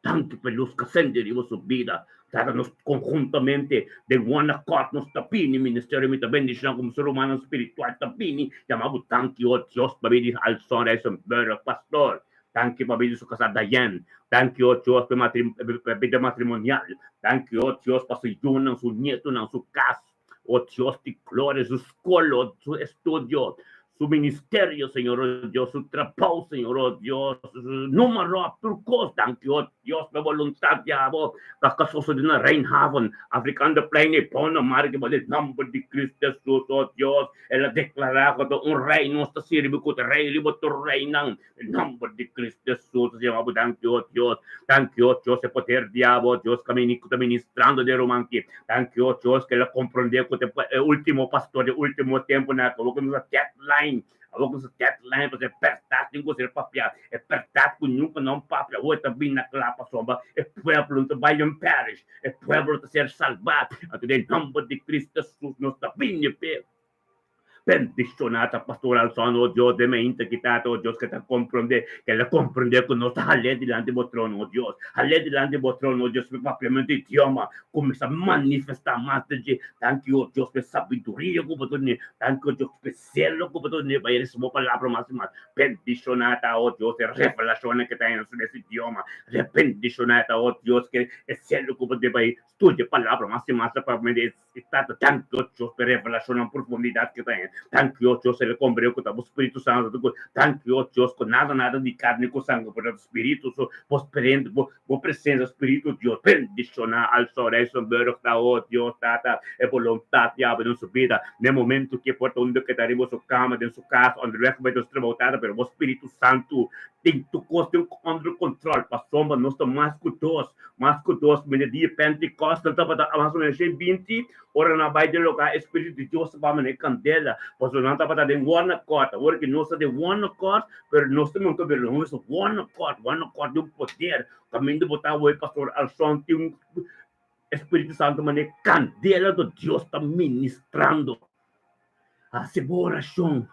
Tantu pa e lus ka sende riba su bida, tata nos konhuntamente den one accord nos ta bini ministerio mi ta bendiciona komo su rumannan spiritual ta bini yama bo danki o Dios pabia di Alson Rijsenburg pastor danki pabia di su casa Diane danki o Dios pa e bida matrimonial danki o Dios pa su yunan su nietonan su cas o Dios di gloria su skol o su estudio su ministerio, Señor, oh Dios, su trabou, Señor, oh Dios, su numero, tur kos, danki, oh Dios, pa voluntad di abo, pa ka sosode na Rijnhaven, Afrikaanderplein, e bon na ke bo den nomber di Cristo Jesus, oh Dios, el a deklará ku ta un rei nos ta sirbi, ku ta rei riba tur reinan, den nomber di Cristo Jesus, Señor, abo danki, oh Dios, danki, oh Dios, e poder di abo, oh Dios, ku ta ministrando den ruman aki. Danki o Dios ke el a komprondé ku ta e último pastor di último tempunan aki. Awor ku nos a deadline, awor ku nos a deadline pasobra e bèrdat tin ku ser papiá, e bèrdat ku nunka no papia awor e ta bin na kla pasobra e pueblo no ta bai den perish, e pueblo ta ser salbá. Anto den nòmber di Cristo Jesus nos ta bini p'e. Bendiciona ta Pastor Alson, oh Dios, den mainta ki tata, oh Dios, ke ta comprende, ke la comprende ku nos ta hal'é dilanti bo trono, oh Dios, hal'é dilanti bo trono, oh Dios, pa papiamento idioma kuminsá manifestá mas den dje. Danki, oh Dios, pa e sabiduria ku bo ta dune. Danki, oh Dios, pa e selo ku bo ta dune pa e risibi bo palabra mas i mas. Bendiciona ta, oh Dios, e revelashonnan ke ta henda su mes idioma. Rebendiciona ta, oh Dios, ke e selo ku bo ta dune pa e studia palabra mas i mas pa e E Tata, danki o Dios pa e revelashonnan profundidat ke ta hen. Danki o Dios el komprende ku ta bo Spiritu Santu ta ku. Danki o Dios ku nada nada di karni ku sangre por ta Spiritu so bo sperente bo bo presensia Spiritu Dios bendishona al so Rijssenburg ta o Dios Tata e boluntat di abo den su bida na e momento ke por ta unda ke ta riba su kama den su kas onderweg bai den su trabou Tata pero bo Spiritu Santu tin tur kos den under control pasobra nos ta mas ku dos Mas ku 2000 dia Pentekòstel tabata mas o ménos 120, ora nan a bai den lugá e Spiritu di Dios tabata manera kandela, pasobra nan tabata den one accord. Awor ki nos ta den one accord, pero nos ta nunka bira nos one accord, one accord di un poder. Kaminda bo ta awor Pastor Alson tin un Spiritu Santu manera kandela ku Dios ta ministrando. Hasi bo orashon.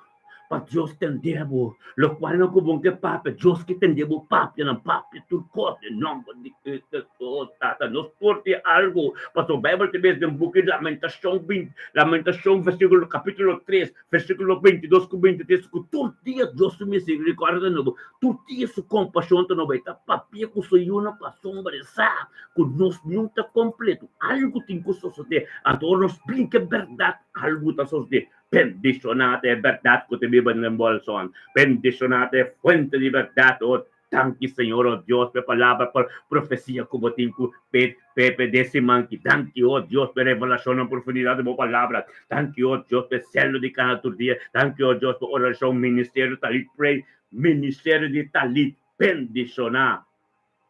Pa Dios tende bo. Lokual no ku bo ke papia, Dios ke tende bo papia nan. Papia tur kos den nòmber di Cristo Hesus. Tata, nos por tin algu, pasobra Beibel ta bisa den buki di Lamentashon binti, Lamentashon versíkulo kapítulo tres, versíkulo 22 ku 23, ku tur dia Dios su miserikòrdia ta nobo, tur dia su kompashon ta nobo. E ta papia ku su yunan pasobra e sa ku nos no ta kompleto, algu tin ku sosodé. Anto ora nos brinka e bèrdat, algu ta sosodé. Bendishoná ta e bèrdat ku ta biba den bolson. Bendishoná ta e fuente di bèrdat. O danki Señor, o Dios, pa e palabra, pa profesia ku bo tin ku Pepe den siman ki. Danki, o Dios, pa e revelashon na profundidat di bo palabra. Danki, o Dios, pa e selo di kana tur dia. Danki, o Dios, pa orashon, ministerio Talit Pray, ministerio di Talit. Bendishoná.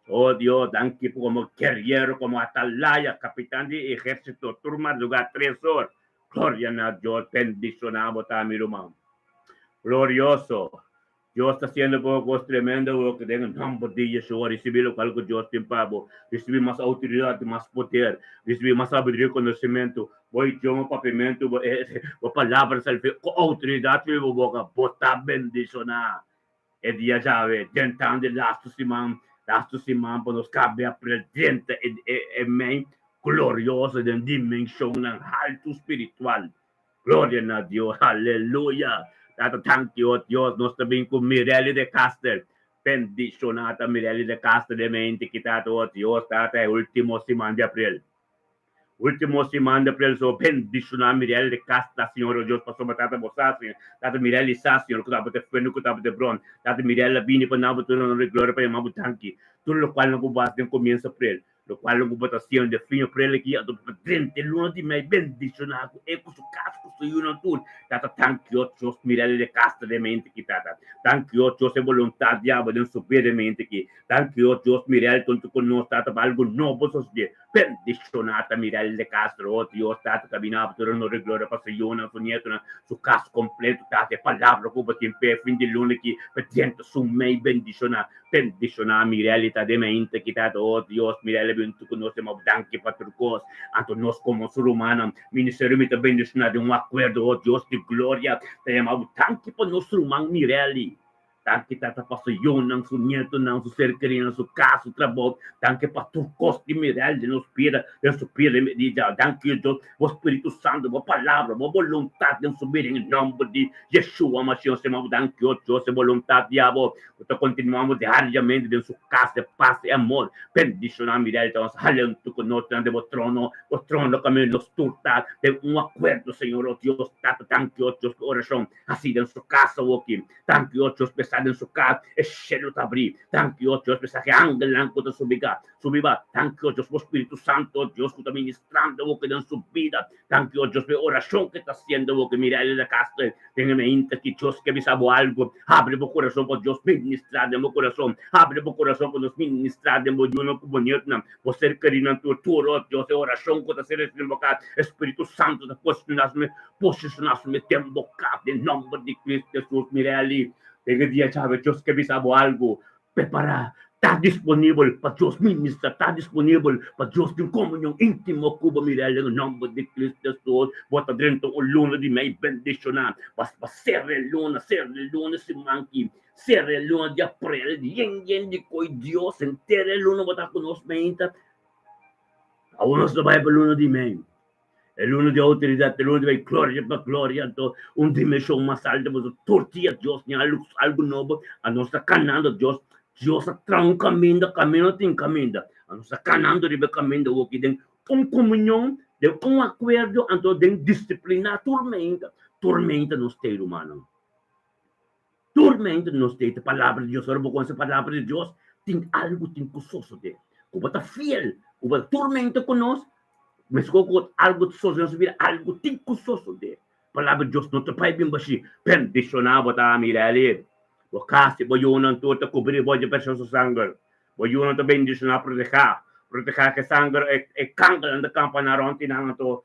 O Dios, danki pa komo guerriero, komo atalaya, kapitan di ehérsito, tur mardugá tres or. Gloria na Dios, bendiciona bo ta mi ruman. Glorioso. Dios ta haciendo bo cos tremendo bo que den nomber di Yeshua ricibi locual cu Dios tin pa bo. Ricibi mas autoridad, mas poder, ricibi mas sabiduria y conocimento. Bo idioma papiamento, bo, bo palabra sali cu autoridad fi bo boca. Bo ta bendiciona. E dia djawe, den tan di lastu siman, lastu siman pa nos kabe aprel drenta e e mei glorioso den dimenshonnan haltu spiritual. Gloria na Dios, aleluya! Tata tanki o Dios, nos ta bin ku Mirelli de Caster. Bendishoná ta Mirelli de Caster den mente ki Tata o Dios, Tata e ultimo siman di aprel. Ultimo siman di aprel so bendiciona Mirel de Casta, Señor o Dios, pasobra Tata bo sa, Señor, Tata Mirel i sa, Señor, cu tabata e fuente, cu tabata e bron. Tata Mirel a bini pa na bo trono di gloria pa yama bo danki. Tur locual nan cu bo haci den comienso aprel, locual nan cu bo ta haciendo den fin aprel aki, anto bo ta drenta e luna di mei bendiciona cu e, cu su casa, cu su yunan tur. Tata, danki o Dios, Mirel de Casta den mente aki, Tata. Danki o Dios, e boluntad di abo den su bida den mente aki. Danki o Dios, Mirel, tonto cu nos, Tata, pa algo nobo sosode. Bendishoná ta Mirel de Castro, oh Dios, Tata camina pa tur honor y gloria pa su yunan, su nietonan, su cas completo, Tata, e palabra cu bo tin p'e fin di luna aki, pa drenta su mei, bendishoná, bendishoná Mirel y ta den mainta aki, Tata, oh Dios, Mirel a bin hunto cu nos, e danki pa tur cos, anto nos como su rumannan, ministerio mi ta bendishoná den un acuerdo, oh Dios di gloria, ta yama bo danki pa nos ruman Mirel. Danki Tata pa su yunan, su nietonan, su ser kerinan, su kas, su trabou. Danki pa tur kos di Mirel den nos bida, den su bida den bida. Danki Dios, bo Spiritu Santu, bo Palabra, bo boluntat den su bida en e nomber di Yeshua Mashiach Señor. Danki o Dios e boluntat di abo ku ta kontinuando diariamente den su kas e pas e amor. Bendishona Mirel ta nos halentu ku nos dilanti bo trono, bo trono kaminda nos tur ta den un akuerdo Señor o Dios Tata. Danki o Dios pa e orashon hasi den su kas awoki. Danki o Dios p'esaki den su kas e shelu ta abrí. Danki o Dios p'esaki e angelnan ku ta subi ka subi ba. Danki o Dios pa Spiritu Santu o Dios ku ta ministrando awoki den su bida. Danki o Dios pa e orashon ku e ta hasiendo awoki. Mira el na kas den e mainta ki Dios ke bisa bo algu. Habri bo kurason pa Dios ministrá den bo kurason. Habri bo kurason pa nos ministrá den bo yunan ku bo nietunan, bo ser kerinan tur. Tur o Dios e orashon ku ta ser hasi den bo kas, e Spiritu Santu ta posicioná Posiciona su mes den bo cas den nomber di Cristo Jesus. Mira ali, den e dia djawe Dios ke bisa bo algo. Prepara, ta disponibel pa Dios ministra, ta disponibel pa Dios tin comunion intimo cu bo. Mira ali, den nomber di Cristo Jesus, bo ta drenta un luna di mei bendiciona. Bas pa cera e luna, cera e luna siman ki, cera e luna di april, yen yen di coy Dios, henter e luna bo ta cu nos meinta. Awor nos ta bay pa luna di mei. E luna di outoridat, e luna di bai gloria pa gloria, anto un dimenshon mas alto, pasobra tur dia Dios tin algu algu nobo, anos ta kanando Dios, Dios a traha un kaminda, kaminda tin kaminda, anos ta kanando riba e kaminda awoki den un komunion, den un akuerdo, anto den disiplina tur meinta, tur meinta nos ta e rumannan, tur meinta nos ta e palabra di Dios, ora bo konose palabra di Dios, tin algu tin ku sosode, ku bo ta fiel, ku bo ta tur meinta ku nos, Meskos ku algu ta sosodé na su bida, algu tin ku sosodé. Palabra di Dios no ta bai bin bashí. Bendishoná bo ta, Mirelly. Bo kas i bo yunan tur ta kubrí bo dje presioso sanger. Bo yunan ta bendishoná, protehá. Protehá ku e sanger, e kangelnan ta kampa na rònt di nan. Anto,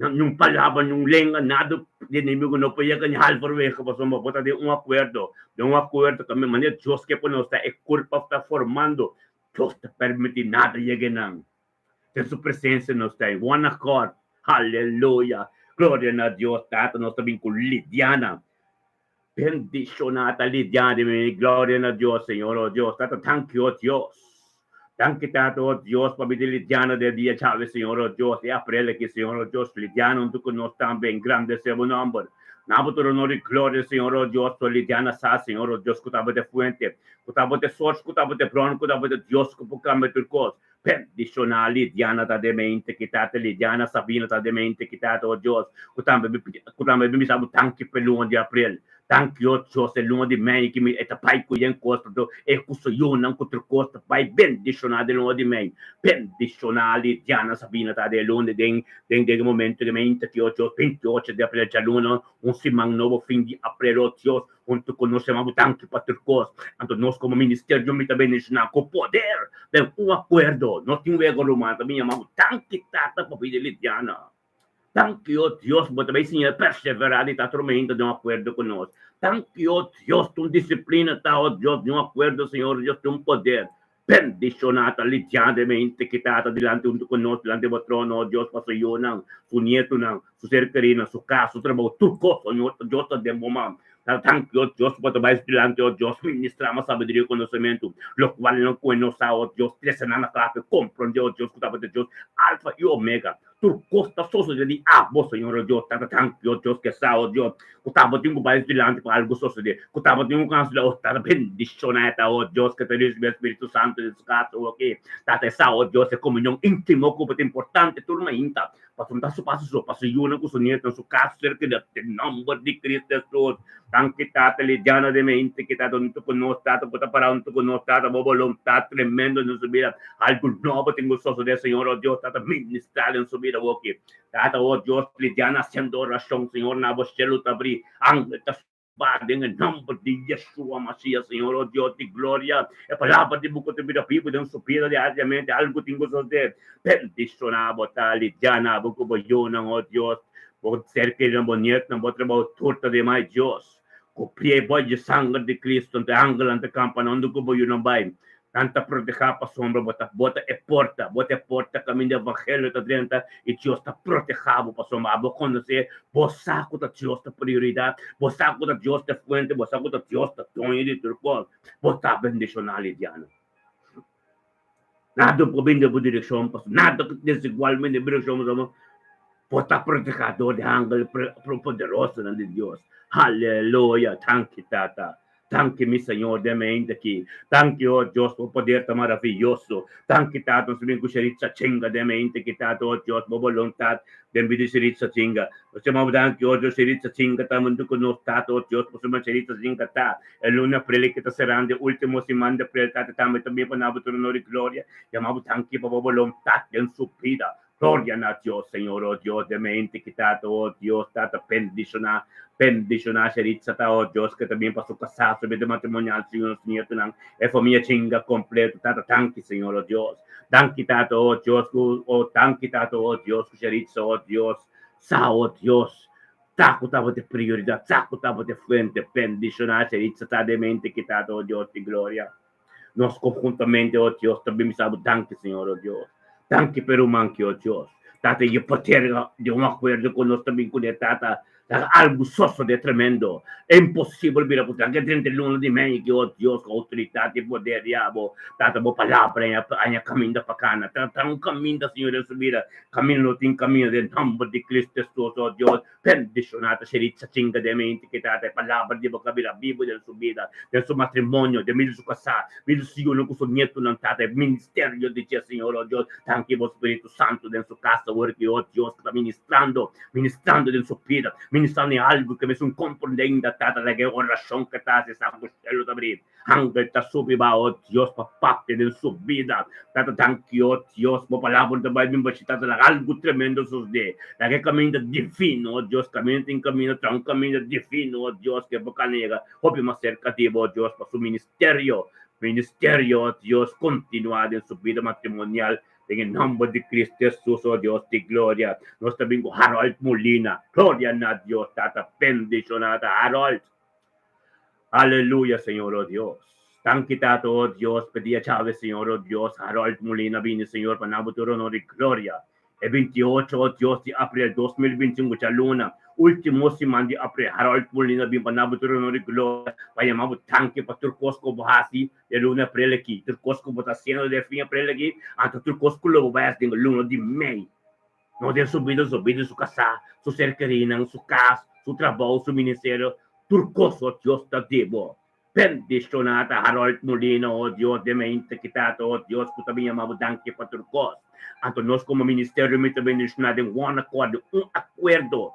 niun palabra, niun lenga, nada di enemigu no por yega ni halverwege, pasobra bo ta den un akuerdo. Den un akuerdo ku manera Dios ke pa nos ta, e kurpa ta formando. Dios ta permití nada yega nan. Den su presencia nos ta en one accord. Aleluya! Gloria na Dios Tata. Nos ta bin cu Lidiana. Bendishoná ta Lidiana di mi. Gloria na Dios, Señor, oh Dios. Tata, danki, oh Dios. Danki, Tata, oh Dios, pa bida Lidiana den dia djawe, Señor, oh Dios. E aprel aki, Señor, oh Dios, Lidiana huntu ku nos tambe engrandesé bo nòmber. Na bo tur honor i gloria, Señor, oh Dios, pa Lidiana sa, Señor, oh Dios, ku ta bo te fuente, ku ta bo te source, ku ta bo te bron, ku ta bo te Dios ku por kambia tur kos. Bendishoná Lidiana ta den mente ki Tata, Lidiana Sabina ta den mente ki Tata, oh Dios, ku tambe mi pidi, ku tambe mi bisa bo danki p'e luna di aprel. Danki, oh Dios, e luna di mei ki mi e ta bai ku yen kos, pasobra e ku su yunan ku tur kos ta bai bendishoná den luna di mei. Bendishoná Lidiana Sabina ta den luna den den den e momento di mente ki, oh Dios, 28 di aprel djaluna, un siman nobo fin di aprel, oh Dios, Huntu ku nos yama bo danki pa tur kos. Anto nos komo ministerio mi ta bendishoná ku poder den un akuerdo. No tin wega ruman, ta bin yama bo danki Tata pa bida Lidiana. Danki o Dios bo ta bay siña perseverá di ta tormenta den un akuerdo ku nos. Danki o Dios ta un disiplina ta o Dios den un akuerdo Señor Dios tin un poder. Bendishoná ta Lidiana den mente ki Tata dilanti huntu ku nos dilanti bo trono o Dios pa su yunan, su nietunan, su ser kerinan, su kas, su trabou, tur kos Señor ta Dios ta den bo man. Ta danki o Dios bo ta bai su dilanti o Dios ministra mas sabiduria i konosementu, lokual nan ku e no sa o Dios trese nan na kla pa e komprondé o Dios ku tabata Dios Alfa i Omega. Tur kos ta sosodé di abo, Señor, o Dios, Tata danki, o Dios, ke sa, o Dios, ku tabatin ku bai dilanti pa algu sosodé, ku tabatin ku kanselá, o Tata, bendishoná e ta, o Dios, ke ta risibí e Spiritu Santu den su kas, o ke, Tata, e sa, o Dios, e komunion íntimo ku bo ta importante tur mainta, pasobra ta su paso so, pa su yunan ku su nietunan, su kas, su ser kerido, den nòmber di Cristo Hesus. Danki, Tata, lidiana den mente ke ta huntu ku nos, Tata, ku ta pará huntu ku nos, Tata, bo boluntat tremendo den su bida, algu nobo tin ku sosodé, Señor, oh Dios, Tata, ministrá den su bida awoki, Tata, oh Dios, lidiana hasiendo orashon, Señor, na bo shelu ta abrí, angel ta suba den e nòmber di Yeshua Masias, Señor, oh Dios di gloria, e palabra di bo ku ta bira bibu den su bida diariamente, algu tin ku sosodé, bendishoná bo ta, lidiana bo ku bo yunan, oh Dios, Bo ser kerinan, bo nietnan, bo trabou tur ta den mai Dios. Ku pie bo dje sanger di Cristo, anto e angelnan ta kampa na unda ku bo yunan bai. Nan ta protehá pasobra bo ta bo ta e porta, bo ta e porta kaminda evangelio ta drenta i Dios ta protehá bo pasobra abo konosé, bo sa ku ta Dios ta prioridat, bo sa ku ta Dios ta e fuente, bo sa ku ta Dios ta doño di tur kos. Bo ta bendishoná Lidiana. Nada por bin den bo direkshon, pasobra nada ku desigual bin den bo direkshon, pasobra bo ta protehá dor di angel poderosonan di Dios. Aleluya! Danki, Tata. Danki, mi Señor, den mente aki. Danki, o Dios, bo poder ta maraviyoso. Danki, Tata, nos ta bin ku Sheritza Chinga den mente aki, Tata, o Dios, bo boluntat den bida di Sheritza Chinga. Nos ta yama bo danki, o Dios, Sheritza Chinga ta huntu ku nos, Tata, o Dios, pasobra Sheritza Chinga ta E luna aprel ki ta serando e ultimo siman di aprel tata tambe ta bin pa nabo tur honor y gloria. Yama bo danki pa bo boluntat den su bida. Gloria na Dios Señor oh Dios de mente ki tata oh Dios tata bendiciona bendiciona Sheritza ta oh Dios ki ta bin pa su casa su bida matrimonial su yunan su nietonan e famia chinga completo tata danki Señor oh Dios danki tata oh Dios ku oh danki tata oh Dios ku Sheritza oh Dios sa oh Dios Ta ku tabata e prioridat, sa ku tabata e fuente, bendishoná Sheritza ta den mente kitado, o Dios di gloria. Nos konhuntamente, o Dios, ta bin bisa bo danki, Señor, o Dios. Danki pa e ruman ki, o Dios. Tata, e poder di un akuerdo ku nos ta bin kuné, Tata, ta algu sosodé tremendo. E imposibel bira ku ta drenta e luna di mei ki, o Dios, ku outoridat i poder di abo. Tata, bo palabra haña kaminda pa kana. Ta un kaminda, Señor, den su bida. Camino no tin camino den nomber di Cristo Jesus, oh Dios, bendiciona ta Sheritza chinga den mente ki tata e palabra di bo ka bira bibo den su bida, den su matrimonio, den medio su casá, medio su yunan cu su nietonan, tata e ministerio di dje, Señor, oh Dios, danki bo Spiritu Santo den su casa awor ki, oh Dios, ta ministrando, ministrando den su bida, ministrando en algo ke mesun comprende ainda, tata, laga e oracion ke ta haci sa cu cielo ta abri. Angel ta subi ba, o Dios, pa papia den su bida. Tata, danki, o Dios, bo palabra ta bai bin bashi, Tata, laga algu tremendo sosde. Laga e kaminda divino, o Dios, kaminda tin kaminda, traha un kaminda divino, o Dios, ke bo kana yega hopi mas serka di bo, o Dios, pa su ministerio, ministerio, o Dios, kontinua den su bida matrimonial, den e nomber di Cristo Jesus, o Dios di gloria. Nos ta bin ku Harold Molina. Gloria na Dios, Tata, bendishona ta Harold. Aleluya Señor oh Dios. Danki Tata oh Dios pa dia djawe Señor oh Dios Harold Molina bini Señor pa nan bo tur honor y gloria. E 28 oh Dios di april 2025 djaluna. Último siman di aprel Harold Molina bin pa na bo tur honor i gloria pa yama bo danki pa tur kos ku bo hasi den luna di aprel aki, tur kos ku bo ta hasiendo den fin aprel aki, anto tur kos ku lo bo bai hasi den luna di mei. No den su bida, su bida, su kasá, su ser kerínan, su kas, su trabou, su ministerio, tur kos, oh Dios ta di bo. Bendishoná ta Harold Molina, oh Dios, den mente ki Tata, oh Dios, ku ta bin yama bo danki pa tur kos. Anto nos komo ministerio mi ta bendishoná den one accord, den un akuerdo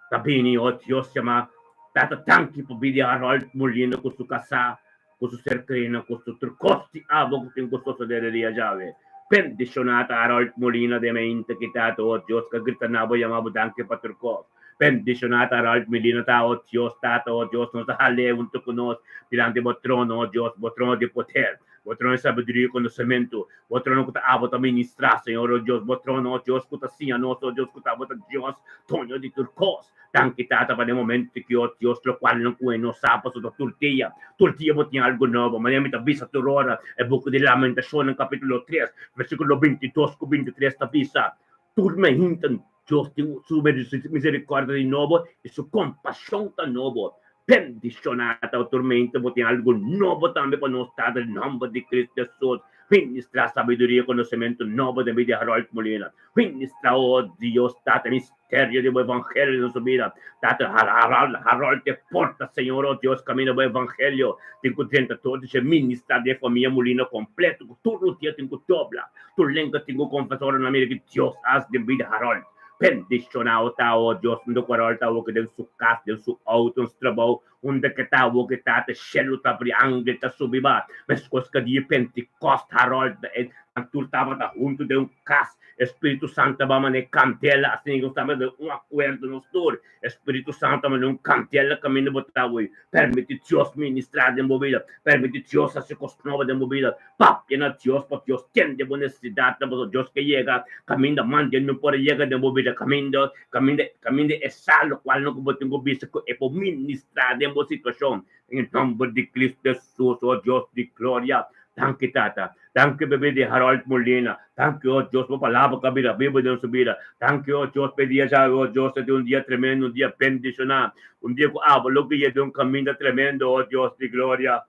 ta bini, oh Dios, yama Tata danki pa bida di Harold Molina ku su kasá, ku su ser kerínan, ku su tur kos di abo ku tin ku sosodé den dia djawe. Bendishoná ta Harold Molina den mente ki Tata, oh Dios, ka grita na bo yama bo danki pa tur kos. Bendishoná ta Harold Medina ta, o Dios Tata, o Dios, nos ta hal'é huntu ku nos dilanti bo trono, o Dios, bo trono di poder, bo trono di sabiduria i konosementu, bo trono ku ta abo ta ministrá, Señor, o Dios, bo trono, o Dios, ku ta siña nos, o Dios, ku ta abo ta Dios, doño di tur kos. Danki, Tata, pa den momento ki, o Dios, lokual nan ku e no sa, pasobra tur dia, tur dia bo tin algu nobo. Manera mi ta bisa tur ora, e buki di Lamentashonnan, kapítulo tres, versíkulo bintidos ku bintitres ta bisa, Tur mainta Dios tin su misericordia di nobo i su compasion ta nobo. Bendiciona ta tur mainta bo tin algo nobo tambe pa nos Tata den nomber di Cristo Jesus. Ministra sabiduria i conocimento nobo den bida di Harold Molina. Ministra, oh Dios Tata, misterio di bo evangelio den su bida. Tata Harold, Harold te porta Señor, oh Dios, caminda bo evangelio. Tin cu drenta tur di ministra den famia Molina completo cu tur los dia tin cu dobla. Tur lenga tin ku konfesá ora nan mira ki Dios a hasi den bida Harold. Bendishonado ta o Dios unda ku Harold ta woki den su kas, den su outo, den su trabou, unda ke ta woki ta, ta shelu ta abri, angel ta subi ba. Meskos ku dia Pentekost Harold e nan tur tabata huntu den un kas, e Spiritu Santu ta ba manera kandela, asina nos tabata den un akuerdo nos tur. E Spiritu Santu ta manera un kandela kaminda bo ta woi. Permiti Dios ministrá den bo bida. Permiti Dios hasi kos nobo den bo bida. Papia na Dios pa Dios tende bo nesesidatnan pasobra Dios ke yega kaminda mande no por a yega den bo bida kaminda kaminda kaminda e sa lokual no ku bo tin ku bisa ku e por ministrá den bo situashon den e nòmber di Cristo Hesus o Dios di gloria danki Tata danki pa e bida di Harold Molina danki o Dios bo palabra ku a bira bibu den su bida danki o Dios pa e dia djawe o Dios ta tin un dia tremendo un dia bendishoná un dia ku abo lo guia den un kaminda tremendo o Dios di gloria.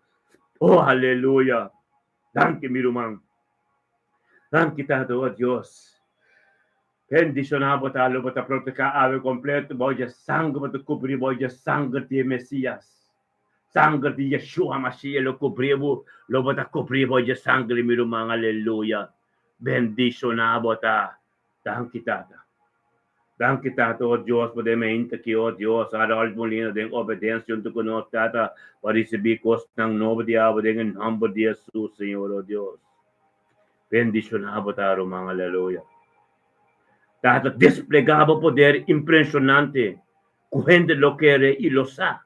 Oh aleluya! Danki mi ruman. Danki Tata, oh Dios. Bendiciona bo ta lo bo ta protega awe completo bao dje sanger bo ta cubri bao dje sanger di e Mesias. Sanger di Yeshua Mashiach lo cubri bo, lo bo ta cubri bao dje sanger mi ruman. Aleluya. Bendiciona bo ta. Danki Tata. Danki Tata, o Dios, pa den mente aki, o Dios, Harold Molina den obedensia huntu ku nos, Tata, pa risibí kosnan nobo di abo den e nòmber di Hesus, Señor, o Dios. Bendishoná bo ta, ruman, aleluya. Tata, desplegá bo poder impreshonante ku hende lo kere i lo sa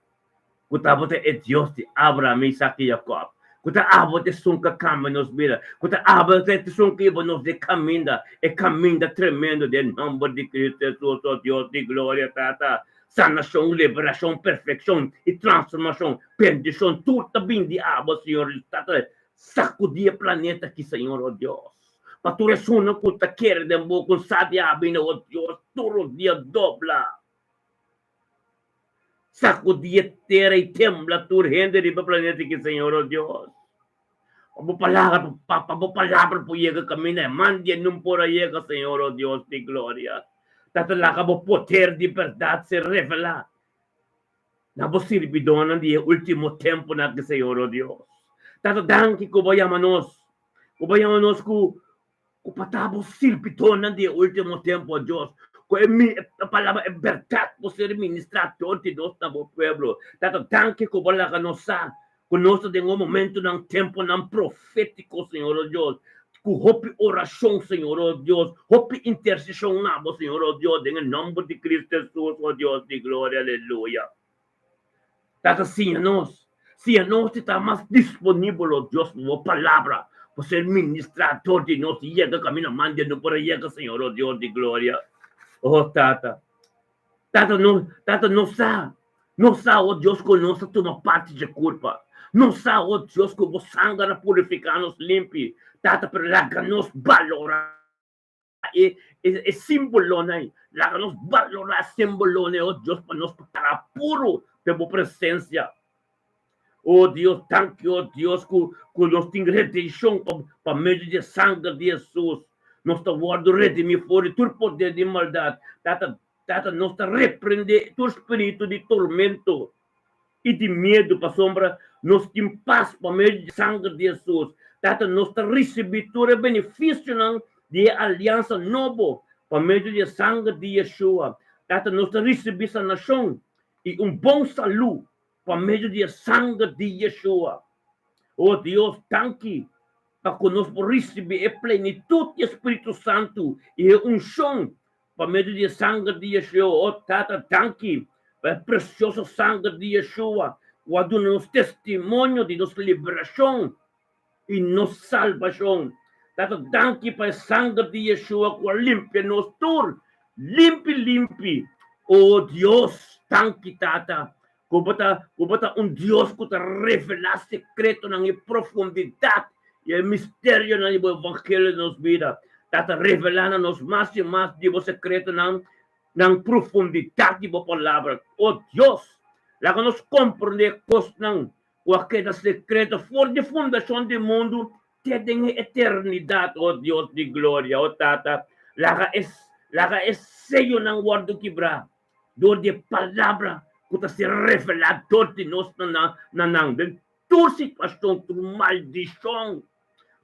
ku tabata e Dios di Abraham, Isaac i Jacob, ku ta abo ta esun ku a kambia nos bida, ku ta abo ta esun ku hiba nos den kaminda, e kaminda tremendo den nòmber di Cristo Hesus, o Dios di gloria, Tata. Sanashon, liberashon, perfekshon i transformashon, bendishon, tur ta bin di abo, Señor. Tata, sakudí e planeta aki, Señor, o Dios, pa tur esunnan ku ta kere den bo, ku sa di abo, o Dios, tur dia dobla. Sacudi e tera y tembla tur hende riba e planeta aki, Señor, oh Dios. Pa bo palabra, pa, pa bo palabra por yega caminda e man di e nun por a yega, Señor, oh Dios di gloria. Tata, laga bo poder di berdad ser revelá na bo sirbidónan di e último temponan aki, Señor, oh Dios. Tata, danki ku bo a yama nos, ku bo a yama nos ku Ku pa ta bo sirbidónan di e último tempu, o Dios, ku e mi e palabra e bèrdat por ser ministrá dor di nos na bo pueblo. Tata, danki ku bo laga nos sa ku nos ta den un momentunan, tempunan profétiko, Señor, o Dios, ku hopi orashon, Señor, o Dios, hopi interseshon na bo, Señor, o Dios, den e nòmber di Cristo Hesus, o Dios di gloria, aleluya. Tata, siña nos, siña nos di ta mas disponibel, o Dios, pa bo palabra por ser ministrá dor di nos i yega kaminda manda no por a yega, Señor, o Dios di gloria. O Tata, Tata, no, Tata, nos sa, nos sa, o Dios, ku nos ta tuma parti dje kurpa. Nos sa, o Dios, ku bo sanger a purifiká nos limpi. Tata, pero laga nos balorá. E e símbolonan ei. Laga nos balorá e símbolonan ei, o Dios, pa nos para puru den bo presensia. O Dios, danki, o Dios, ku ku nos tin redenshon pa pa medio di e sanger di Hesus. Nos ta wòrdu redimí for di tur poder di maldat. Tata, Tata, nos ta reprendé tur spiritu di tormento i di miedu, pasobra nos tin pas pa medio di sanger di Hesus. Tata, nos ta risibí tur e benefisionan di e aliansa nobo pa medio di e sanger di Yeshua. Tata, nos ta risibí sanashon i un bon salú pa medio di e sanger di Yeshua. O Dios, danki pa ku nos por risibí e plenitut di e Spiritu Santu i e unshon pa medio di e sanger di Yeshua. O Tata, danki pa e presioso sanger di Yeshua ku a duna nos testimonio di nos liberashon i nos salbashon. Tata, danki pa e sanger di Yeshua ku a limpia nos tur limpi limpi. O Dios, danki Tata, ku bo ta ku bo ta un Dios ku ta revelá sekretonan i profundidat i e misterionan di bo evangelio den nos bida. Tata, revelá na nos mas i mas di bo sekretonan nan profundidat di bo palabra. O Dios, laga nos komprondé kosnan ku a keda sekreto for di fundashon di mundu te den e eternidat, o Dios di gloria, o Tata, laga e laga e seyonan wòrdu kibrá dor di e palabra ku ta ser revelá dor di nos na na nan den tur situashon, tur maldishon,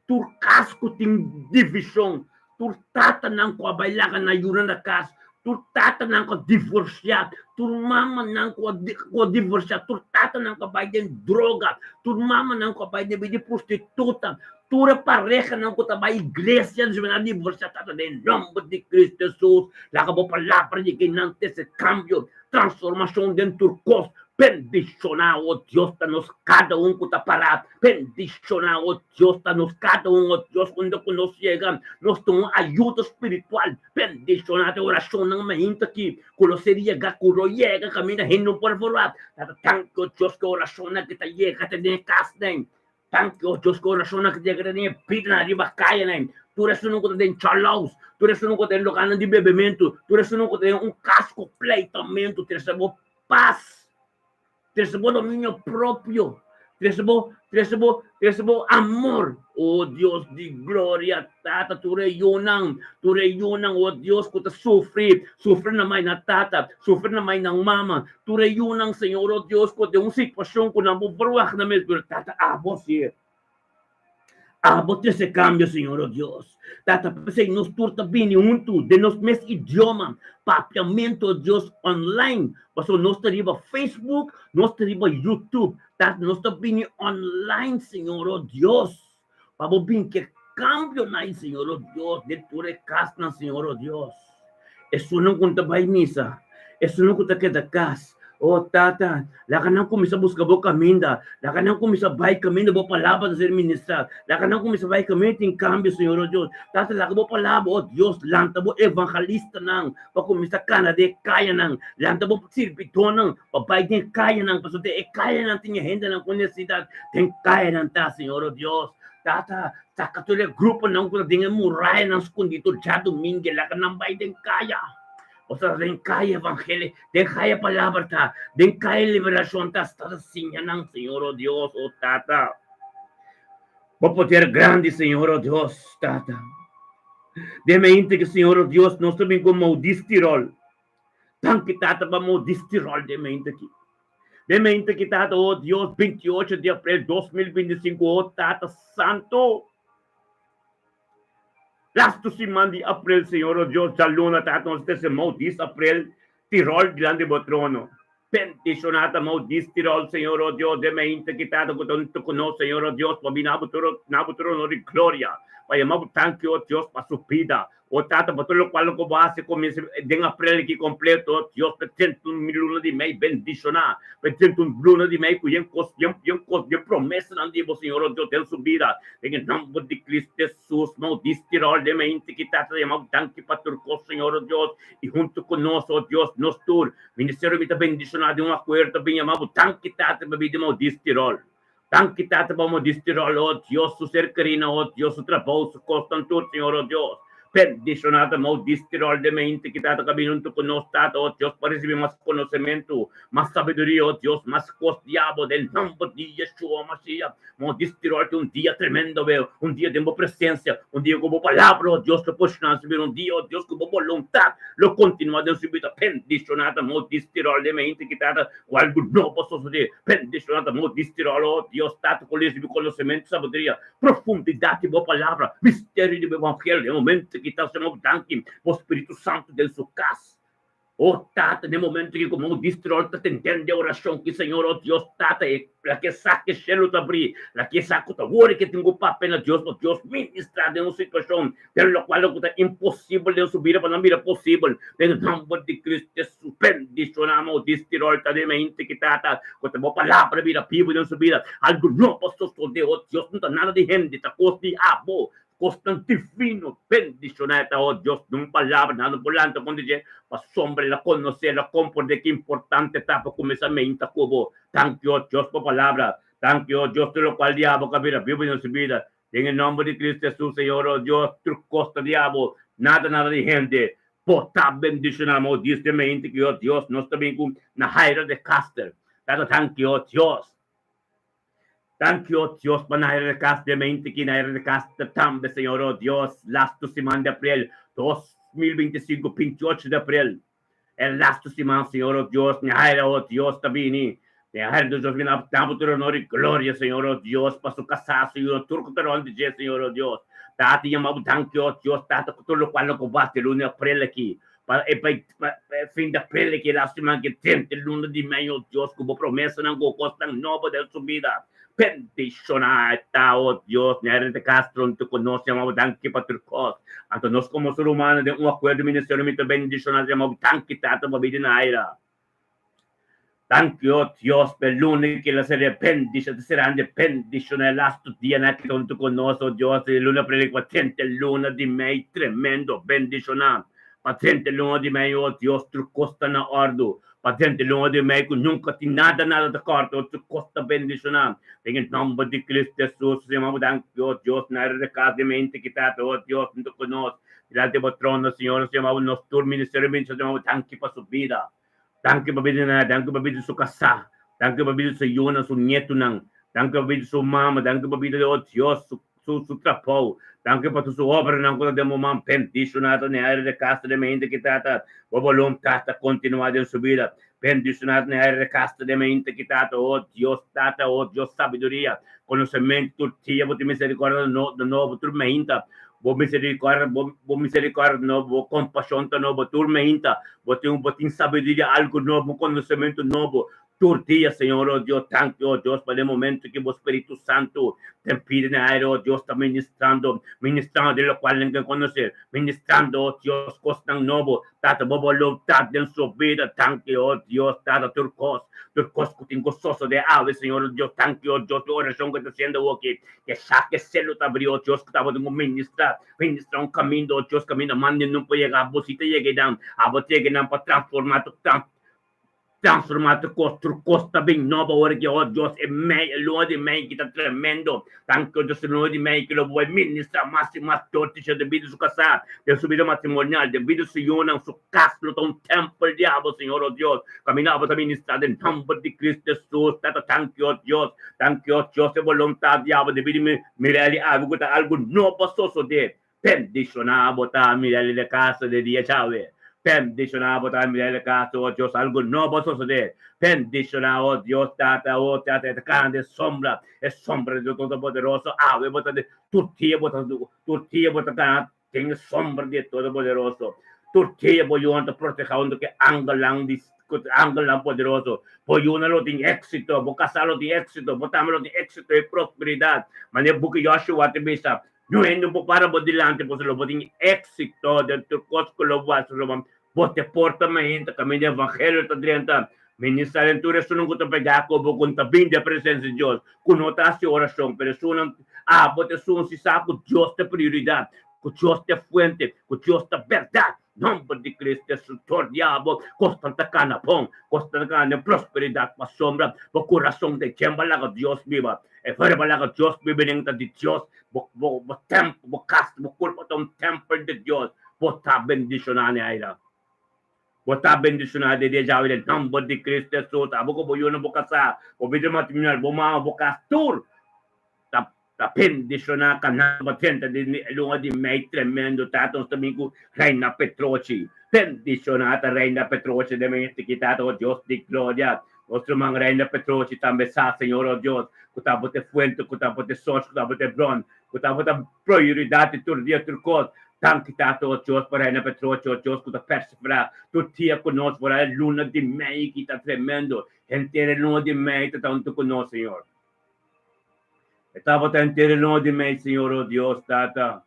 tur kas ku tin divishon, tur tatanan ku a bai laga nan yunan na kas, tur tatanan ku a divorsiá, tur mamanan ku a ku a divorsiá, tur tatanan ku a bai den droga, tur mamanan ku a bai den bida di prostituta, tur e parehanan ku ta bai iglesia despues nan a divorsiá, Tata den nòmber di Cristo Hesus, laga bo palabra yega i nan trese kambio, transformashon den tur kos. Bendishoná, o Dios, ta nos kada un ku ta pará. Bendishoná, o Dios, ta nos kada un, o Dios, unda ku nos yega, nos ta un ayuda spiritual. Bendishoná ta e orashonnan mainta aki, ku lo ser yega, ku lo yega kaminda hende no por forwat. Tata, danki, o Dios, ku e orashonnan aki ta yega te den e kasnan. Danki, o Dios, ku e orashonnan aki ta yega te den e bidanan riba kayanan. Tur esunnan ku ta den chòlòus, tur esunnan ku ta den lugánan di bebementu, tur esunnan ku ta den un kas ku pleitamentu, trese bo pas, trese bo dominio propio, trese bo, trese bo, trese bo amor. O Dios di gloria, Tata, tur e yunan, tur e yunan, o Dios, ku ta sufri, sufri na mai na tata, sufri na mai nan mama, tur e yunan, Señor, o Dios, ku den un situashon ku nan por verwagt nan mes, pero Tata, abo si. Abo trese kambio, Señor, o Dios. Tata, p'esei nos tur ta bini huntu den nos mes idioma, Papiamento, o Dios, online. Pasobra nos ta riba Facebook, nos ta riba YouTube. Tata, nos ta bini online, Señor, o Dios, pa bo bin ke kambionan, Señor, o Dios, den tur e kasnan, Señor, o Dios. Esunnan ku no ta bai misa, esunnan ku ta keda kas, o Tata, laga nan kuminsá buska bo kaminda, laga nan kuminsá bai kaminda bo palabra ta ser ministrá, laga nan kuminsá bai kaminda tin kambio, Señor, o Dios. Tata, laga bo palabra, o Dios, lanta bo evangelistanan pa kuminsá kana den e kayanan, lanta bo sirbidónan pa bai den e kayanan, pasobra den e kayanan tin e hendenan ku nesesidat, den kayanan ta, Señor, o Dios. Tata, Saka tur e gruponan ku ta den e murayanan skondí tur djadumingu, laga nan bai den kaya. Pasobra den kaya evangelio, den kaya palabra ta, den kaya liberashon ta, sta ta siña nan, Señor, o Dios, o Tata. Bo poder grandi, Señor, o Dios, Tata. Den mente ku, Señor, o Dios, nos ta bin ku moudis Tirol. Danki, Tata, pa moudis Tirol den mente aki. Den mente ki Tata, o Dios, 28 di aprel 2025, o Tata Santo. Lastu siman di aprel, Señor, o Dios, djaluna, Tata, nos ta mou dis aprel, Tirol dilanti bo trono. Bendiciona ta mou dis Tirol, Señor, o Dios, den mente ki Tata ku ta huntu ku nos, Señor, o Dios, pa bini na bo trono, na bo trono di gloria, pa yama bo danki, o Dios, pa su bida. O Tata, pa tur lokual ku bo hasi kuminsá den aprel aki kompleto, Dios, pa trinta un luna di mei bendishoná, pa trinta un luna di mei ku yen kos, yen, yen kos, yen promesanan di bo, Señor, o Dios, den su bida, den e nòmber di Cristo Hesus, maudis tiròl den mente ki Tata ta yama bo danki pa tur kos, Señor, o Dios, i huntu ku nos, o Dios, nos tur, ministerio mi ta bendishoná den un akuerdo, bin yama bo danki, Tata, pa bida maudis tiròl. Danki Tata pa bo distiròl, o Dios, su ser kerina, o Dios, su trabou, su kosnan tur, Señor, o Dios. Bendishoná ta mou distiròl den mente ki Tata ka bini huntu ku nos, Tata, o Dios, pa risibí mas konosementu, mas sabiduria, o Dios, mas kos di abo, den nòmber di Yeshua Mashiach. Mou distiròl tin un dia tremendo be, un dia den bo presensia, un dia ku bo palabra, o Dios, lo poshoná su bida, un dia, o Dios, ku bo boluntat lo kontinuá den su bida. Bendishoná ta mou distiròl den mente ki Tata ku algu nobo a sosodé. Bendishoná ta mou distiròl, o Dios, Tata, ku risibí konosementu, sabiduria, Profundidad di bo palabra, misterio di bo evangelio, den momento ki ta sema bo danki, bo Spiritu Santu den su cas. O Tata, den momento ki como un distrol ta tendendo e oracion ki Señor, o Dios Tata, e la ke sa ke shelu ta abri, la ke sa ku ta wori ke tin ku papia na Dios, pa Dios ministra den un situacion den locual ku ta imposibel den su bida pa nan bira posibel. Den nomber di Cristo Jesus, bendiciona mo distirol ta den mente ki Tata, ku ta bo palabra bira bibu den su bida. Algu nobo sosode, o Dios, no ta nada di hende, ta kos di abo, kosnan divino. Bendiciona e ta, o Dios, den un palabra nan no por lanta kontra dje, pasobra el a konosé, el a komprondé ki importante ta pa kuminsá meinta ku bo. Danki, o Dios, pa bo palabra. Danki, o Dios, tur lokual di abo ku a bira bibu den su bida. Den e nomber di Cristo Jesus, Señor, o Dios, tur kos ta di abo, nada nada di hende. Bo ta bendiciona mo Dios den mente ki, o Dios, nos ta bin ku Nahaira de Caster. Tata, danki, o Dios. Danki, o Dios, pa Nahaira de Caster den mente ki Nahaira de Caster tambe, Señor, o Dios, lastu siman di aprel, 2025, 28 di aprel. E lastu siman, Señor, o Dios, Nahaira, o Dios, ta bini. Nahaira de Dios bini na bo tur honor i gloria, Señor, o Dios, pa su kasá, su yu, tur ku ta rònt di dje, Señor, o Dios. Tata, yama bo danki, o Dios, Tata, ku tur lokual lo ku bo hasi luna di aprel aki, pa e bai pa e fin di aprel aki, e lastu siman aki, drenta e luna di mei, o Dios, ku bo promesanan, ku bo kosnan nobo den su bida. Bendishoná e ta, o Dios, Nahaira de Castro, ntu ku nos yama bo danki pa tur kos. Anto nos komo ser humano den un akuerdo ministerio mi ta bendishoná ta yama bo danki Tata pa bida Nahaira. Danki, o Dios, pa e luna ki la ser bendishoná ta será bendishoná e lastu dianan aki huntu ku nos, o Dios, e luna prediká pa drenta e luna di mei tremendo bendishoná pa drenta e luna di mei, o Dios, tur kos ta na òrdu. Pa drenta luna di mei ku nunka tin nada nada ta kòrta otro kos ta bendishoná den e nòmber di Cristo Jesus Señor bo danki o Dios na rekas di mente ki ta o Dios huntu ku nos dilanti bo trono Señor Señor bo nos tur ministerio bendishoná Señor bo danki pa su bida danki pa bida na danki pa bida su kasá danki pa bida su yunan su nietunan danki pa bida su mama danki pa bida o Dios su su su trabou. Danki pa tur su obranan ku ta den bo man. Bendishoná ta n'e aire di kas ta den mente ki tata bo boluntat ta kontinuá den su bida. Bendishoná ta n'e aire di kas ta den mente ki tata, o Dios Tata, o Dios sabiduria, konosementu tur dia bo tin miserikòrdia ta nobo tur meinta. Bo miserikòrdia bo bo miserikòrdia ta nobo, bo kompashon ta nobo tur meinta. Bo tin bo tin sabiduria algu nobo, un konosementu nobo. Tur dia, Señor, oh Dios, danki, oh Dios, pa den momento ki bo Spiritu Santu den pidi na aire, oh Dios, ta ministrando, ministrando den locual nan ken conoce, ministrando, oh Dios, cosnan nobo, Tata, bo voluntad den su bida, danki, oh Dios, Tata, tur cos, tur cos cu tin gozoso den awe, Señor, oh Dios, danki, oh Dios, pa e oracion cu ta haciendo awoki, ke sa ke celo ta abri, oh Dios, cu tabata tin cu ministra, ministra un caminda, oh Dios, caminda mande nun por yega, abo si ta yega einan, abo ta yega einan pa transforma tur, Transforma tur kos, tur kos ta bin nobo awor ki, oh Dios, e mei, e luna di mei ki ta tremendo. Tanki, oh Dios, e luna di mei ki lo bo bai ministra mas i mas tortisha den bida su kasá, den su bida matrimonial, den bida su yunan, su kas lo ta un tempel di abo, Señor, oh Dios. Kaminda abo ta ministra den nomber di Cristo Jesus. Tata, tanki, oh Dios, tanki, oh Dios, e boluntat di abo debi di mi mirel di algu ku ta algu nobo a sosodé. Bendishoná bo ta Mirelli de Castro de dia djawe. Bendishoná bo ta Mirelli de Castro, oh Dios, algu nobo a sosodé. Bendishoná, oh Dios Tata, oh Tata, e ta kana den sombra, e sombra di Todopoderoso. Awe bo ta den, tur dia bo ta, tur dia bo ta kana den e sombra di e Todopoderoso. Tur dia bo yunan ta protehá huntu ku e angelnan di, ku e angelnan poderoso. Bo yunan lo tin éksito, bo kasá lo tin éksito, bo tambe lo tin éksito i prosperidat. Manera buki Joshua ta bisa, No hende por para bo dilanti pasobra lo bo tin éxito den tur kos ku lo bo hasi pasobra bo te porta mainta kaminda evangelio ta drenta ministra den tur esunnan ku ta pega ku bo ku no ta bin den presensia di Dios ku no ta hasi orashon pero esunnan abo ta esun si sa ku Dios ta prioridat ku Dios ta e fuente ku Dios ta bèrdat. Nomber di Cristo Hesus tur diabel kosnan ta kana bon, kosnan ta kana den prosperidat pasobra bo kurason ta djemba laga Dios biba. E verba laga Dios biba den ta di Dios, bo bo bo tempel, bo kas, bo kurpa ta un tempel di Dios. Bo ta bendishoná ne aira. Bo ta bendishoná den dia djawe den nomber di Cristo Hesus. Abo ku bo yunan, bo kasá, bo bida matrimonial, bo mama, bo kas tur ta Ta bendishoná kanan pa drenta den e luna di mei tremendo Tata nos ta bin ku Reina Petrochi bendishoná ta Reina Petrochi den mester ki Tata o Dios di gloria nos ruman Reina Petrochi tambe sa Señor o Dios ku ta bo ta e fuente ku ta bo ta e source ku ta bo ta e bron ku ta bo ta prioridad di tur dia tur kos danki Tata o Dios pa Reina Petrochi o Dios ku ta perseverá tur dia ku nos por e luna di mei ki ta tremendo henter e luna di mei ta ta huntu ku nos Señor. E tabata henter e luna di mei, Señor, o Dios, Tata,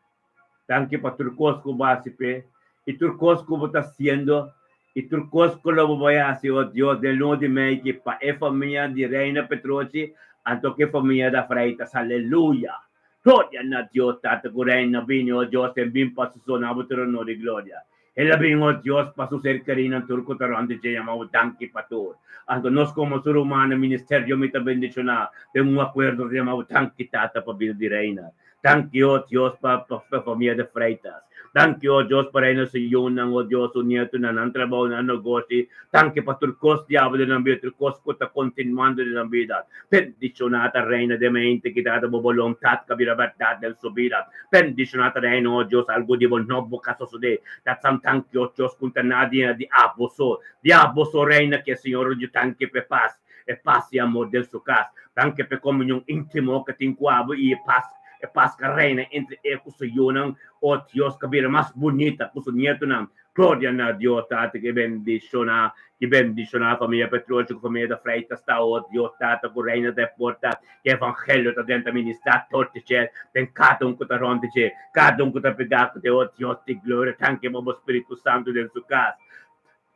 danki pa tur kos ku bo hasi p'e, i tur kos ku bo ta hasiendo, i tur kos ku lo bo bai hasi, o Dios, den luna di mei ki pa e famia di Reina Petrochi, anto ku e famia da Freitas. Aleluya! Gloria na Dios, Tata, ku Reina bini, o Dios, en bin pa su so na bo trono di gloria. El a bin, o Dios, pa su ser kerí nan tur ku ta rònt di dje yama bo danki pa tur. Anto nos komo su rumannan ministerio mi ta bendishoná den un akuerdo ta yama bo danki Tata pa bida di Reina. Danki, o Dios, pa pa famia de Freitas. Danki, o Dios, pa Reina su yunan, o Dios, su nietunan, nan trabou, nan nogoshi. Danki pa tur kos diabel den nan bida, tur kos ku ta kontinuando den nan bida. Bendishoná ta Reina den mente ki Tata bo boluntat ka bira bèrdat den su bida. Bendishoná ta Reina, o Dios, algu di bo nobo ka sosodé. Ta san tanki, o Dios, ku ta nadie di abo so. Di abo so, Reina, ki e Señor o Dios tanki p'e pas, e pas i amor den su kas. Tanki p'e komunion íntimo ke tin ku abo i e pas, e pas ka reina entre e ku su yunan, o Dios, ka bira mas bunita ku su nietunan. Gloria na Dios Tata ki bendiciona ki bendiciona familia Petrochi ku familia de Freitas ta o Dios Tata ku reina ta e porta ki evangelio ta drenta ministra torti dje den kada un ku ta rond di dje kada un ku ta pega ku te o Dios di gloria danki pa bo Spiritu Santu den su kas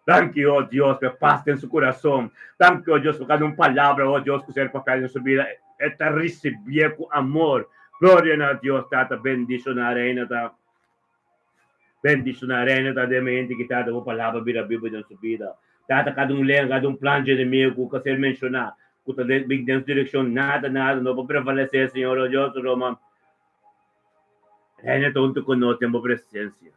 danki o Dios pa e pas den su kurason danki o Dios pa kada un palabra o Dios ku ser papia den su bida e ta risibié ku amor gloria na Dios Tata bendiciona reina ta. Bendiciona Reina ta den mente ki Tata bo palabra bira bibo den su bida. Tata kada un lenga, kada un plan dje enemigo ku ka ser menciona ku ta bin den su direccion nada nada no por prevalece Señor o Dios Roma Reina ta hunto ku nos den bo presencia.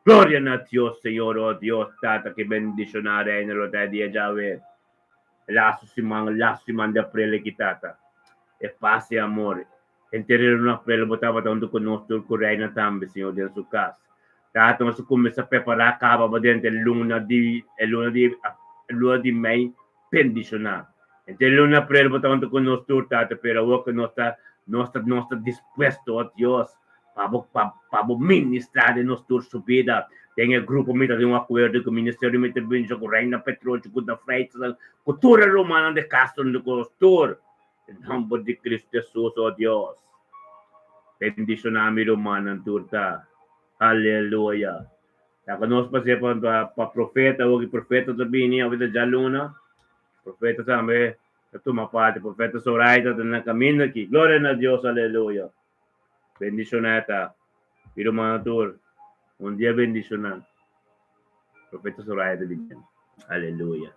Gloria na Dios Señor o Dios Tata ki bendiciona Reina lo ta e dia djawe lastu siman lastu siman di april aki Tata e paz y amor Henter e luna aprel bo tabata huntu ku nos tur ku Reina tambe, Señor, den su kas. Tata, nos a kuminsá prepará kaba pa drenta e luna di e luna di e luna di mei bendishoná. Henter e luna aprel bo tabata huntu ku nos tur, Tata, pero awor ku nos ta nos ta nos ta dispuesto, o Dios, pa bo pa pa bo ministrá den nos tur su bida. Den e grupo mi ta den un akuerdo ku ministerio mi ta bendishoná ku Reina Petrochi, ku Da Freitas, ku tur e rumannan di Castro huntu ku nos tur. Den nomber di Cristo Jesus, oh Dios, bendiciona mi rumannan tur ta. Aleluya. Laga nos pas'é pa pa profeta awor ki profeta ta bini awor ta djaluna. Profeta tambe ta tuma parti. Profeta Zoraida ta na kaminda aki. Gloria na Dios, aleluya. Bendiciona ta mi rumannan tur. Un dia bendiciona. Profeta Soraya ta bini. Aleluya.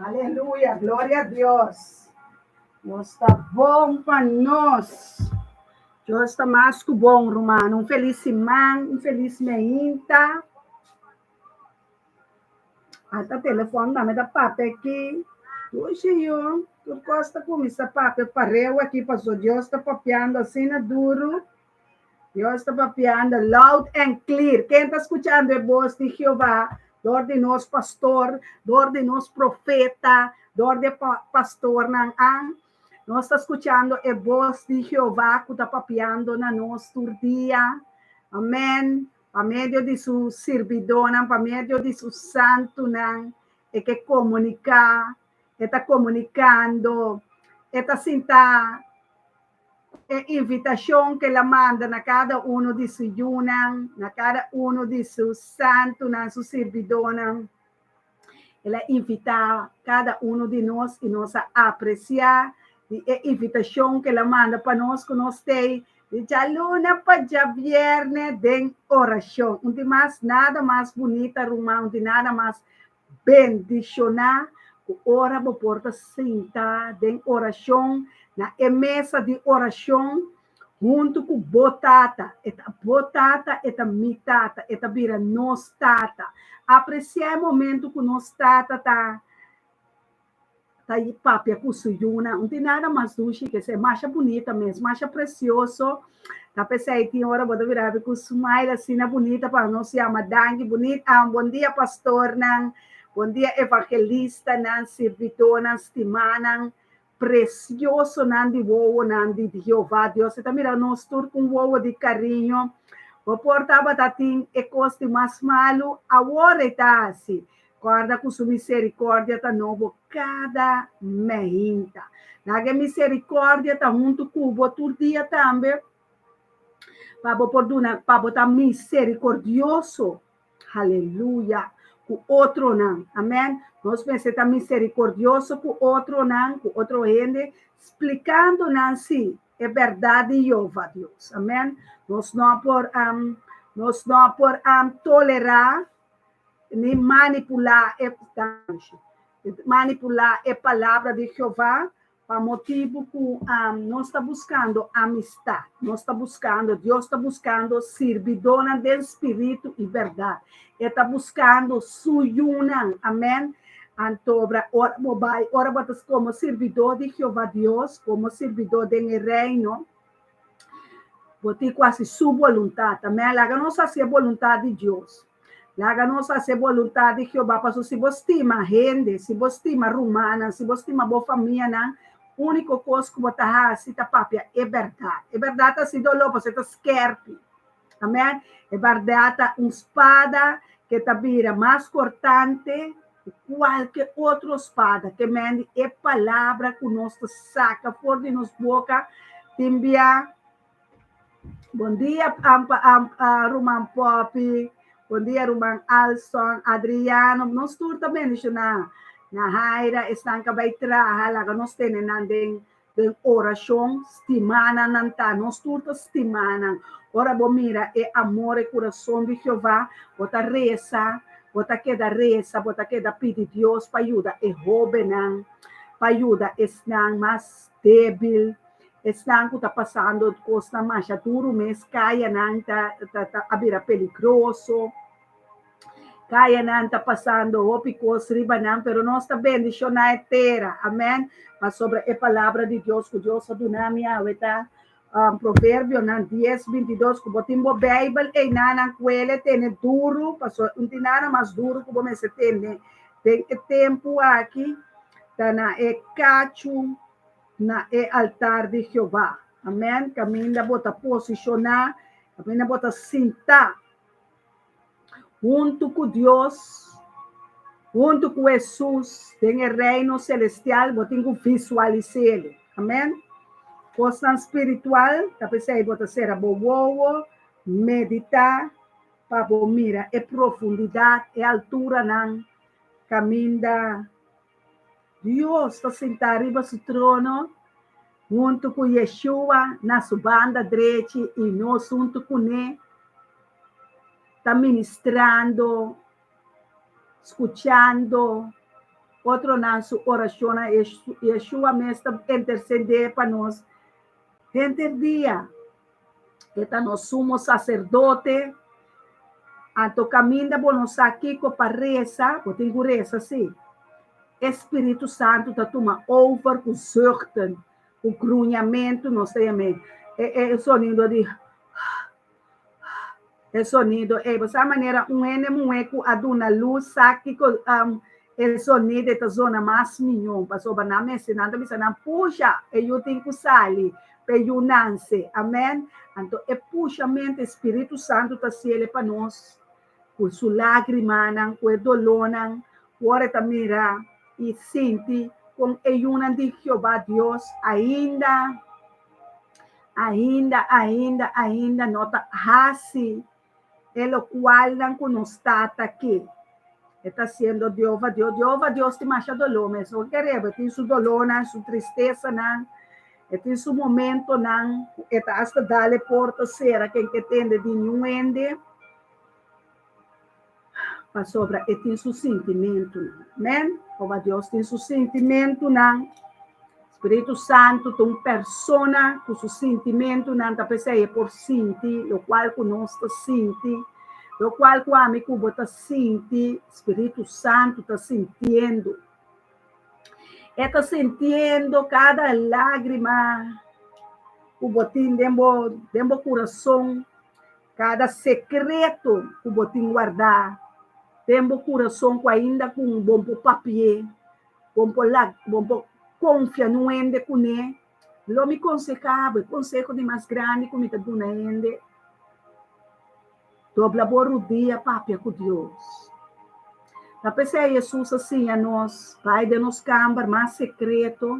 Aleluya, gloria a Dios. Dios ta bon pa nos. Dios ta mas ku bon, ruman. Un felis siman, un felis meinta. Ata telefòn tambe ta papia aki. Dushi yu, tur kos ta kuminsá papia pareu aki pasobra Dios ta papiando asina duru. Dios ta papiando loud and clear. Ken ta skuchando e bos di Jehová? Dor di nos pastor, dor di nos profeta, dor di e pastornan. An? Nos ta skuchando e bos di Jehová ku ta papiando na nos tur dia. Amen. Pa medio di su sirbidónan, pa medio di su santunan, e ke komuniká, e ta komunikando, e ta sinta e invitashon ku el a manda na kada unu di su yunan, na kada unu di su santunan, su sirbidónan. El a invitá kada unu di nos i nos a apresiá di e invitashon ku el a manda pa nos ku nos t'ei di djaluna pa djabièrnè den orashon. Un di mas nada mas bunita ruman, un di nada mas bendishoná ku ora bo por ta sinta den orashon na e mesa di orashon huntu ku bo Tata. E ta bo Tata, e ta mi Tata, e ta bira nos Tata. Apresiá e momentu ku nos Tata ta ta papia ku su yunan. Un tin nada mas dushi ke esei. Masha bunita mes, masha presioso. Ta p'esei tin ora bo ta bira habi ku smile asina bunita pa nos yama danki bunita. Bon dia pastornan, bon dia evangelistanan, sirbidónan, stimánan, presiosonan di wowonan di Jehová Dios. E ta mira nos tur ku un wowo di kariño. Bo por tabata tin e kos di mas malu, awor e ta hasi. Kòrda ku su miserikòrdia ta nobo kada meinta. Laga e miserikòrdia ta huntu ku bo tur dia tambe, pa bo por duna, pa bo ta miserikòrdioso, haleluya, ku otronan. Amèn. Nos mester ta miserikòrdioso ku otronan, ku otro hende, splikando nan si e bèrdat di Jehová Dios. Amèn. Nos no por, nos no por tolerá ni manipulá e manipulá e palabra di Jehová pa motibu ku nos ta buskando amistat, nos ta buskando, Dios ta buskando sirbidónan den spiritu i bèrdat. E ta buskando su yunan. Amèn. Anto ora bo bai, ora bo ta komo sirbidó di Jehová Dios, komo sirbidó den e Reino, Bo tin ku hasi su boluntat. Amèn. Laga nos hasi e boluntat di Dios. Laga nos hasi e boluntat di Jehová. Pasobra si bo stima hende, si bo stima rumannan, si bo stima bo famianan, úniko kos ku bo ta hasi ta papia e bèrdat. E bèrdat ta hasi doló pasobra e ta skèrpi. Amèn. E bèrdat ta un spada ke ta bira mas kortante ku kualke otro spada. Ke men di e palabra ku nos ta saka for di nos boka tin bia. Bon dia, ruman Poppy. Bon dia, ruman Alson, Adriano. Nos tur ta bendishoná. Nahaira, esnan ka bai traha, laga nos tene nan den Den orashon, stimá nan nan ta. Nos tur ta stimá nan. Ora bo mira e amor, e kurason di Jehová, bo ta resa, bo ta keda resa, bo ta keda pidi Dios pa yuda e hóbennan, pa yuda esnan mas débil, esnan ku ta pasando kosnan masha duru mes, kayanan ta ta a bira peligroso. Kayanan ta pasando hopi kos riba nan, pero nos ta bendishoná e tera. Amèn. Pasobra e palabra di Dios ku Dios a duna mi awe ta um, Proverbionan 10, 22, ku bo tin bo Beibel einan kuele tene duru, pasobra un tin nada mas duru ku bo mester tene den e tempu aki, ta na e kachu na e altar di Jehová. Amèn. Kaminda bo ta posishoná, kaminda bo ta sintá. Huntu ku Dios, huntu ku Hesus den e Reino Selestial, bo tin ku visualis'é. Amèn. Kosnan spiritual ta p'esei bo ta sera bo wowo, meditá pa bo mira e profundidat, e alturanan kaminda Dios ta sintá riba su trono huntu ku Yeshua na su banda drechi i nos huntu kuné ta ministrando, skuchando otronan su orashonnan. Yeshua mes ta intersedé pa nos henter dia. E ta nos sumo saserdote. Anto kaminda bo no sa kiko pa resa, bo tin ku resa sí. E Spiritu Santu ta tuma over ku zuchten, ku gruñamentu, nos ta yam'é e sonido di e sonido ei. Bo sa manera un hende muhé ku a duna lus sa kiko e sonido ei ta zona mas mihó, pasobra nan mester, nan ta bisa nan pusha, e yu tin ku sali. p'e yu nanse. Amen. Anto e pushamente Spiritu Santu ta hasiele pa nos ku su lágrimanan, ku e dolónan, ku ora e ta mira i sinti kon e yunan di Jehová Dios ainda, ainda, ainda, ainda no ta hasi e lokualnan ku nos Tata ke. E ta hasiendo Jehová Dios. Jehová Dios tin masha doló mes. No kere, e tin su dolónan, su tristesanan, e tin su momentonan ku e ta asta dal e porta sera ken ke tende di niun hende, pasobra e tin su sintimentunan. Amen. Jehová Dios tin su sintimentunan. Spiritu Santu ta un persona ku su sintimentunan ta p'esei e por sinti lokual ku nos ta sinti, lokual ku ami ku bo ta sinti, Spiritu Santu ta sintiendo. E ta sintiendo kada lágrima ku bo tin den bo den bo kurason, kada sekreto ku bo tin wardá den bo kurason ku ainda ku bo por papi'é. Bon por lag, bon por konfia nun hende kuné. Lo mi konsehá bo, e konseho di mas grandi ku mi ta duna hende, dobla bo rudia papia ku Dios. Ta p'esei Hesus a siña nos, bai den nos kamber mas sekreto,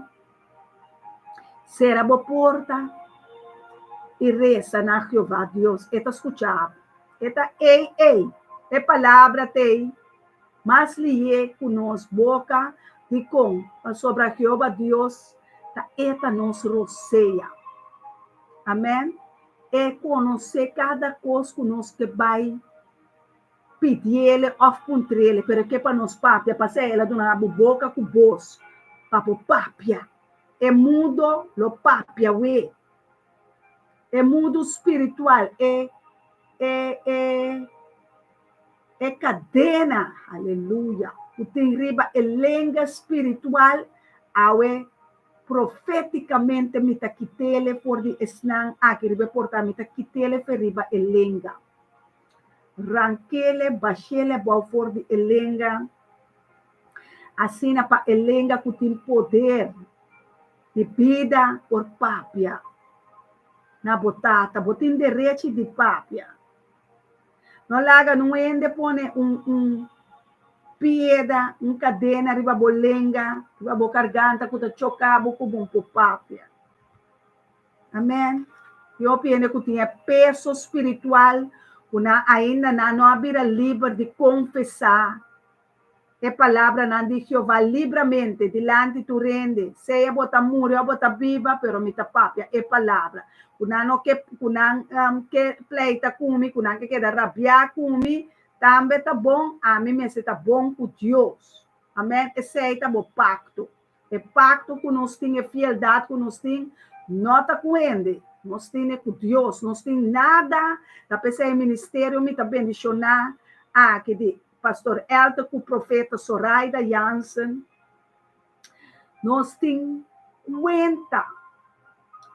sera bo porta i resa na Jehová Dios. E ta skucha bo. E ta ei ei. E palabra t'ei. Mas lihé ku nos boka. Dikon? Pasobra Jehová Dios ta e ta nos rosea. Amèn. E konosé kada kos ku nos ke bai pidiele òf puntrele, pero e ke pa nos papia. Pasei el a duna bo boka ku bos pa bo papia. E mudo lo papia wé. E mudo spiritual, e e e. E kadena, aleluya, ku tin riba e lenga spiritual, awe profétikamente mi ta kit'ele for di esnan aki riba e portal, mi ta kit'ele fe riba e lenga. Rank'ele, bash'ele abou for di e lenga, asina pa e lenga ku tin poder di bida por papia na bo tata. Bo tin derechi di papia. No laga nun hende pone un un pieda, un kadena riba bo lenga, riba bo karganta ku ta choka bo ku bon por papia. Amen. Tin hopi hende ku tin e peso spiritual ku nan ainda nan no a bira liber di konfesá e palabranan di Jehová libramente dilanti tur hende, sea bo ta muri o bo ta biba, pero mi ta papia e palabra. Ku nan no ke, ku nan ke pleita ku mi, ku nan ke keda rabiá ku mi, tambe ta bon, ami mester ta bon ku Dios. Amèn. Esei ta bo pakto. E pakto ku nos tin, e fieldat ku nos tin, no ta ku hende, nos tin e ku Dios. Nos tin nada, ta p'esei e ministerio mi ta bendishoná aki di Pastor Elton ku Profeta Soraida Jansen, nos tin kuenta,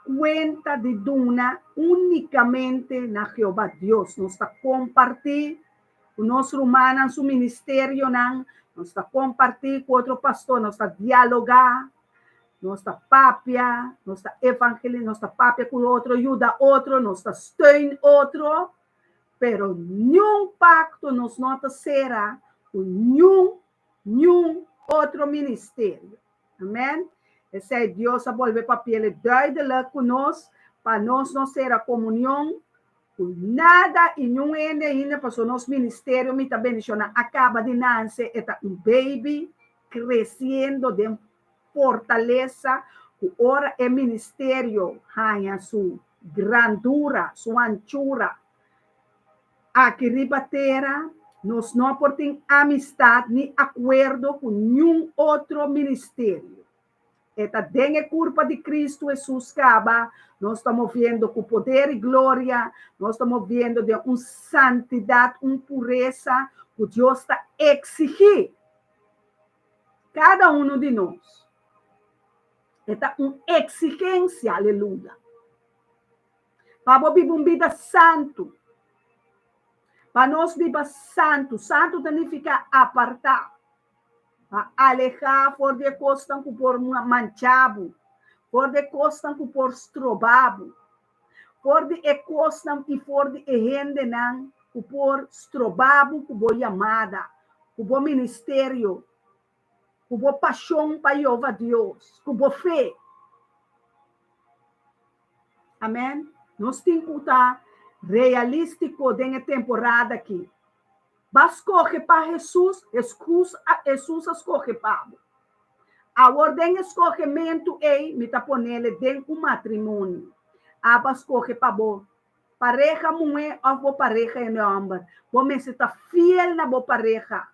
kuenta di duna únikamente na Jehová Dios. Nos ta kompartí ku nos rumannan su ministerionan, nos ta kompartí ku otro pastor, nos ta dialogá, nos ta papia, nos ta evangelisá, nos ta papia ku otro, yuda otro, nos ta steun otro. Pero niun pakto nos no ta sera ku niun, niun otro ministerio. Amen. Esei Dios a bolbe papiele duidelijk ku nos, pa nos no sera komunion ku nada i niun hende ainda, pasobra nos ministerio mi ta bendishoná a kaba di nanse, e ta un baby kresiendo den fortalesa ku ora e ministerio haña su grandura, su anchura aki riba tera, nos no por tin amistat ni akuerdo ku niun otro ministerio. E ta den e kurpa di Kristu Hesus kaba, nos ta moviendo ku poder i gloria, nos ta moviendo den un santidat, un puresa ku Dios ta eksigí. Kada uno di nos. E ta un eksigensia, aleluya. Pa bo biba un bida santu. Pa nos biba santu. Santu ta nifiká apartá. Pa alehá for di e kosnan ku por mancha bo. For di e kosnan ku por stroba bo. For di e kosnan i for di e hendenan ku por stroba bo ku bo yamada, ku bo ministerio, ku bo pashon pa Yehova Dios, ku bo fe. Amèn. Nos tin ku ta realístiko den e temporada akí. Ba skohe pa Hesus, Hesus a skohe pa bo. Awor den e skohementu ei mi ta ponele den un matrimonio. Abo a skohe pa bo pareha muhé òf bo pareha hende hòmber. Bo mester ta fiel na bo pareha.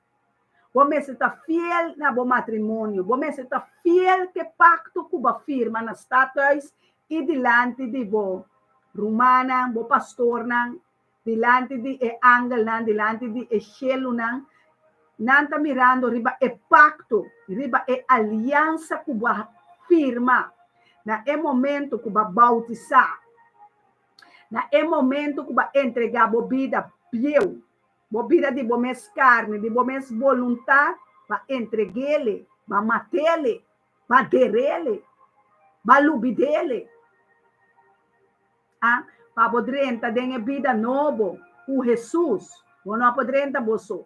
Bo mester ta fiel na bo matrimonio. Bo mester ta fiel ku e pakto ku bo a firma na stadhuis i dilanti di bo rumannan, bo pastornan, dilanti di e angelnan, dilanti di e shelunan. Nan ta mirando riba e pakto, riba e aliansa ku bo a firma na e momento ku bo a boutisá, na e momento ku bo a entregá bo bida bieu. Bo bida di bo mes karni, di bo mes boluntat, ba entreg'ele, ba mat'ele, ba der'ele, ba lubid'ele. A Pa bo drenta den e bida nobo ku Hesus, bo no por drenta bo so.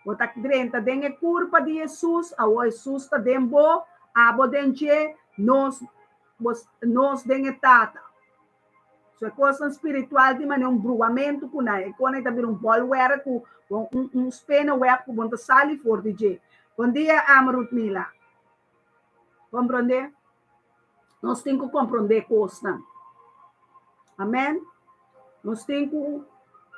Bo ta drenta den e kurpa di Hesus, awor Hesus ta den bo, abo den dje, nos, nos den e Tata. So e kosnan spiritual tin manera un bruamentu ku nan. E kona ta bira un bolwerk ku un un spinnenweb ku bo no ta sali for di dje. Bon dia Amrutmila. Komprondé? Nos tin ku komprondé kosnan. Amen. Nos tin ku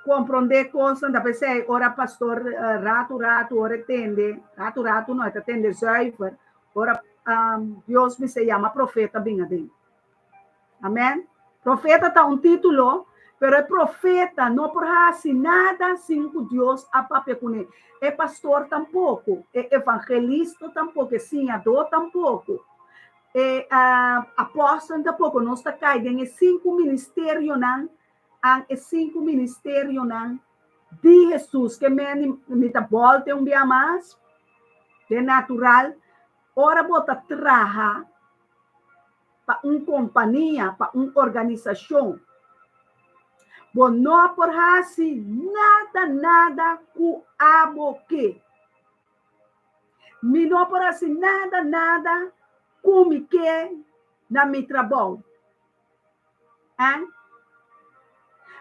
komprondé kosnan. Ta p'esei ora pastor ratu ratu ora e tende, ratu ratu no, e ta tende zuiver, ora Dios mester yama profeta bin aden. Amen. Profeta ta un título, pero e profeta no por hasi nada sin ku Dios a papia kuné. E pastor tampoko, e evangelista tampoko, e siñadó tampoko, e apòstel tampoko. Nos ta kai den e sinku ministerionan, an e sinku ministerionan di Hesus. Ke men mi ta bòlta un bia mas den natural. Ora bo ta traha pa un kompania, pa un organisashon. Bo no por hasi nada, nada ku abo ke. Mi no por hasi nada, nada ku mi ke na mi trabou. Hein?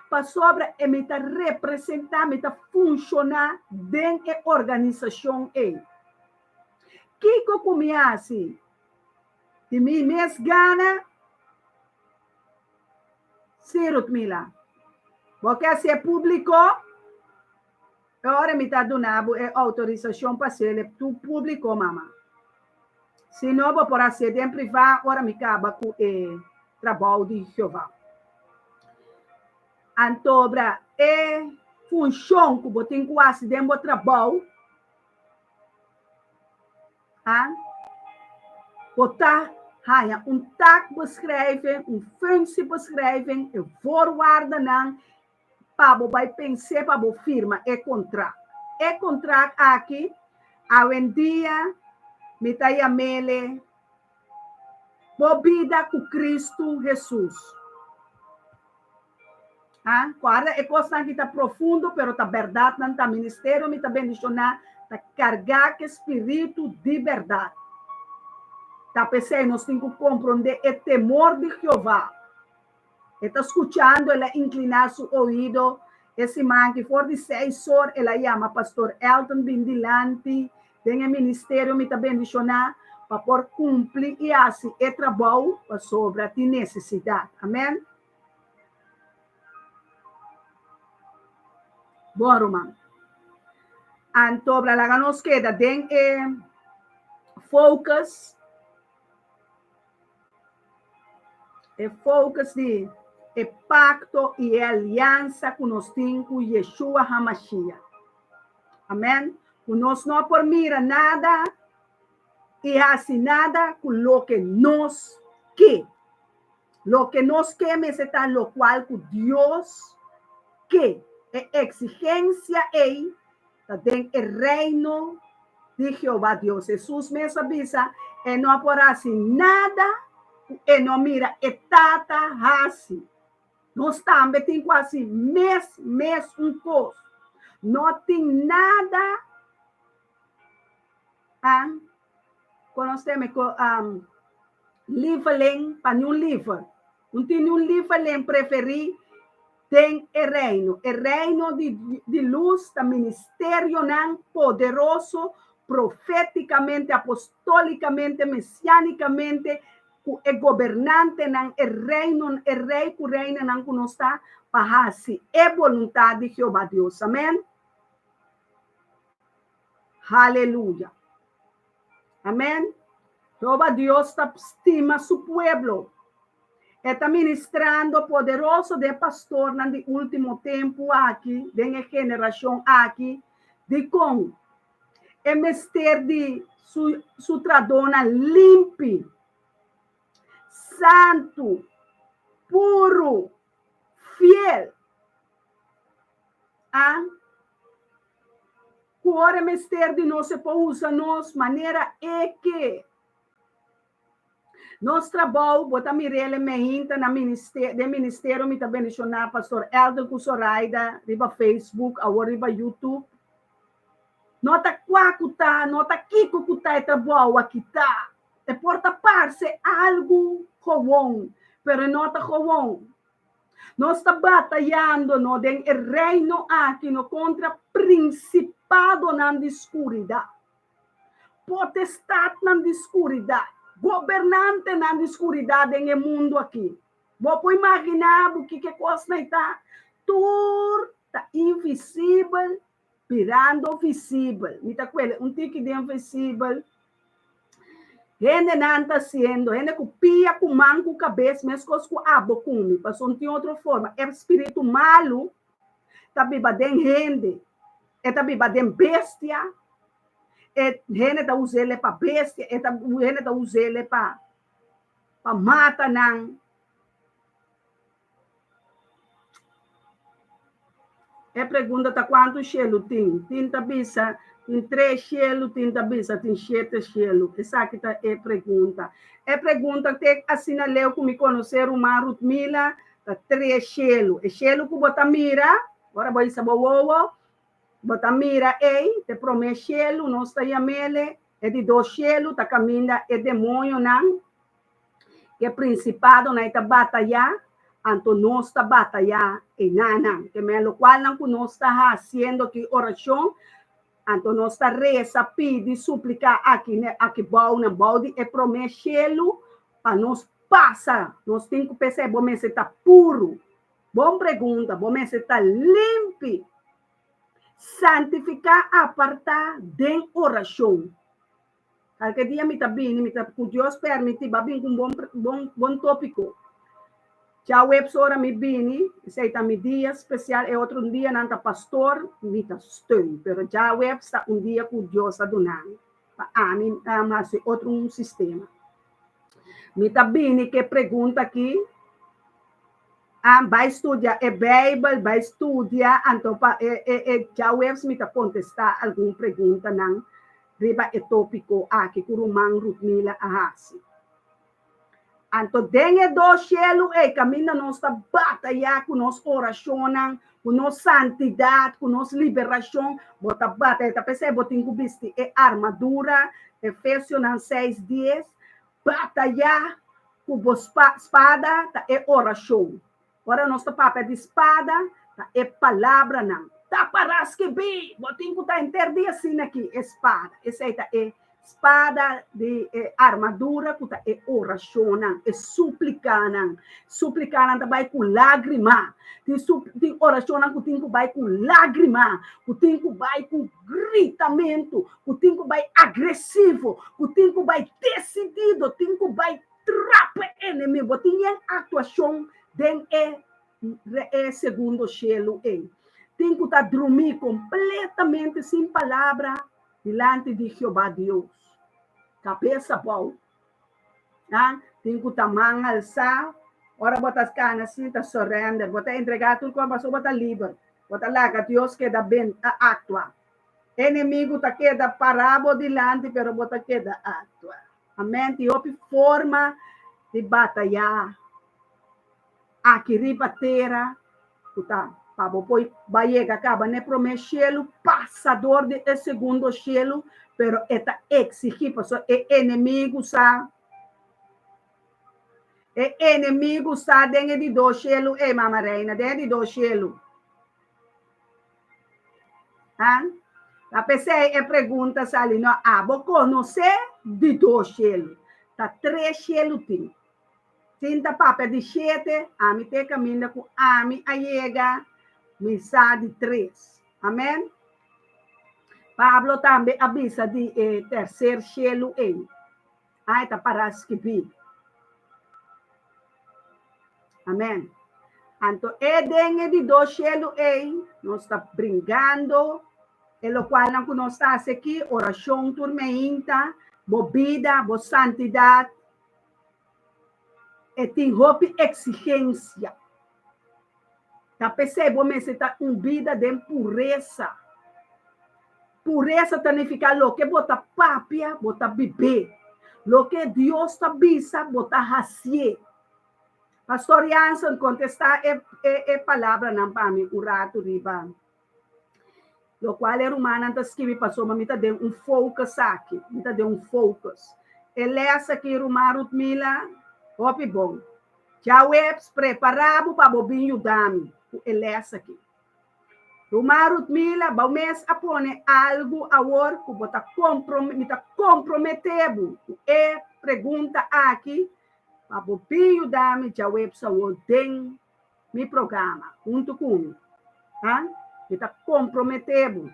Pasobra e mi ta representá, mi ta funshoná den e organisashon ei. Kiko ku mi hasi? Di mi mes gana? Sí, Rutmila. Bo ke hasié públiko? E ora mi ta duna bo e outorisashon pa hasié tu públiko, mama. Si no, bo por hasié den privá ora mi kaba ku e trabou di Jehová. Antobra e funshon ku bo tin ku hasi den bo trabou, A Bo ta haña un taakbeschrijving, un functiebeschrijving, e voorwaardennan pa bo bai pens'é pa bo firma e kontrakt. E kontrakt aki awendia mi ta yam'ele Bo bida ku Kristu Hesus. Ha? Guarda e kosnan ki ta profundo, pero ta bèrdatnan ta ministerio mi ta bendishoná, ta kargá ku e spiritu di bèrdat. Ta p'esei nos tin ku komprondé e temor di Jehová. E ta skuchando, el a inkliná su oido e siman ki for di seis or el a yama Pastor Elton bin dilanti den e ministerio mi ta bendishoná pa por kumpli i hasi e trabou pasobra tin nesesidat. Amèn. Bon ruman. Anto bla laga nos keda den e focus. E focus di e pacto i e aliansa ku nos tin ku Yeshua HaMashiach. Amen. Ku nos no por mira nada i hasi nada ku loke nos ke. Loke nos ke mester ta lokual ku Dios ke. E eksigensia ei ta den e Reino di Jehová Dios. Hesus mes a bisa, E no por hasi nada ku e no mira e Tata hasi. Nos tambe tin ku hasi mes mes un kos. No tin nada a konosé ku lieveling pa niun liever. No tin niun lieveling preferí den e Reino. E Reino di di lus ta ministerionan poderoso profétikamente, apostólikamente, mesiánikamente ku e gobernantenan, e reino, e rei ku reinanan ku nos ta pa hasi e boluntat di Jehová Dios. Amèn. Haleluya. Amèn. Jehová Dios ta stima su pueblo. E ta ministrando poderoso den e pastornan di último tempu aki, den e generashon aki. Dikon? E mester di su su tradónan limpi, santu, puru, fiel. A Ku ora e mester di nos e por usa nos manera e ke. Nos trabou, bo ta mir'el e meinta na minister, den ministerio mi ta bendishoná Pastor Elton ku Soraida riba Facebook, awor riba YouTube. No ta kua ku ta, no ta kiko ku ta e trabou aki ta. E por ta parse algu gewon, pero e no ta gewon. Nos ta batayando no den e reino aki no kontra prinsipadonan di skuridat. Potestatnan di skuridat, gobernantenan di skuridat den e mundu akí. Bo por imaginá bo kiko e kosnan ei ta? Tur ta invisibel birando visibel. Mi ta kuele un tiki den visibel. Hendenan ta hasiendo, hende ku pia, ku man, ku kabes, meskos ku abo ku mi, pasobra no tin otro forma. E spiritu malu ta biba den hende, e ta biba den bestia, e hende ta us'ele pa bestia, e ta hende ta us'ele pa pa mata nan. E pregunta ta kuantu shelu tin? Tin ta bisa tin tres shelu, tin ta bisa tin shete shelu. Esaki ta e pregunta. E pregunta te asina leu ku mi konosé ruman Ruthmila ta tres shelu. E shelu ku bo ta mira, ora bo hisa bo wowo, Bo ta mira ei, te promé shelu nos ta yam'ele, e di dos shelu ta kaminda e demoñonan, ku e prinsipadonan ei ta batayá, anto nos ta batayá einanan. Ke men lokualnan ku nos ta hasiendo aki orashon, anto nos ta resa, pidi, supliká aki aki bou nan bou di e promé shelu pa nos pasa. Nos tin ku p'esei bo mester ta puru. Bon pregunta, bo mester ta limpi, santifiká, apartá den orashon. Kalke dia mi ta bini, mi ta ku Dios permití, ba bin ku un bon bon bon tópiko. Djaweps ora mi bini, esei ta mi dia spesial, e otro dianan ta pastor, mi ta steun, pero djaweps ta un dia ku Dios a duna mi pa ami hasi otro un sistema. Mi ta bini ku e pregunta aki. Ah, bai studia e Bijbel, bai studia, anto pa e e e djaweps mi ta kontestá algun preguntanan riba e tópiko aki ku ruman Ruthmila a hasi. Anto den e dos shelu ei kaminda nos ta batayá ku nos orashonnan, ku nos santidat, ku nos liberashon, bo ta batayá, ta p'esei bo tin ku bisti e armadura, Efesionan seis dies, Batayá ku bo spada ta e orashon. Ora nos ta papia di spada, ta e palabranan. Ta pará skibí! Bo tin ku ta henter di asina aki, e spada. Esei ta e spada di e armadura ku ta e orashonnan, e suplikanan. Suplikanan ta bai ku lágrima. Tin tin orashonnan ku tin ku bai ku lágrima, ku tin ku bai ku gritamentu, ku tin ku bai agresivo, ku tin ku bai desidido, tin ku bai trapa e enemigo. Bo tin yen aktuashon den e e segundo shelu ei. Tin ku ta drumí kompletamente sin palabra dilanti di Jehová Dios. Kabes abou. Tin ku ta man alsá. Ora bo ta kana asina ta surrender. Bo ta entregá tur kos pasobra bo ta liber. Bo ta laga Dios keda ben aktua. Enemigu ta keda pará bo dilanti, pero bo ta keda aktua. Amèn. Tin hopi forma. Di batayá aki riba tera ku ta pa bo por bai yega kaba na e promé shelu, pasa dor di e segundo shelu, pero e ta eksigí pasobra e enemigu sa, e enemigu sa den e di dos shelu ei, Mama Reina, den e di dos shelu. Han? Ta p'esei e pregunta sali, no, abo konosé di dos shelu? Ta tres shelu tin. Tin ta papia di shete, ami ta e kaminda ku ami a yega, mi sa di tres. Amen? Pablo tambe a bisa di e terser shelu ei. Ai ta para skibí. Amen. Anto e den e di dos shelu ei, nos ta bringando e lokualnan ku nos ta hasi aki, orashon tur meinta, bo bida, bo santidat, e tin hopi eksigensia. Ta p'esei bo mester ta un bida den puresa. Puresa ta nifiká loke bo ta papia, bo ta bib'é. Loke Dios ta bisa, bo ta hasié. Pastor Jansen, kontestá e e palabranan pa mi un ratu riba lokual e rumannan ta skibi pasobra mi ta den un focus aki, mi ta den un focus. E lès aki ruman Rutmila, hopi bon. Djaweps, prepará bo pa bo bin yuda mi ku e lès aki. Ruman Rutmila, bo mes a pone algu awor ku bo ta mi ta komprometé bo ku e pregunta aki pa bo bin yuda mi djaweps awor den mi programa huntu ku mi. Ha? Mi ta komprometé bo.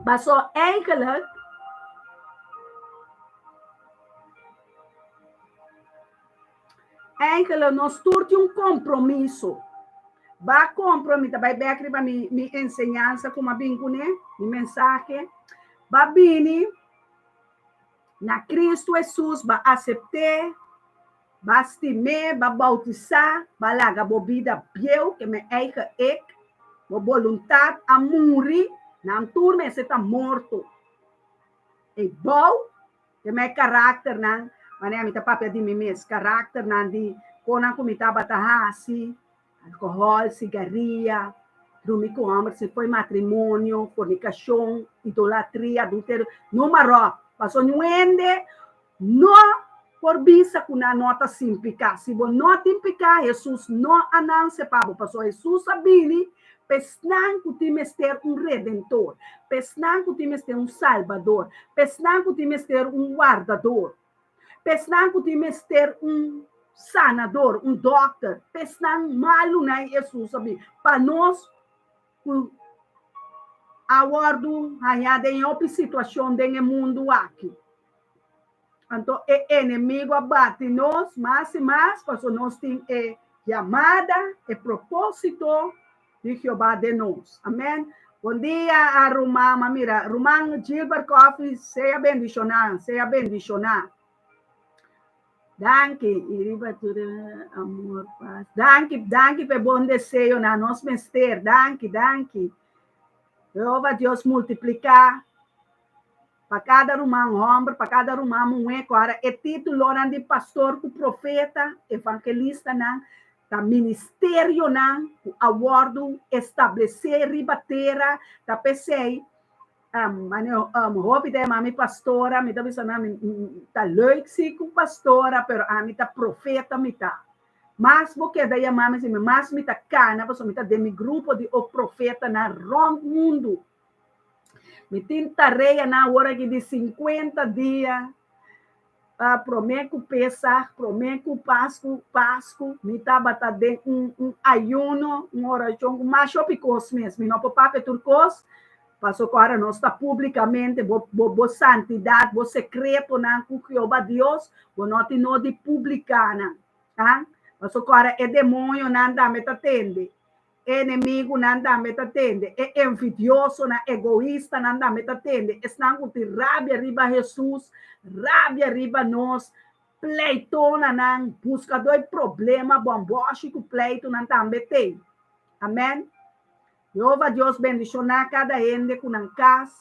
Paso eigenlijk eigenlijk nos tur tin un kompromiso. Ba kompro, mi ta bai bek riba mi mi enseñansa ku mi a bin kuné, mi mensahe. Ba bini na Kristu Hesus, ba asept'é, ba stim'é, ba boutisá, ba laga bo bida bieu, ke men eigen ik, bo boluntat a muri, nan tur mester ta morto. E bou, ke men karakternan, manera mi ta papia di mi mes, karakternan di konan ku mi tabata hasi, Alkohòl, sigaria, drumi ku hòmber sin foi matrimonio, fornikashon, idolatria, adulterio, no maròp. Pasobra niun hende no por bisa ku nan no ta sin piká. Si bo no tin piká, Hesus no a nanse pa bo, pasobra Hesus a bini pa esnan ku tin mester un Redentor, pa esnan ku tin mester un Salbador, pa esnan ku tin mester un Wardador. Pa esnan ku tin mester un sanador, un dòkter, pa esnan malunan Hesus a bin pa nos ku a wòrdu hañá den e hopi situashon den e mundu aki. Anto e enemigu a bati nos mas i mas pasobra nos tin e yamada, e propósito di Jehová den nos. Amèn. Bon dia a ruman, ma mira, ruman Gilbert Coffie, sea bendishoná, sea bendishoná. Danki, i riba tur amor, pas. Danki, danki pa e bon deseonan, nos mester, danki, danki. Jehová Dios multipliká pa kada ruman hòmber, pa kada ruman muhé, ku ora e títulonan di pastor ku profeta, evangelistanan, Ta ministerionan ku a wòrdu establesé riba tera, ta p'esei hopi ta yama mi pastora, mi ta bisa nan mi ta leuk si ku pastora, pero ami ta profeta mi ta. Mas bo keda yama mi asina, mas mi ta kana pasobra mi ta den mi grupo di o profetanan rònt mundu. Mi tin tareanan awor aki di sinkuenta dia Promé ku Pesach, promé ku Pasku, Pasku, mi tabata den un un ayuno, un orashon ku masha hopi kos mes. Mi no por papia tur kos, pasobra ku ora nos ta públikamente, bo bo bo santidat, bo sekretonan ku Jehová Dios, bo no tin no di publiká nan. Ah, pasobra ku ora e demoñonan tambe ta tende. E enemigunan tambe ta tende, e envidiosonan, egoistanan tambe ta tende, esnan ku tin rabia riba Hesus, rabia riba nos, pleitonanan, buskadó e problema, bòmbòshi ku pleitonan tambe tei. Amèn. Jehova Dios bendishoná kada hende ku nan kas,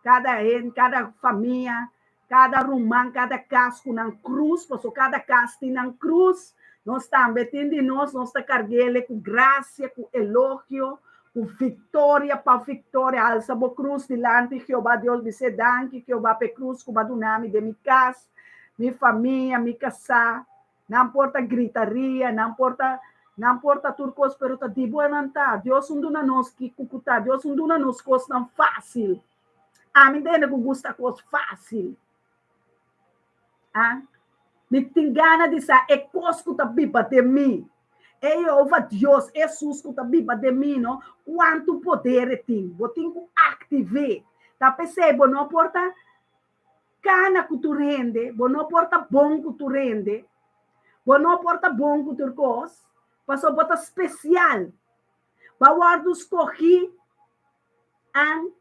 kada hende, kada famia. Kada ruman, kada kas ku nan krus, paso kada kas tin nan krus, nos tambe tin di nos, nos ta karg'ele ku grasia, ku elogio, ku viktoria pa viktoria. Alsa bo krus dilanti Jehová Dios, bis'é, Danki, Jehová, pa e krus ku bo a duna mi den mi kas, mi famia, mi kasá. Nan por ta gritaria, nan por ta, nan por ta tur kos, pero ta di bo nan ta. Dios un duna nos kiko ku ta. Dios un duna nos kosnan fásil. Ami ta hende ku gusta kos fásil. Ah, mi tin gana di sa e kos ku ta biba den mi. E Jehova Dios, Hesus ku ta biba den mi, no, kuantu poder e tin. Bo tin ku aktiv'é. Ta p'esei bo no por ta kana ku tur hende, bo no por ta bon ku tur hende, bo no por ta bon ku tur kos, pasobra bo ta spesial. Bo a wòrdu skohí An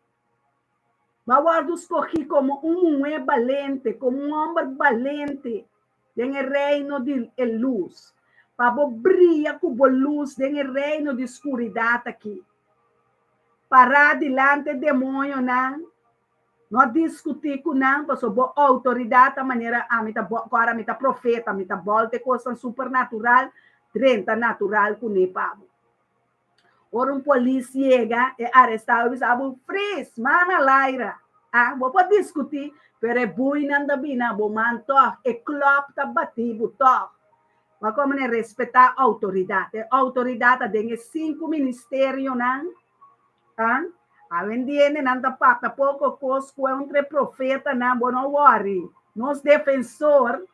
Bo a wòrdu skohí komo un muhé balente, komo un hòmber balente den e reino di e lus, pa bo bria ku bo lus den e reino di skuridat akí. Pará dilanti e demoñonan, no diskutí ku nan, pasobra bo outoridat ta manera ami ta kòrda mi ta profeta, mi ta bòlta e kosnan supernatural drenta natural kuné pa bo. Ora un polis yega, e arestá bo e bisa bo, Fris, man al aire. Ah, bo por diskutí, pero e buinan ta bini na bo man tòg, e klòp ta batí bo tòg. Bo a komo respetá outoridat. E outoridat ta den e sinku ministerionan. Ah, awendia hendenan ta papia poko kos ku entre e profetanan, bo no wòri. Nos defensor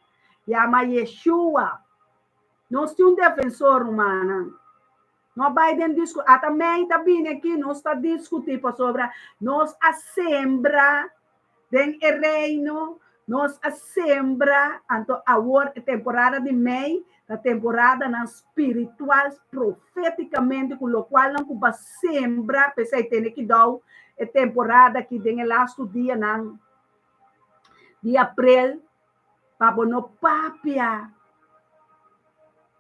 yama Yeshua. Nos tin un defensor, rumannan. No bai den discu, ata mei ta bini aki, nos ta discuti pasobra nos a sembra den e reino, nos a sembra, anto awor e temporada di mei ta temporadanan spiritual, profeticamente, cu locualnan cu bo a sembra, p'esei tene kidou e temporada aki den e lastu dianan di aprel, pa bo no papia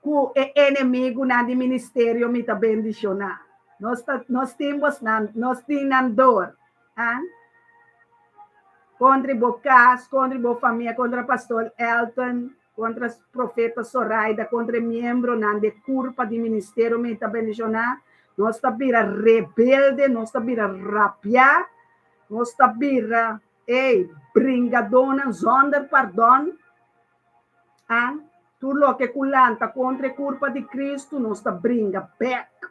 ku e enemigunan di ministerio mi ta bendishoná. Nos ta nos tin bosnan nos tin nan dor. Ah? Kontra bo kas, kontra bo famia, kontra pastor Elton, kontra profeta Soraida, kontra e miembronan di kurpa di ministerio mi ta bendishoná. Nos ta bira rebelde, nos ta bira rabiá, nos ta bira Ey, bringadónan zonder pardon, a tur loke ku lanta kontra e kurpa di Kristu, nos ta bringa bèk.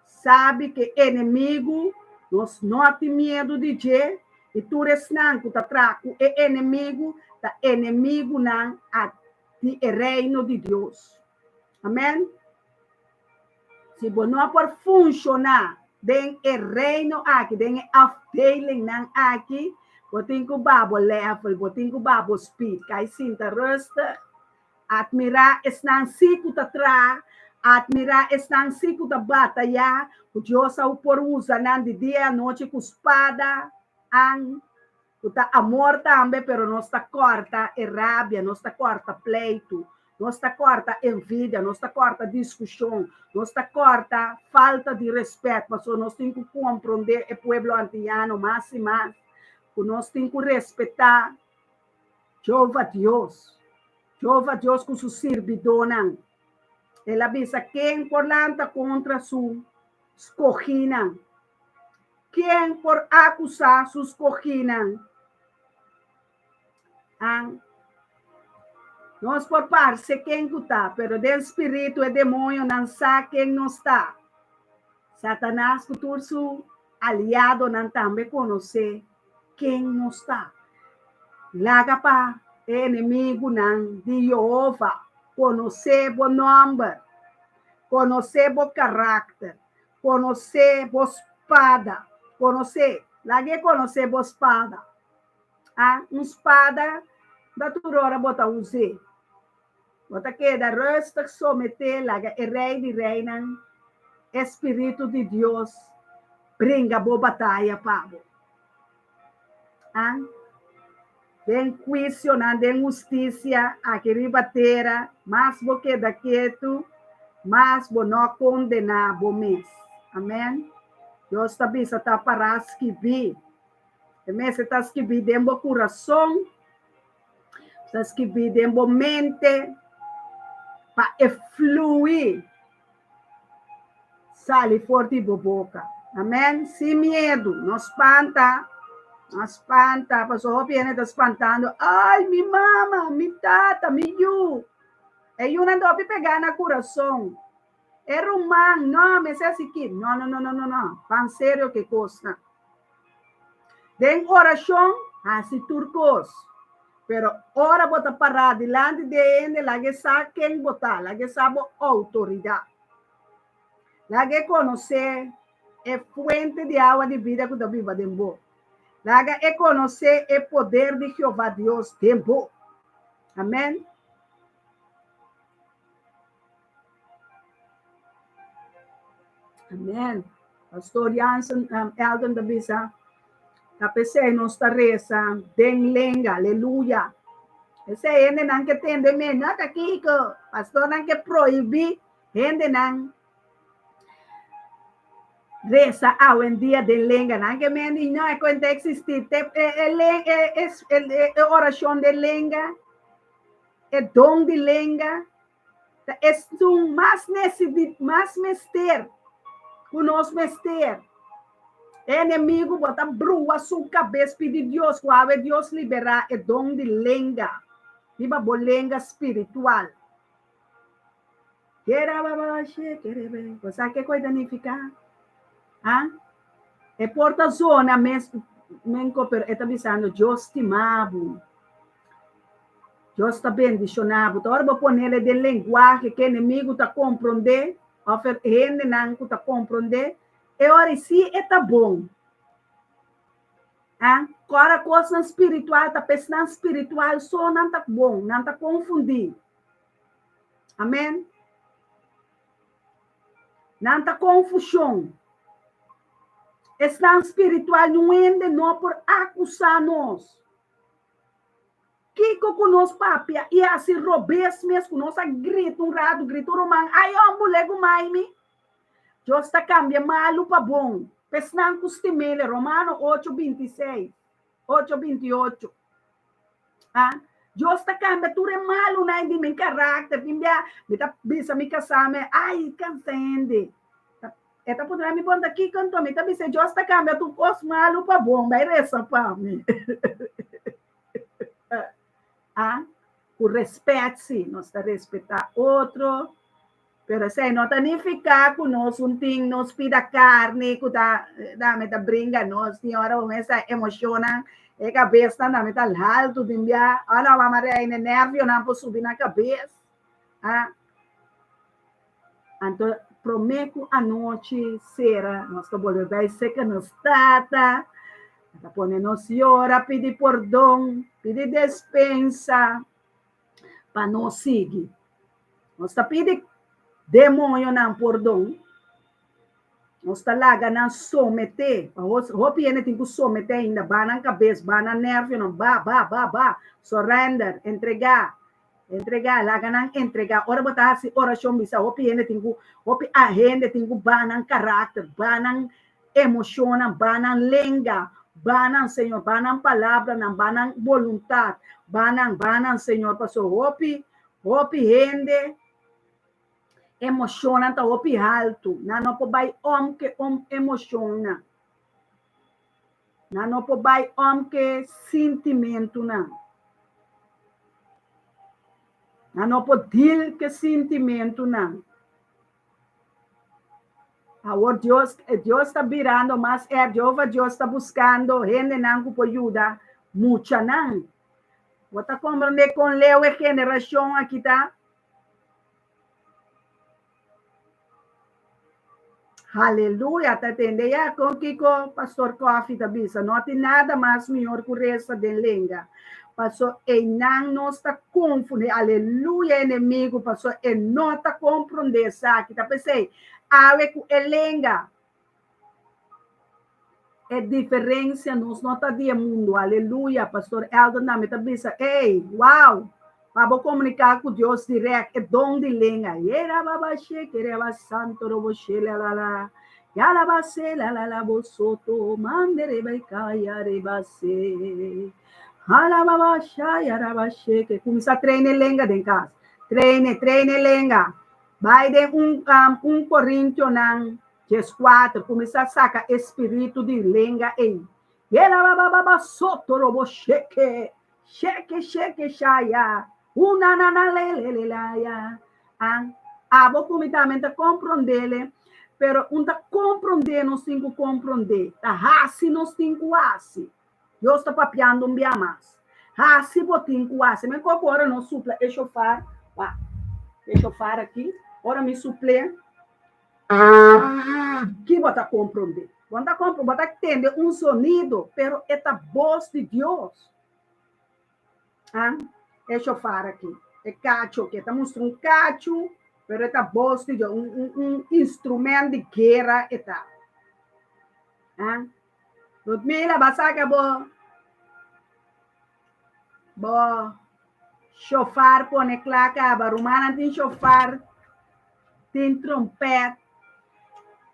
Sabi ku e enemigu, nos no a tin miedu di dje, i tur esnan ku ta traha ku e enemigu ta enemigunan a di e Reino di Dios. Amèn. Si bo no por funshoná den e reino aki, den e afdelingnan aki, bo tin ku baha bo level, bo tin ku baha bo speed. Kai sinta rustig, admirá esnan sí ku ta traha, admirá esnan sí ku ta batayá, ku Dios a por usa nan di dia i anochi ku spada, an, ku ta amor tambe, pero nos ta kòrta e rabia, nos ta kòrta pleitu, nos ta kòrta envidia, nos ta kòrta diskushon, nos ta kòrta falta di rèspèt, pasobra nos tin ku komprondé e pueblo antiano mas i mas, ku nos tin ku respetá Jehova Dios, Jehova Dios ku su sirbidónan. El a bisa, Ken por lanta kontra su skogínan? Ken por akusá su skogínan? An. Nos por parse ken ku ta, pero den spiritu e demoñonan sa ken nos ta. Satanas ku tur su aliadonan tambe konosé ken nos ta. Laga pa e enemigunan di Yehova konosé bo nòmber, konosé bo karakter, konosé bo spada, konosé, laga e konosé bo spada. A Un spada ta tur ora bo ta us'é. Bo ta keda rustig someté laga e Rei di Reinan, e Spiritu di Dios, bringa bo bataya pa bo. A Den huisionan, den hustisia aki riba tera, mas bo keda ketu, mas bo no kondená bo mes. Amèn. Dios ta bisa ta pará skibí. E mester ta skibí den bo kurason. Ta skibí den bo mente pa e flui sali for di bo boka. Amen. Sin miedu. No spanta. No spanta. Pasobra hopi hende ta spantando. Ai, mi mama, mi tata, mi yu. E yunan ta hopi pegá na kurason. E ruman, no, mester hasi ki. No, no, no, no, no, no. Ban serio ku e kosnan. Den orashon, hasi tur kos. Pero ora bo ta pará dilanti di e hende, laga e sa ken bo ta, laga e sa bo outoridat. Laga e konosé e fuente di awa di bida ku ta biba den bo. Laga e konosé e poder di Jehová Dios den bo. Amèn. Amèn. Pastor Jansen, um, Elton ta bisa, ta p'esei nos ta resa den lenga, aleluya. Esei hendenan ke tende me, no ta kiko, pastornan ke prohibí hendenan resa awendia den lenga. Nan ke men di, no, e kon ta eksistí, te e, e, e, e, e, e orashon den lenga, e don di lenga, Ta esun mas nesidi, mas mester ku nos mester. E enemigu bo ta brua su kabes pidi Dios ku awe Dios liberá e don di lenga riba bo lenga spiritual. Bo sa ke ku e ta nifiká? Ha? E por ta zona mes menko pero e ta bisando Dios stima bo. Dios ta bendishoná bo. Ta ora bo ponele den lenguahe ku enemigu ta komprondé òf e hendenan ku ta komprondé, e ora ei sí e ta bon. A Kòrda kosnan spiritual ta pa esnan spiritual so nan ta bon, nan ta konfundí. Amèn. Nan ta konfushon. Esnan spiritual niun hende no por akusá nos. Kiko ku nos papia i hasi robes mes ku nos a grita un ratu, grita un ruman, Ai hòmber, legu mai mi! Dios ta kambia malu pa bon pa esnan ku stim'El, Romano ocho 26, ocho 28. A Dios ta kambia tur e malunan di mi karakter. Tin bia mi ta bisa mi kasá mi, Ai, kansa hende. E ta puntra mi, Bon, ta kiko anto? Mi ta bisa, Dios ta kambia tur kos malu pa bon, bai resa pa mi. A Ku respèt si, nos ta respetá otro, pero esei no ta nifiká ku nos un tin nos pida karni ku ta dame ta bringa nos, tin ora bo mester emoshonnan, e kabesnan dame ta haltu tin bia, ora no mama reina e nèrvionan por subi na kabes. A Anto promé ku anochi sera nos ta bolbe bai seka nos tata, ta pone nos yora, pidi pordon, pidi despensa pa nos sigui. Nos ta pidi demoñonan pordon, nos ta laga nan someté, hopi hende tin ku someté ainda, ba nan kabes, ba nan nèrvionan, ba, ba, ba, ba, surrender, entregá. Entregá, laga nan entregá. Ora bo ta hasi orashon bisa hopi hende tin ku, hopi a hende tin ku baha nan karakter, baha nan emoshonnan, baha nan lenga, baha nan Señor, baha nan palabranan, baha nan boluntat, baha nan, baha nan Señor, pasobra hopi, hopi hende emoshonnan ta hopi haltu, nan no por bai om ke om emoshonnan, nan no por bai om ke sintimentunan. Nan no por deal ku e sintimentunan. Awor Dios, Dios ta birando mas erg. Jehova Dios ta buskando hendenan ku por yuda muchanan. Bo ta komprendé kon leu e generashon aki ta? Haleluya, ta tende ya kon kiko Pastor Coffee ta bisa, no tin nada mas mihor ku resa den lenga, paso einan nos ta konfundi, aleluya, enemigu, paso e no ta komprondé esaki, ta p'esei awe ku e lenga, e diferencia nos no ta di e mundo, aleluya, Pastor Eldon tambe ta bisa, ey, wow, pa bo comunica cu Dios direct, e don di lenga, yera baba shekere ba santo robo shele la la, yala ba se la la la bo soto, mandere bai kaya reba se. Halababa shayaraba sheke. Kuminsá train e lenga den kas. Train e, train e lenga. Bai den un, um, un Korintionan 14. Kuminsá saka e spiritu di lenga ei. Yelabababa sotorobo sheke. Sheke, sheke, shaya. Una na na le le le la ya. An, abo ku mi tambe ta komprondele, pero un ta komprondé nos tin ku komprondé. Ta hasi nos tin ku hasi. Dios ta papiando un bia mas. Hasi bo tin ku hasi. Men koko ora nos supla e shofar, wak, e shofar aki, ora mi supl'é, ki bo ta komprondé? Bo no ta kompro, bo ta tende un sonido, pero e ta bos di Dios. Ah, e shofar aki, e kachu aki, e ta mustra un kachu, pero e ta bos di Dios, un, un, un instrument di guera e ta. Ah, Ludmila, ba saka bo bo shofar pone kla kaba. Rumannan tin shofar, tin trompet.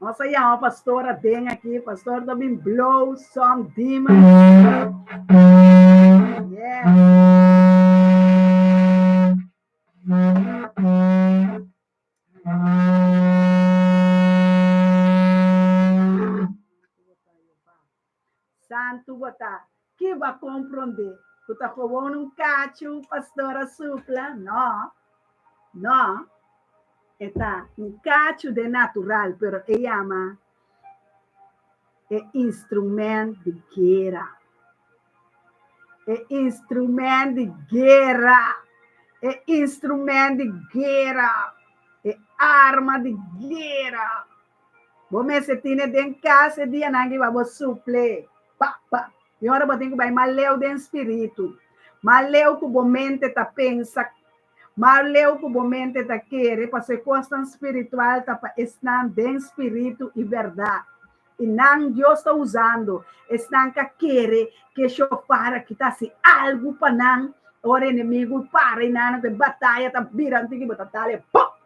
Nos a yama pastor aden aki. Pastor ta bin blow some demons. Yeah. Santu bo ta. Ki bo a komprondé? Ku ta gewoon un kachu pastor a supla? No. No. E ta un kachu den natural, pero e yama e instrument di guera. E instrument di guera. E instrument di guera. E arma di guera. Bo mester tine den kas e dianan ki bo suple. Pa, pa. I ora bo tin ku bai mas leu den spiritu. Mas leu ku bo mente ta pensa. Mas leu ku bo mente ta kere. Pasobra e kosnan spiritual ta pa esnan den spiritu i bèrdat. I nan Dios ta usando esnan ka kere ke shofar aki ta hasi algu pa nan, ora enemigu para i nan ku e bataya ta bira un tiki bo ta dal e pop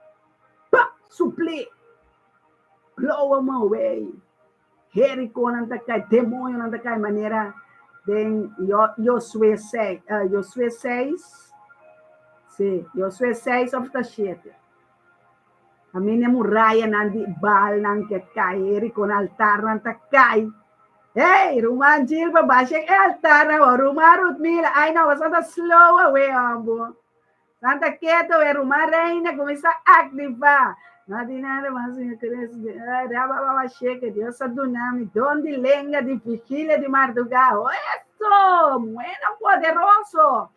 pop supli blow em away. Jerikonan ta kai, demonionan ta kai manera den Josué 6, Josué 6, sí, Josué 6 of ta 7. Kaminda e murayanan di Baalnan ke kai, Jeriko na altarnan ta kai. Hey, ruman Gilbert, basha e altarnan bo. Ruman Rutmila, ay no, boso ta slow awe hombo. Santa keto we, ruman Reina, kuminsá aktivá. No tin nada mas, Señor Cristo. Rabababa sheke, Dios a duna mi don di lenga di vigilia di mardugá. Eso, muhénan poderoso.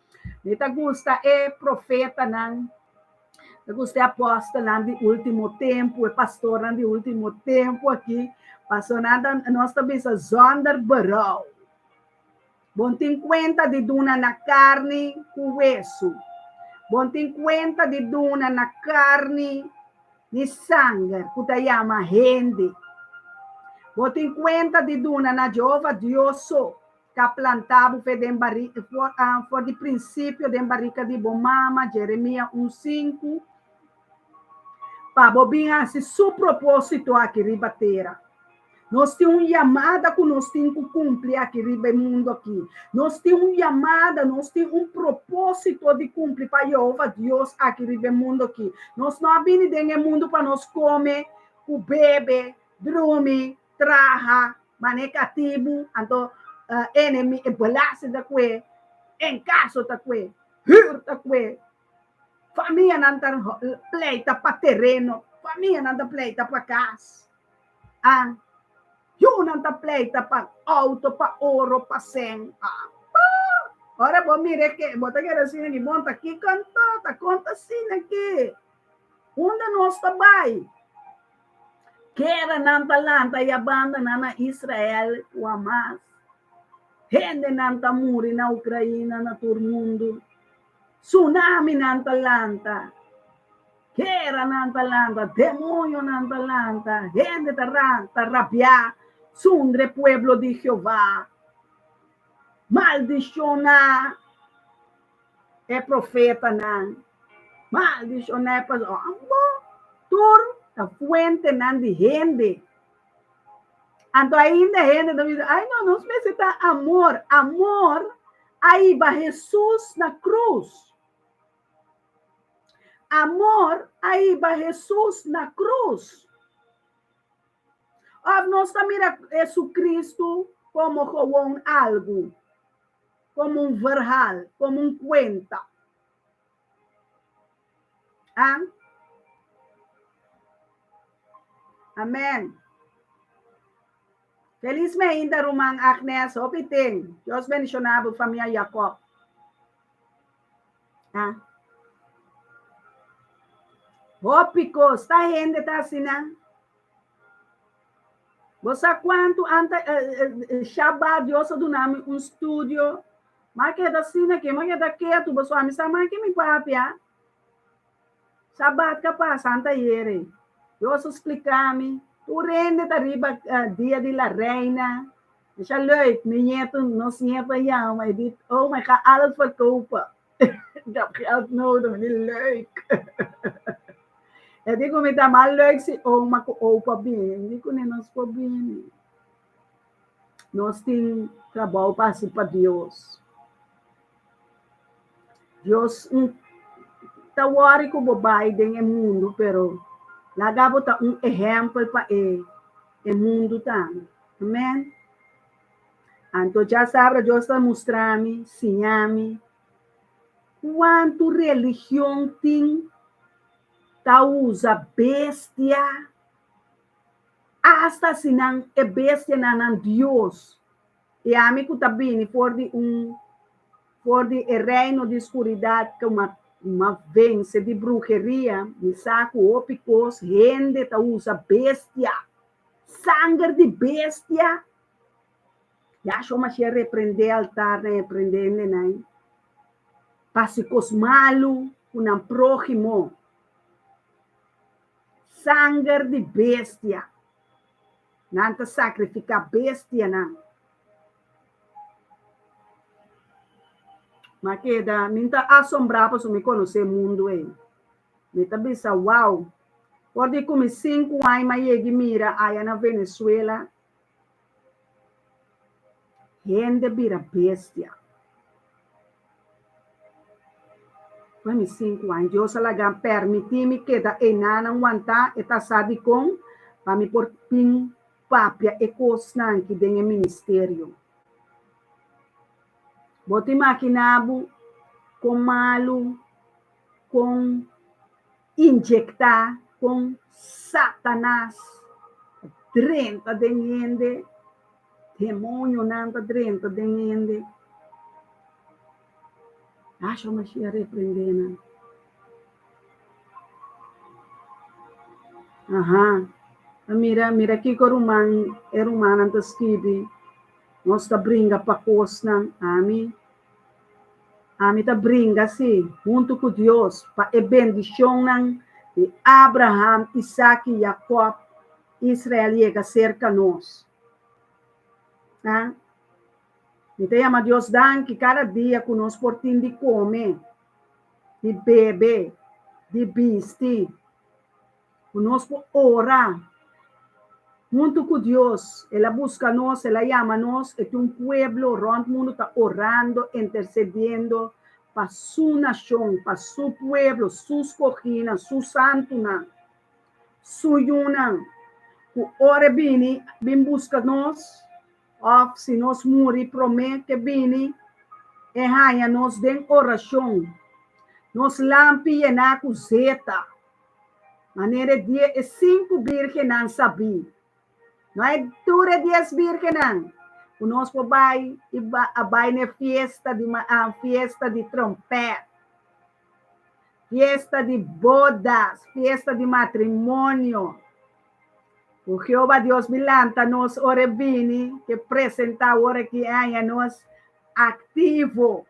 Mi ta gusta e profetanan. Ta gusta e apòstelnan di último tempu, e pastornan di último tempu aki, pasobra nan ta, nos ta bisa zonder berou. Bo no tin kuenta di duna na karni ku wesu. Bo no tin kuenta di duna na karni ni sanger ku ta yama hende. Bo tin kuenta di duna na Jehova Dios so. Ka plantá bo fe den bari, for, ah, for di prinsipio den barika di bo mama, Jeremia un sinku, pa bo bin hasi su propósito aki riba tera. Nos tin un yamada ku nos tin ku kumpli aki riba e mundu aki. Nos tin un yamada, nos tin un propósito di kumpli pa Yehova Dios aki riba e mundu aki. Nos no a bini den e mundu pa nos kome ku bebe, drumi, traha mane katibu, anto enemi e belasting ta kue, enkaso ta kue, hür ta kue, famianan ta pleita pa tereno, famianan ta pleita pa kas, ah, yunan ta pleita pa outo, pa oro, pa sèn. Ah, ora bo mira ke bo ta keda asina ki bon ta kiko anto, ta kon ta asina ki? Unda nos ta bai? Gueranan ta lanta i a bandoná na Israel ku Hamas. Hendenan ta muri na Ukraina, na tur mundu. Tsunaminan ta lanta. Gueranan ta lanta. Demonionan ta lanta. Hende ta ta rabiá sundre pueblo di Jehová. Maldishoná e profetanan. Maldishoná e pastor. Ambo tur ta fuentenan di hende. Anto ainda hende ta bisa, ay no, nos mester ta amor. Amor. A hiba Hesus na krus. Amor a hiba Hesus na krus. Òf nos ta mira Hesukristu komo gewoon algu, komo un verhal, komo un kuenta? A. Amèn. Felis meinta ruman Agnes, hopi ten. Dios bendiciona bo famia Jacob. A. Hopi cos, ta hende ta asina. Bo sa cuanto anta Shabbat Dios a duna mi un studio. Ma keda asina ke, ma keda ketu, bo sa mi sa man ke mi papia. Sabat ka pasa antayere. Dios a splika mi, tur hende ta riba dia di la reina. Masha leuk, mi nieto, nos nieto a yama, e di, oma, ik ga alles verkopen. Ik heb geld nodig, mi di, leuk. E di ku mi ta mas leuk si oma ku opa bini. Mi di kuné nos por bini. Nos tin trabou pa hasi pa Dios. Dios ta wòri ku bo bai den e mundu, pero laga bo ta un ehèmpel pa e e mundu tambe. Amèn. Anto djasabra Dios ta mustra mi, siña mi, kuantu religion tin ta usa bestia, asta si nan e bestianan nan dios. I ami ku ta bini for di un for di e reino di skuridat ku m'a m'a vense di bruheria, mi sa ku hopi kos hende ta usa bestia, sanger di bestia. Yahshua Mashiach reprendé altarnan i reprendé hendenan pa hasi kos malu ku nan próhimo. Sanger di bestia. Nan ta sakrifiká bestianan. M'a keda, mi ta asombrá pasobra mi konosé mundu ei. Mi ta bisa, Wow! For di ku mi sinku aña m'a yega i mira aya na Venezuela, hende bira bestia. Wen mi sinku aña, Dios a laga permití mi keda einan wantá e ta sa dikon pa mi por bin papia e kosnan ki den e ministerio. Bo ta imaginá bo kon malu, kon injektá, kon Satanas ta drenta den hende? Demonionan ta drenta den hende. Yahshua Mashiach reprendé nan. Aha. Ta mira, mira kiko ruman, e rumannan ta skibi. Nos ta bringa pa kosnan. Ami, ami ta bringa si, huntu ku Dios, pa e bendishonnan di Abraham, Isaac i Jacob, Israel yega serka nos. A Mi ta yama Dios danki kada dia ku nos por tin di kome, di bebe, di bisti, ku nos por ora huntu ku Dios. El a buska nos, el a yama nos, e tin un pueblo rònt mundu ta orando, intersediendo pa su nashon, pa su pueblo, su skogínan, su santunan. Su yunan ku ora e bini bin buska nos, òf si nos muri promé ku e bini, e haña nos den orashon, nos lampi yená ku zeta, manera e die e sinku bírgennan sabí. No e tur e dies bírgennan ku nos por bai i a bai na e fiesta di fiesta di trompèt. Fiesta di bodas, fiesta di matrimonio. Ku Jehová Dios mi lanta nos ora e bini, ke presentá ora ki e haña nos aktivo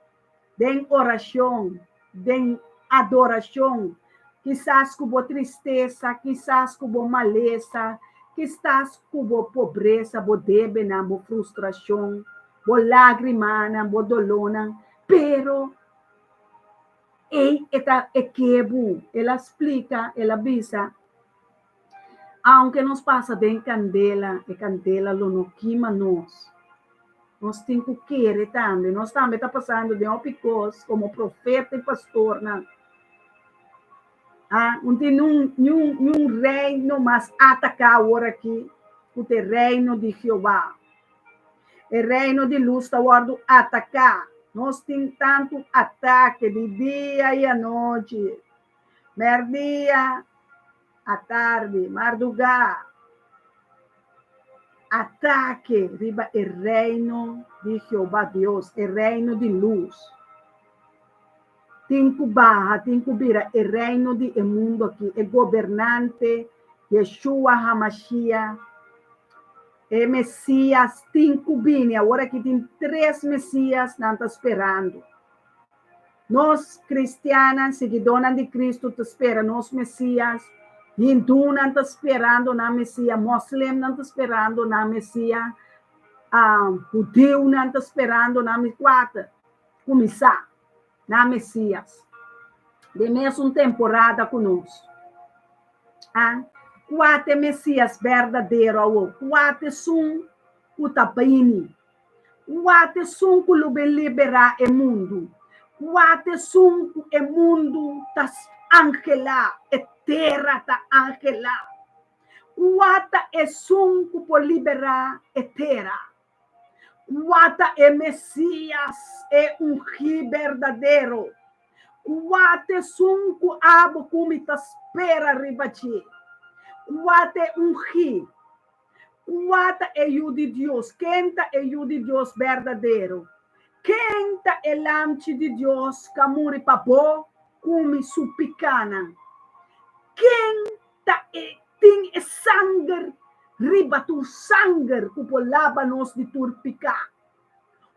den orashon, den adorashon. Kisas ku bo tristesa, kisas ku bo malesa, kisas ku bo pobresa, bo debenan, bo frustrashon, bo lágrimanan, bo dolónan, pero Ei e ta e kebu. El a splika, el a bisa, Aunke nos pasa den kandela, e kandela lo no kima nos. Nos tin ku kere tambe. Nos tambe ta pasando den hopi kos komo profeta i pastornan. Ah, no tin niun, niun, niun reino mas ataká awor aki ku ta e reino di Jehová. E reino di lus ta wòrdu ataká. Nos tin tantu atake di dia i anochi, mèrdia, atardi, mardugá. Atake riba e reino di Jehová Dios, e reino di lus. Tin ku baha, tin ku bira e reino di e mundu aki, e gobernante Yeshua HaMashiach, e Mesias tin ku bini. Awor aki tin tres Mesias nan ta sperando. Nos kristiannan, siguidónan di Kristu ta spera nos Mesias, hindúnan ta sperando nan Mesias, moslimnan ta sperando nan Mesias, hudiunan ta sperando nan Mesias. Kuater. Kuminsá na Mesias den mesun temporada ku nos. A Kua ta e Mesias berdadero awor? Kua ta esun ku ta bini? Kua ta esun ku lo bin liberá e mundu? Kua ta esun ku e mundu ta anhelá, e tera ta anhelá? Kua ta esun ku por liberá e tera? Kua ta e Mesías, e Ungí berdadero? Kua ta esun ku abo ku mi ta spera riba dje? Kua ta e Ungí? Kua ta e Yu di Dios? Ken ta e Yu di Dios berdadero? Ken ta e Lamchi di Dios ku a muri pa bo ku mi su pikánan? Ken ta e tin e sanger riba tur sanger ku por laba nos di tur piká.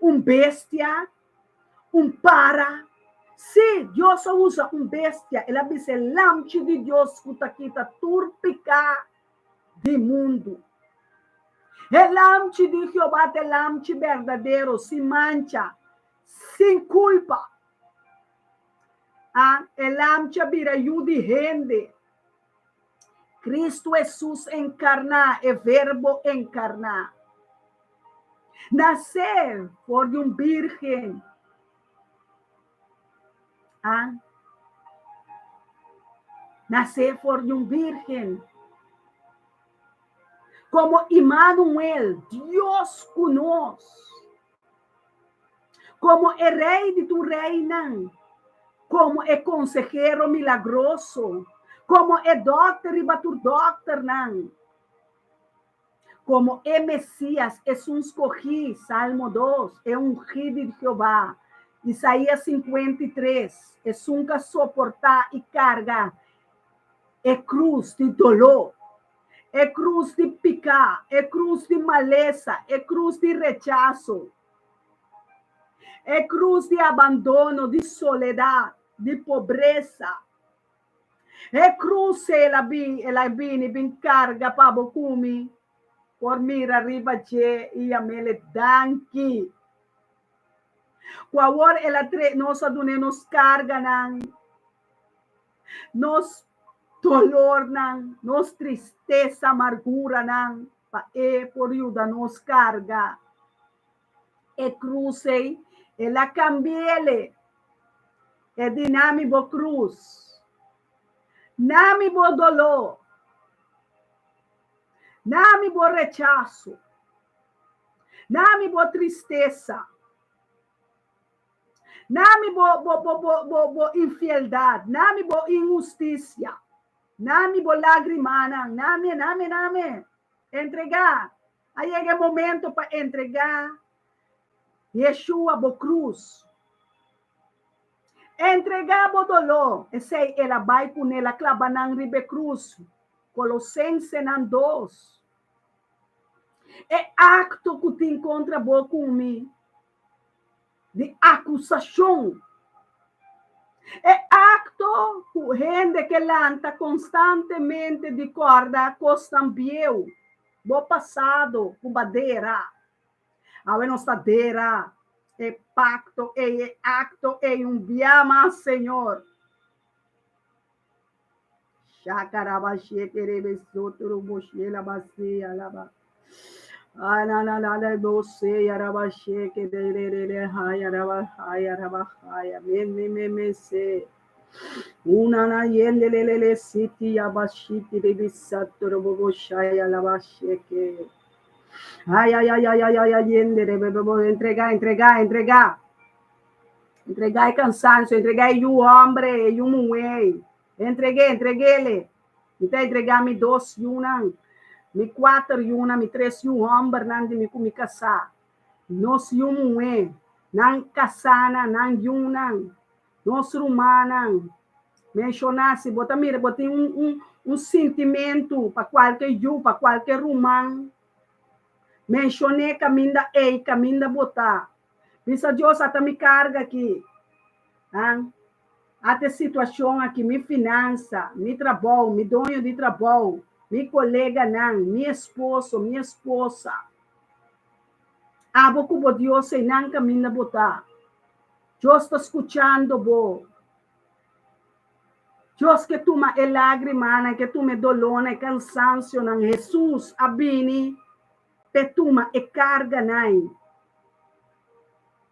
Un bestia? Un para? Sí, Dios a usa un bestia, el a bisa e Lamchi di Dios ku ta kita tur piká di mundu. E Lamchi di Jehová ta e Lamchi berdadero, sin mancha, sin kulpa. A E Lamchi a bira yu di hende. Cristo Hesus encarná, e Verbo encarná. Nacé for di un bírgen. A Nacé for di un bírgen. Como Immanuel, Dios cu nos. Komo e Rei di tur reinan, komo e Konsehero Milagroso, komo e Dòkter riba tur dòkternan, komo e Mesias, esun skogí, Salmo dos, e Ungí di Jehová, Isaías 53, esun ka soportá i karga e krus di doló. E krus di piká, e krus di malesa, e krus di rechaso, e krus di abandono, di soledat, di pobresa. E krus el a bin, el a bini bin karga pa bo ku mi por mira riba dje i yam'el danki. Ku awor el a tre nos a dun'é nos karganan. Nos dolornan, nos tristesa, amarguranan, pa E por yuda nos karga e krus ei. El a kambi'el. E di, Nami bo krus. Nami bo doló. Nami bo rechaso. Nami bo tristesa. Nami bo bo bo bo bo bo infieldad, nami bo inhustisia, nami bo lagrimanan, nami, nami, nami. Entregá. A yega e momento pa entregá Yeshua bo krus. Entregá bo doló. Esei el a bai kuné, el a klaba nan riba e krus. Kolosensenan dos. E akto ku tin kontra bo ku mi di akusashon. E akto ku hende ke lanta konstantemente di kòrda kosnan bieu, bo pasado ku ba dera. Awe nos ta dera e pakto ei, e akto ei un bia mas, Señor. Ah, na na na na bo se ya raba sheke de de de de ha ya raba ha ya raba ha ya me me me me se. Una na yende le le le siti ya bashiti de bisato robo bo shaya la ba sheke. Ay ay ay ay ay ay ay yende de be bo entrega entrega entrega. Entregá e kansansio, entregá e yu hòmber, e yu muhé. Entreg'é, entreg'é. Mi ta entregá mi dos yunan, mi kuater yunan, mi tres yu hòmbernan di mi ku mi kasá, nos yu muhé, nan kasánan, nan yunan, nos rumannan. Menshoná si bo ta mira bo tin un un un sintimentu pa kualke yu, pa kualke ruman. Menshon'é kaminda ei, kaminda bo ta. Bisa Dios, ata mi karga aki. Han. Ata e situashon aki, mi finansa, mi trabou, mi doño di trabou, mi koleganan, mi esposo, mi esposa. Abo ku bo Dios einan kaminda bo ta. Dios ta skuchando bo. Dios ke tuma e lágrimanan, ke tuma e dolónan, e kansansionan. Hesus a bini p'e tuma e karganan.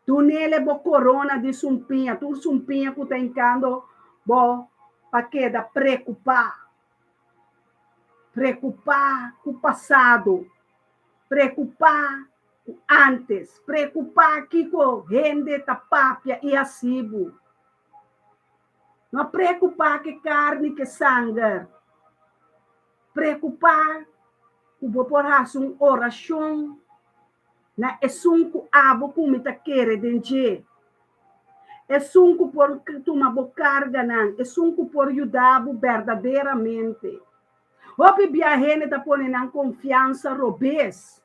Dunele bo korona di sumpiña, tur sumpiña ku ta hinkando bo pa keda preokupá. Preokupá ku pasado, preokupá ku ántes, preokupá kiko hende ta papia i hasi bo. No preokupá ku e karni, ku e sanger. Preokupá ku bo por hasi un orashon na esun ku abo ku mi ta kere den dje, esun ku por tuma bo karganan, esun ku por yuda bo berdaderamente. Hopi bia hende ta pone nan konfiansa robes.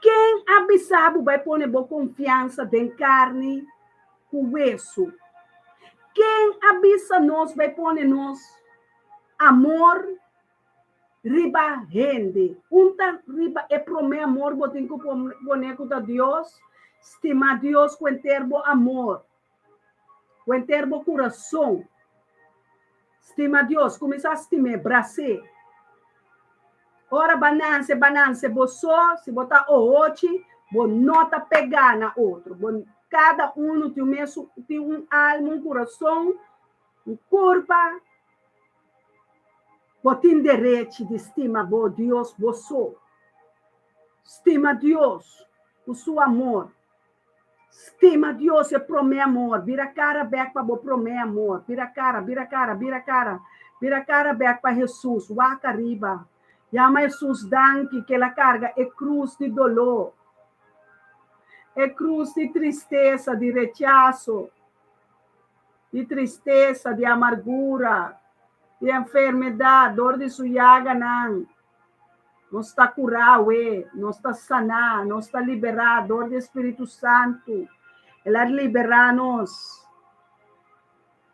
Ken a bisa bo bai pone bo konfiansa den karni ku wesu? Ken a bisa nos bai pone nos amor riba hende. Un ta riba e promé amor bo tin ku pone ku ta Dios. Stima Dios ku henter bo amor, ku henter bo kurason. Stima Dios, kuminsá stim'é, bras'é. Ora ba nanse, ba nanse bo so, si bo ta ohochi, bo no ta pegá na otro. Bo, kada unu tin un mesun, tin un alma, un kurason, un kurpa. Bo tin derechi di stima bo Dios bo so. Stima Dios ku su amor. Stima Dios e promé amor. Bira kara bèk pa bo promé amor. Bira kara, bira kara, bira kara. Bira kara bèk pa Hesus. Wak ariba. Yama Hesus danki ku el a karga e krus di doló, e krus di tristesa, di rechaso. di tristesa, di amargura, di enfermedat, dor di su yaganan nos ta kurá awe, nos ta saná, nos ta liberá dor di e Spiritu Santu. El a liberá nos.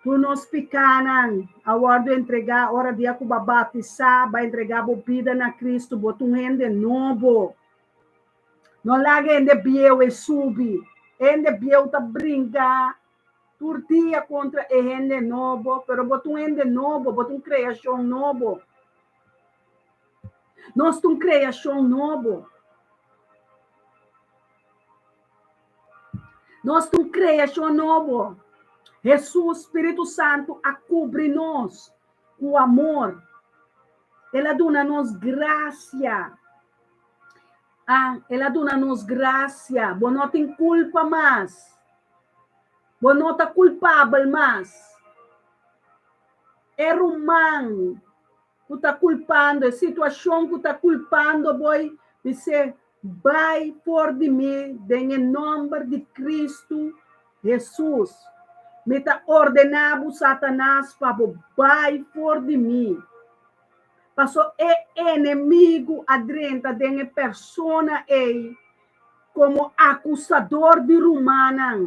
Tur nos pikánan a wòrdu entregá ora dia ku bo a batisá, bo a entregá bo bida na Kristu, bo ta un hende nobo. No laga hende bieu e subi. Hende bieu ta bringa tur dia kontra e hende nobo, pero bo ta un hende nobo, bo ta un kreashon nobo. Nos ta un kreashon nobo. Nos ta un kreashon nobo. Hesus, Spiritu Santu, a kubri nos ku amor. El a duna nos grasia. Ah, el a duna nos grasia. Bo no tin kulpa mas. Bo no ta kulpabel mas. E ruman ku ta kulpando, e situashon ku ta kulpando bo, bis'é, Bai for di mi den e nòmber di Kristu Hesus. Mi ta ordená bo, Satanas, pa bo bai for di mi. Paso e enemigu a drenta den e persona ei komo akusador di rumannan.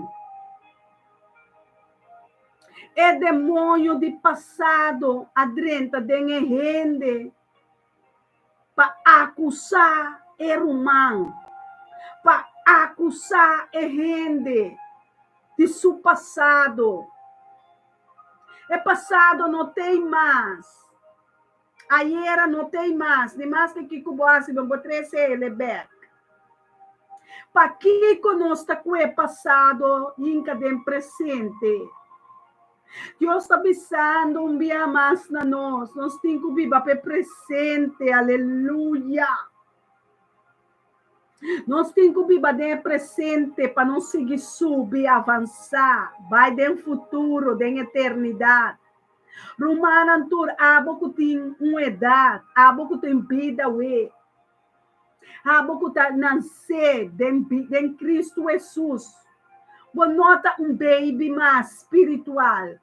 E demoño di pasado a drenta den e hende pa akusá e ruman, pa akusá e hende di su pasado. E pasado no t'ei mas. Ayera no t'ei mas, ni maske kiko bo hasi bo por trese el bek. Pakiko nos ta ku e pasado hinka den presente? Dios ta bisando un bia mas na nos, nos tin ku biba pa e presente, aleluya! Nos tin ku biba den e presente pa nos sigui subi, avansá, bai den futuro, den eternidat. Rumannan tur, abo ku tin un edat, abo ku tin bida awe, abo ku ta nansé den den Kristu Hesus, bo no ta un baby mas spiritual.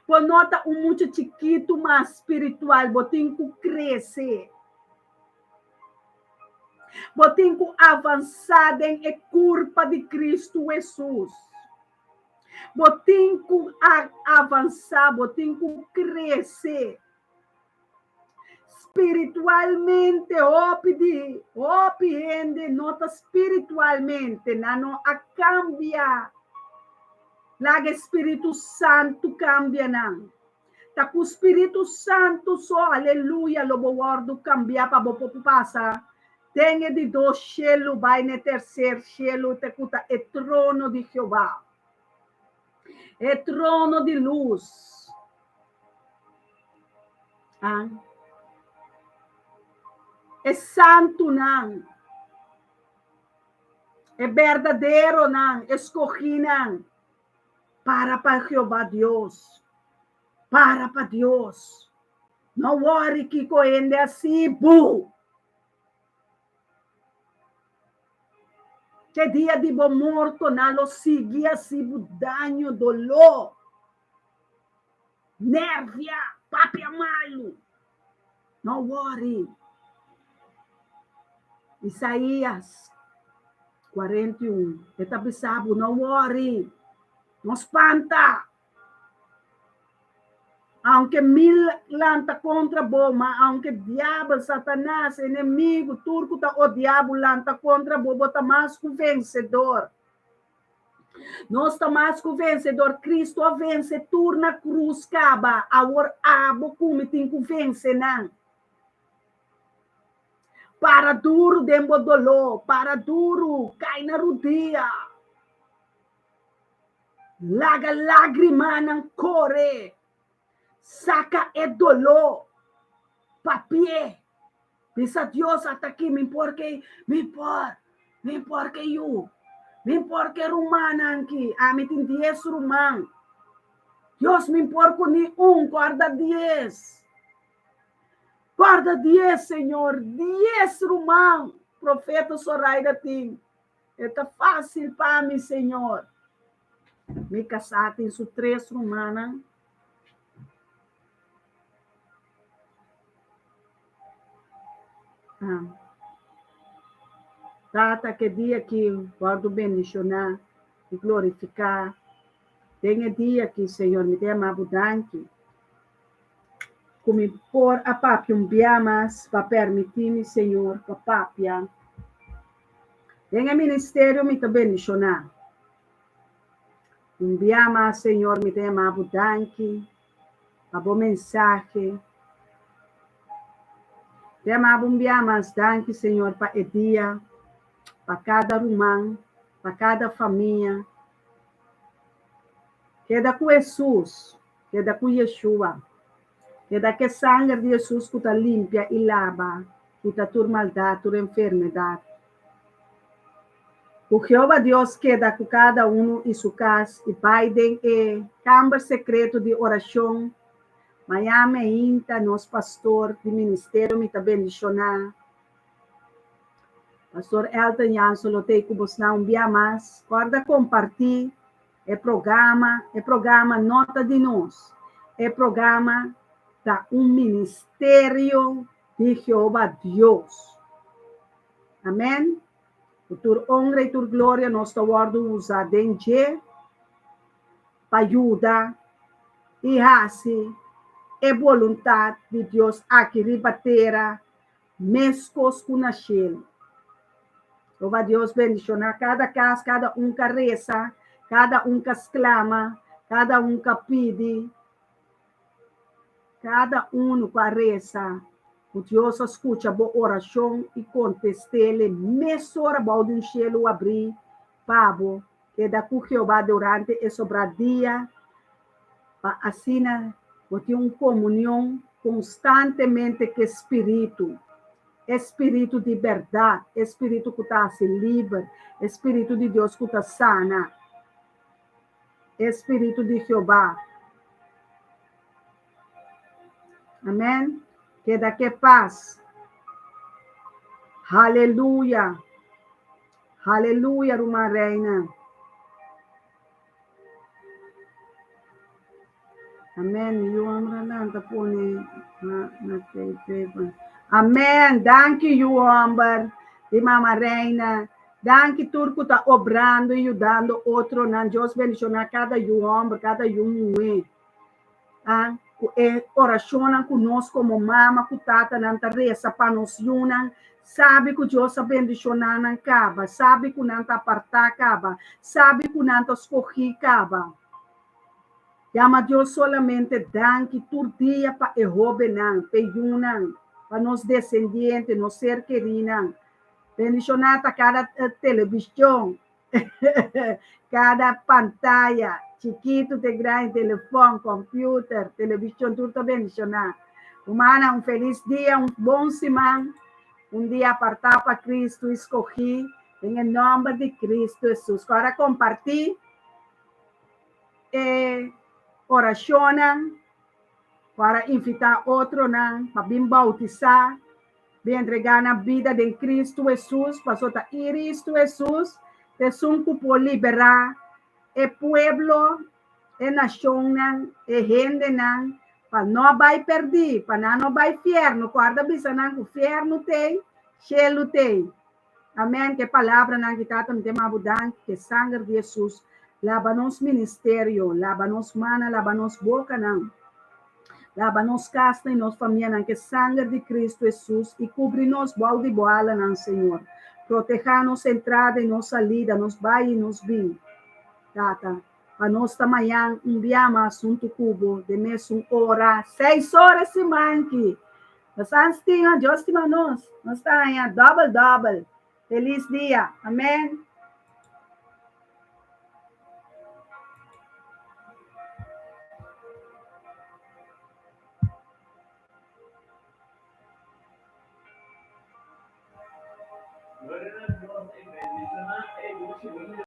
Bo no ta un mucha chikitu mas spiritual, bo tin ku krese. Bo tin ku avansá den e kurpa di Kristu Hesus. Bo tin ku avansá, bo tin ku krese. Spiritualmente hopi di hopi hende no ta spiritualmente, nan no a kambia. Laga e Spiritu Santu kambia nan. Ta ku Spiritu Santu so, aleluya, lo bo wòrdu kambiá pa bo por pasa den e di dos shelu bai na e terser shelu te ku ta e trono di Jehová, e trono di lus. Ah. E santunan. E berdaderonan, e skohínan, para pa Jehová Dios. Para pa Dios. No wòri kiko hende a hasi bo. Te dia di bo morto nan lo sigui hasi bo daño, doló. Nervia, papia malu. No worry. Isaías 41, e ta bisa bo, no worry, no spanta. Aunke mil lanta kontra bo, ma aunke diabel, Satanas, enemigu, tur ku ta odia bo lanta kontra bo, bo ta mas ku vensedor. Nos ta mas ku vensedor. Cristo a vense tur na cruz caba. Awor abo ku mi tin ku vense nan. Para duru den bo doló. Para duru. Kai na rudia. Laga lagrimanan kore. Saka e doló. Papi'é. Bisa Dios ata aki mi por ke mi por mi por ke yu mi por ke rumannan aki ami tin dies ruman Dios mi por ku ni un kòrda dies kòrda dies Señor dies ruman profeta Soraida tin e ta fásil pa mi Señor mi kasá tin su tres rumannan. Tata, ke dia ki wòrdu bendishoná i glorifiká. Den e dia ki, Señor, mi ta yama Bo danki ku mi por a papia un bia mas pa permití mi, Señor, pa papia. Den e ministerio mi ta bendishoná. Un bia mas, Señor, mi ta yama Bo danki pa bo mensahe. Te amaba un bia mas danki Señor pa e dia, pa kada ruman, pa kada famia. Keda ku Hesus, keda ku Yeshua. Keda ku e sanger di Hesus ku ta limpia i laba, kita tur maldat, tur enfermedat. Ku Jehová Dios keda ku kada unu i su kas i bai den e kamber sekreto di orashon. Maña meinta nos pastor di ministerio mi ta bendishoná. Pastor Elton Jansen lo tei ku bosnan un bia mas. Kòrda kompartí e programa. E programa no ta di nos. E programa ta un ministerio di Jehová Dios. Amèn. Ku tur onra i tur gloria nos ta wòrdu usa den dje pa yuda i hasi e boluntat di Dios aki riba tera meskos ku na shelu. Jehová Dios bendishoná kada kas, kada un ka resa, kada un ka sklama, kada un ka pidi. Kada unu ku a resa, ku Dios a skucha bo orashon i kontest'é mesora bou di un shelu abrí pa bo. Keda ku Jehová durante e sobrá dia, pa asina bo tin un komunion konstantemente ku e spiritu, e spiritu di bèrdat, e spiritu ku ta hasi liber, e spiritu di Dios ku ta sana, e spiritu di Jehová. Amèn. Keda ku e pas. Haleluya. Haleluya, ruman Reina. Amèn. Mi yu hòmber a lanta pone na na paper. Amèn. Danki yu hòmber di mama Reina. Danki tur ku ta obrando i yudando otronan. Dios bendishoná kada yu hòmber, kada yu muhé. A Ku e orashonnan ku nos komo mama ku tatanan ta resa pa nos yunan, sabi ku Dios a bendishoná nan kaba, sabi ku nan ta apartá kaba, sabi ku nan ta skohí kaba. Yama Dios solamente danki tur dia pa e hóbennan, p'e yunan, pa nos desendiente, nos ser kerínan. Bendishoná ta kada televishon. Kada pantaya, chikitu te grandi, telefòn, kòmpiuter, televishon, tur ta bendishoná. Rumannan, un felis dia, un bon siman, un dia apartá pa Kristu i skogí den e nòmber di Kristu Hesus. Ku ora kompartí e orashonnan, ku ora invitá otronan pa bin boutisá. Bin entregá nan bida den Kristu Hesus, pasobra ta Iristu Hesus ta esun ku por liberá e pueblo, e nashonnan, e hendenan, pa no bai pèrdí, pa nan no bai fièrnu. Kòrda bisa nan ku fièrnu t'ei, shelu t'ei. Amèn. Ku e palabranan ki Tata mi ta yama bo danki, ku e sanger di Hesus laba nos ministerio, laba nos mannan, laba nos bokanan. Laba nos kasnan i nos famianan ku e sanger di Kristu Hesus i kubri nos bou di bo alanan, Señor. Protehá nos entrada i nos salida, nos bai i nos bin, Tata, pa nos ta mañan un bia mas huntu ku bo den mesun ora, seis ora siman ki. Nos a stima, Dios stima nos. Nos ta haña dòbel dòbel. Felis dia. Amèn.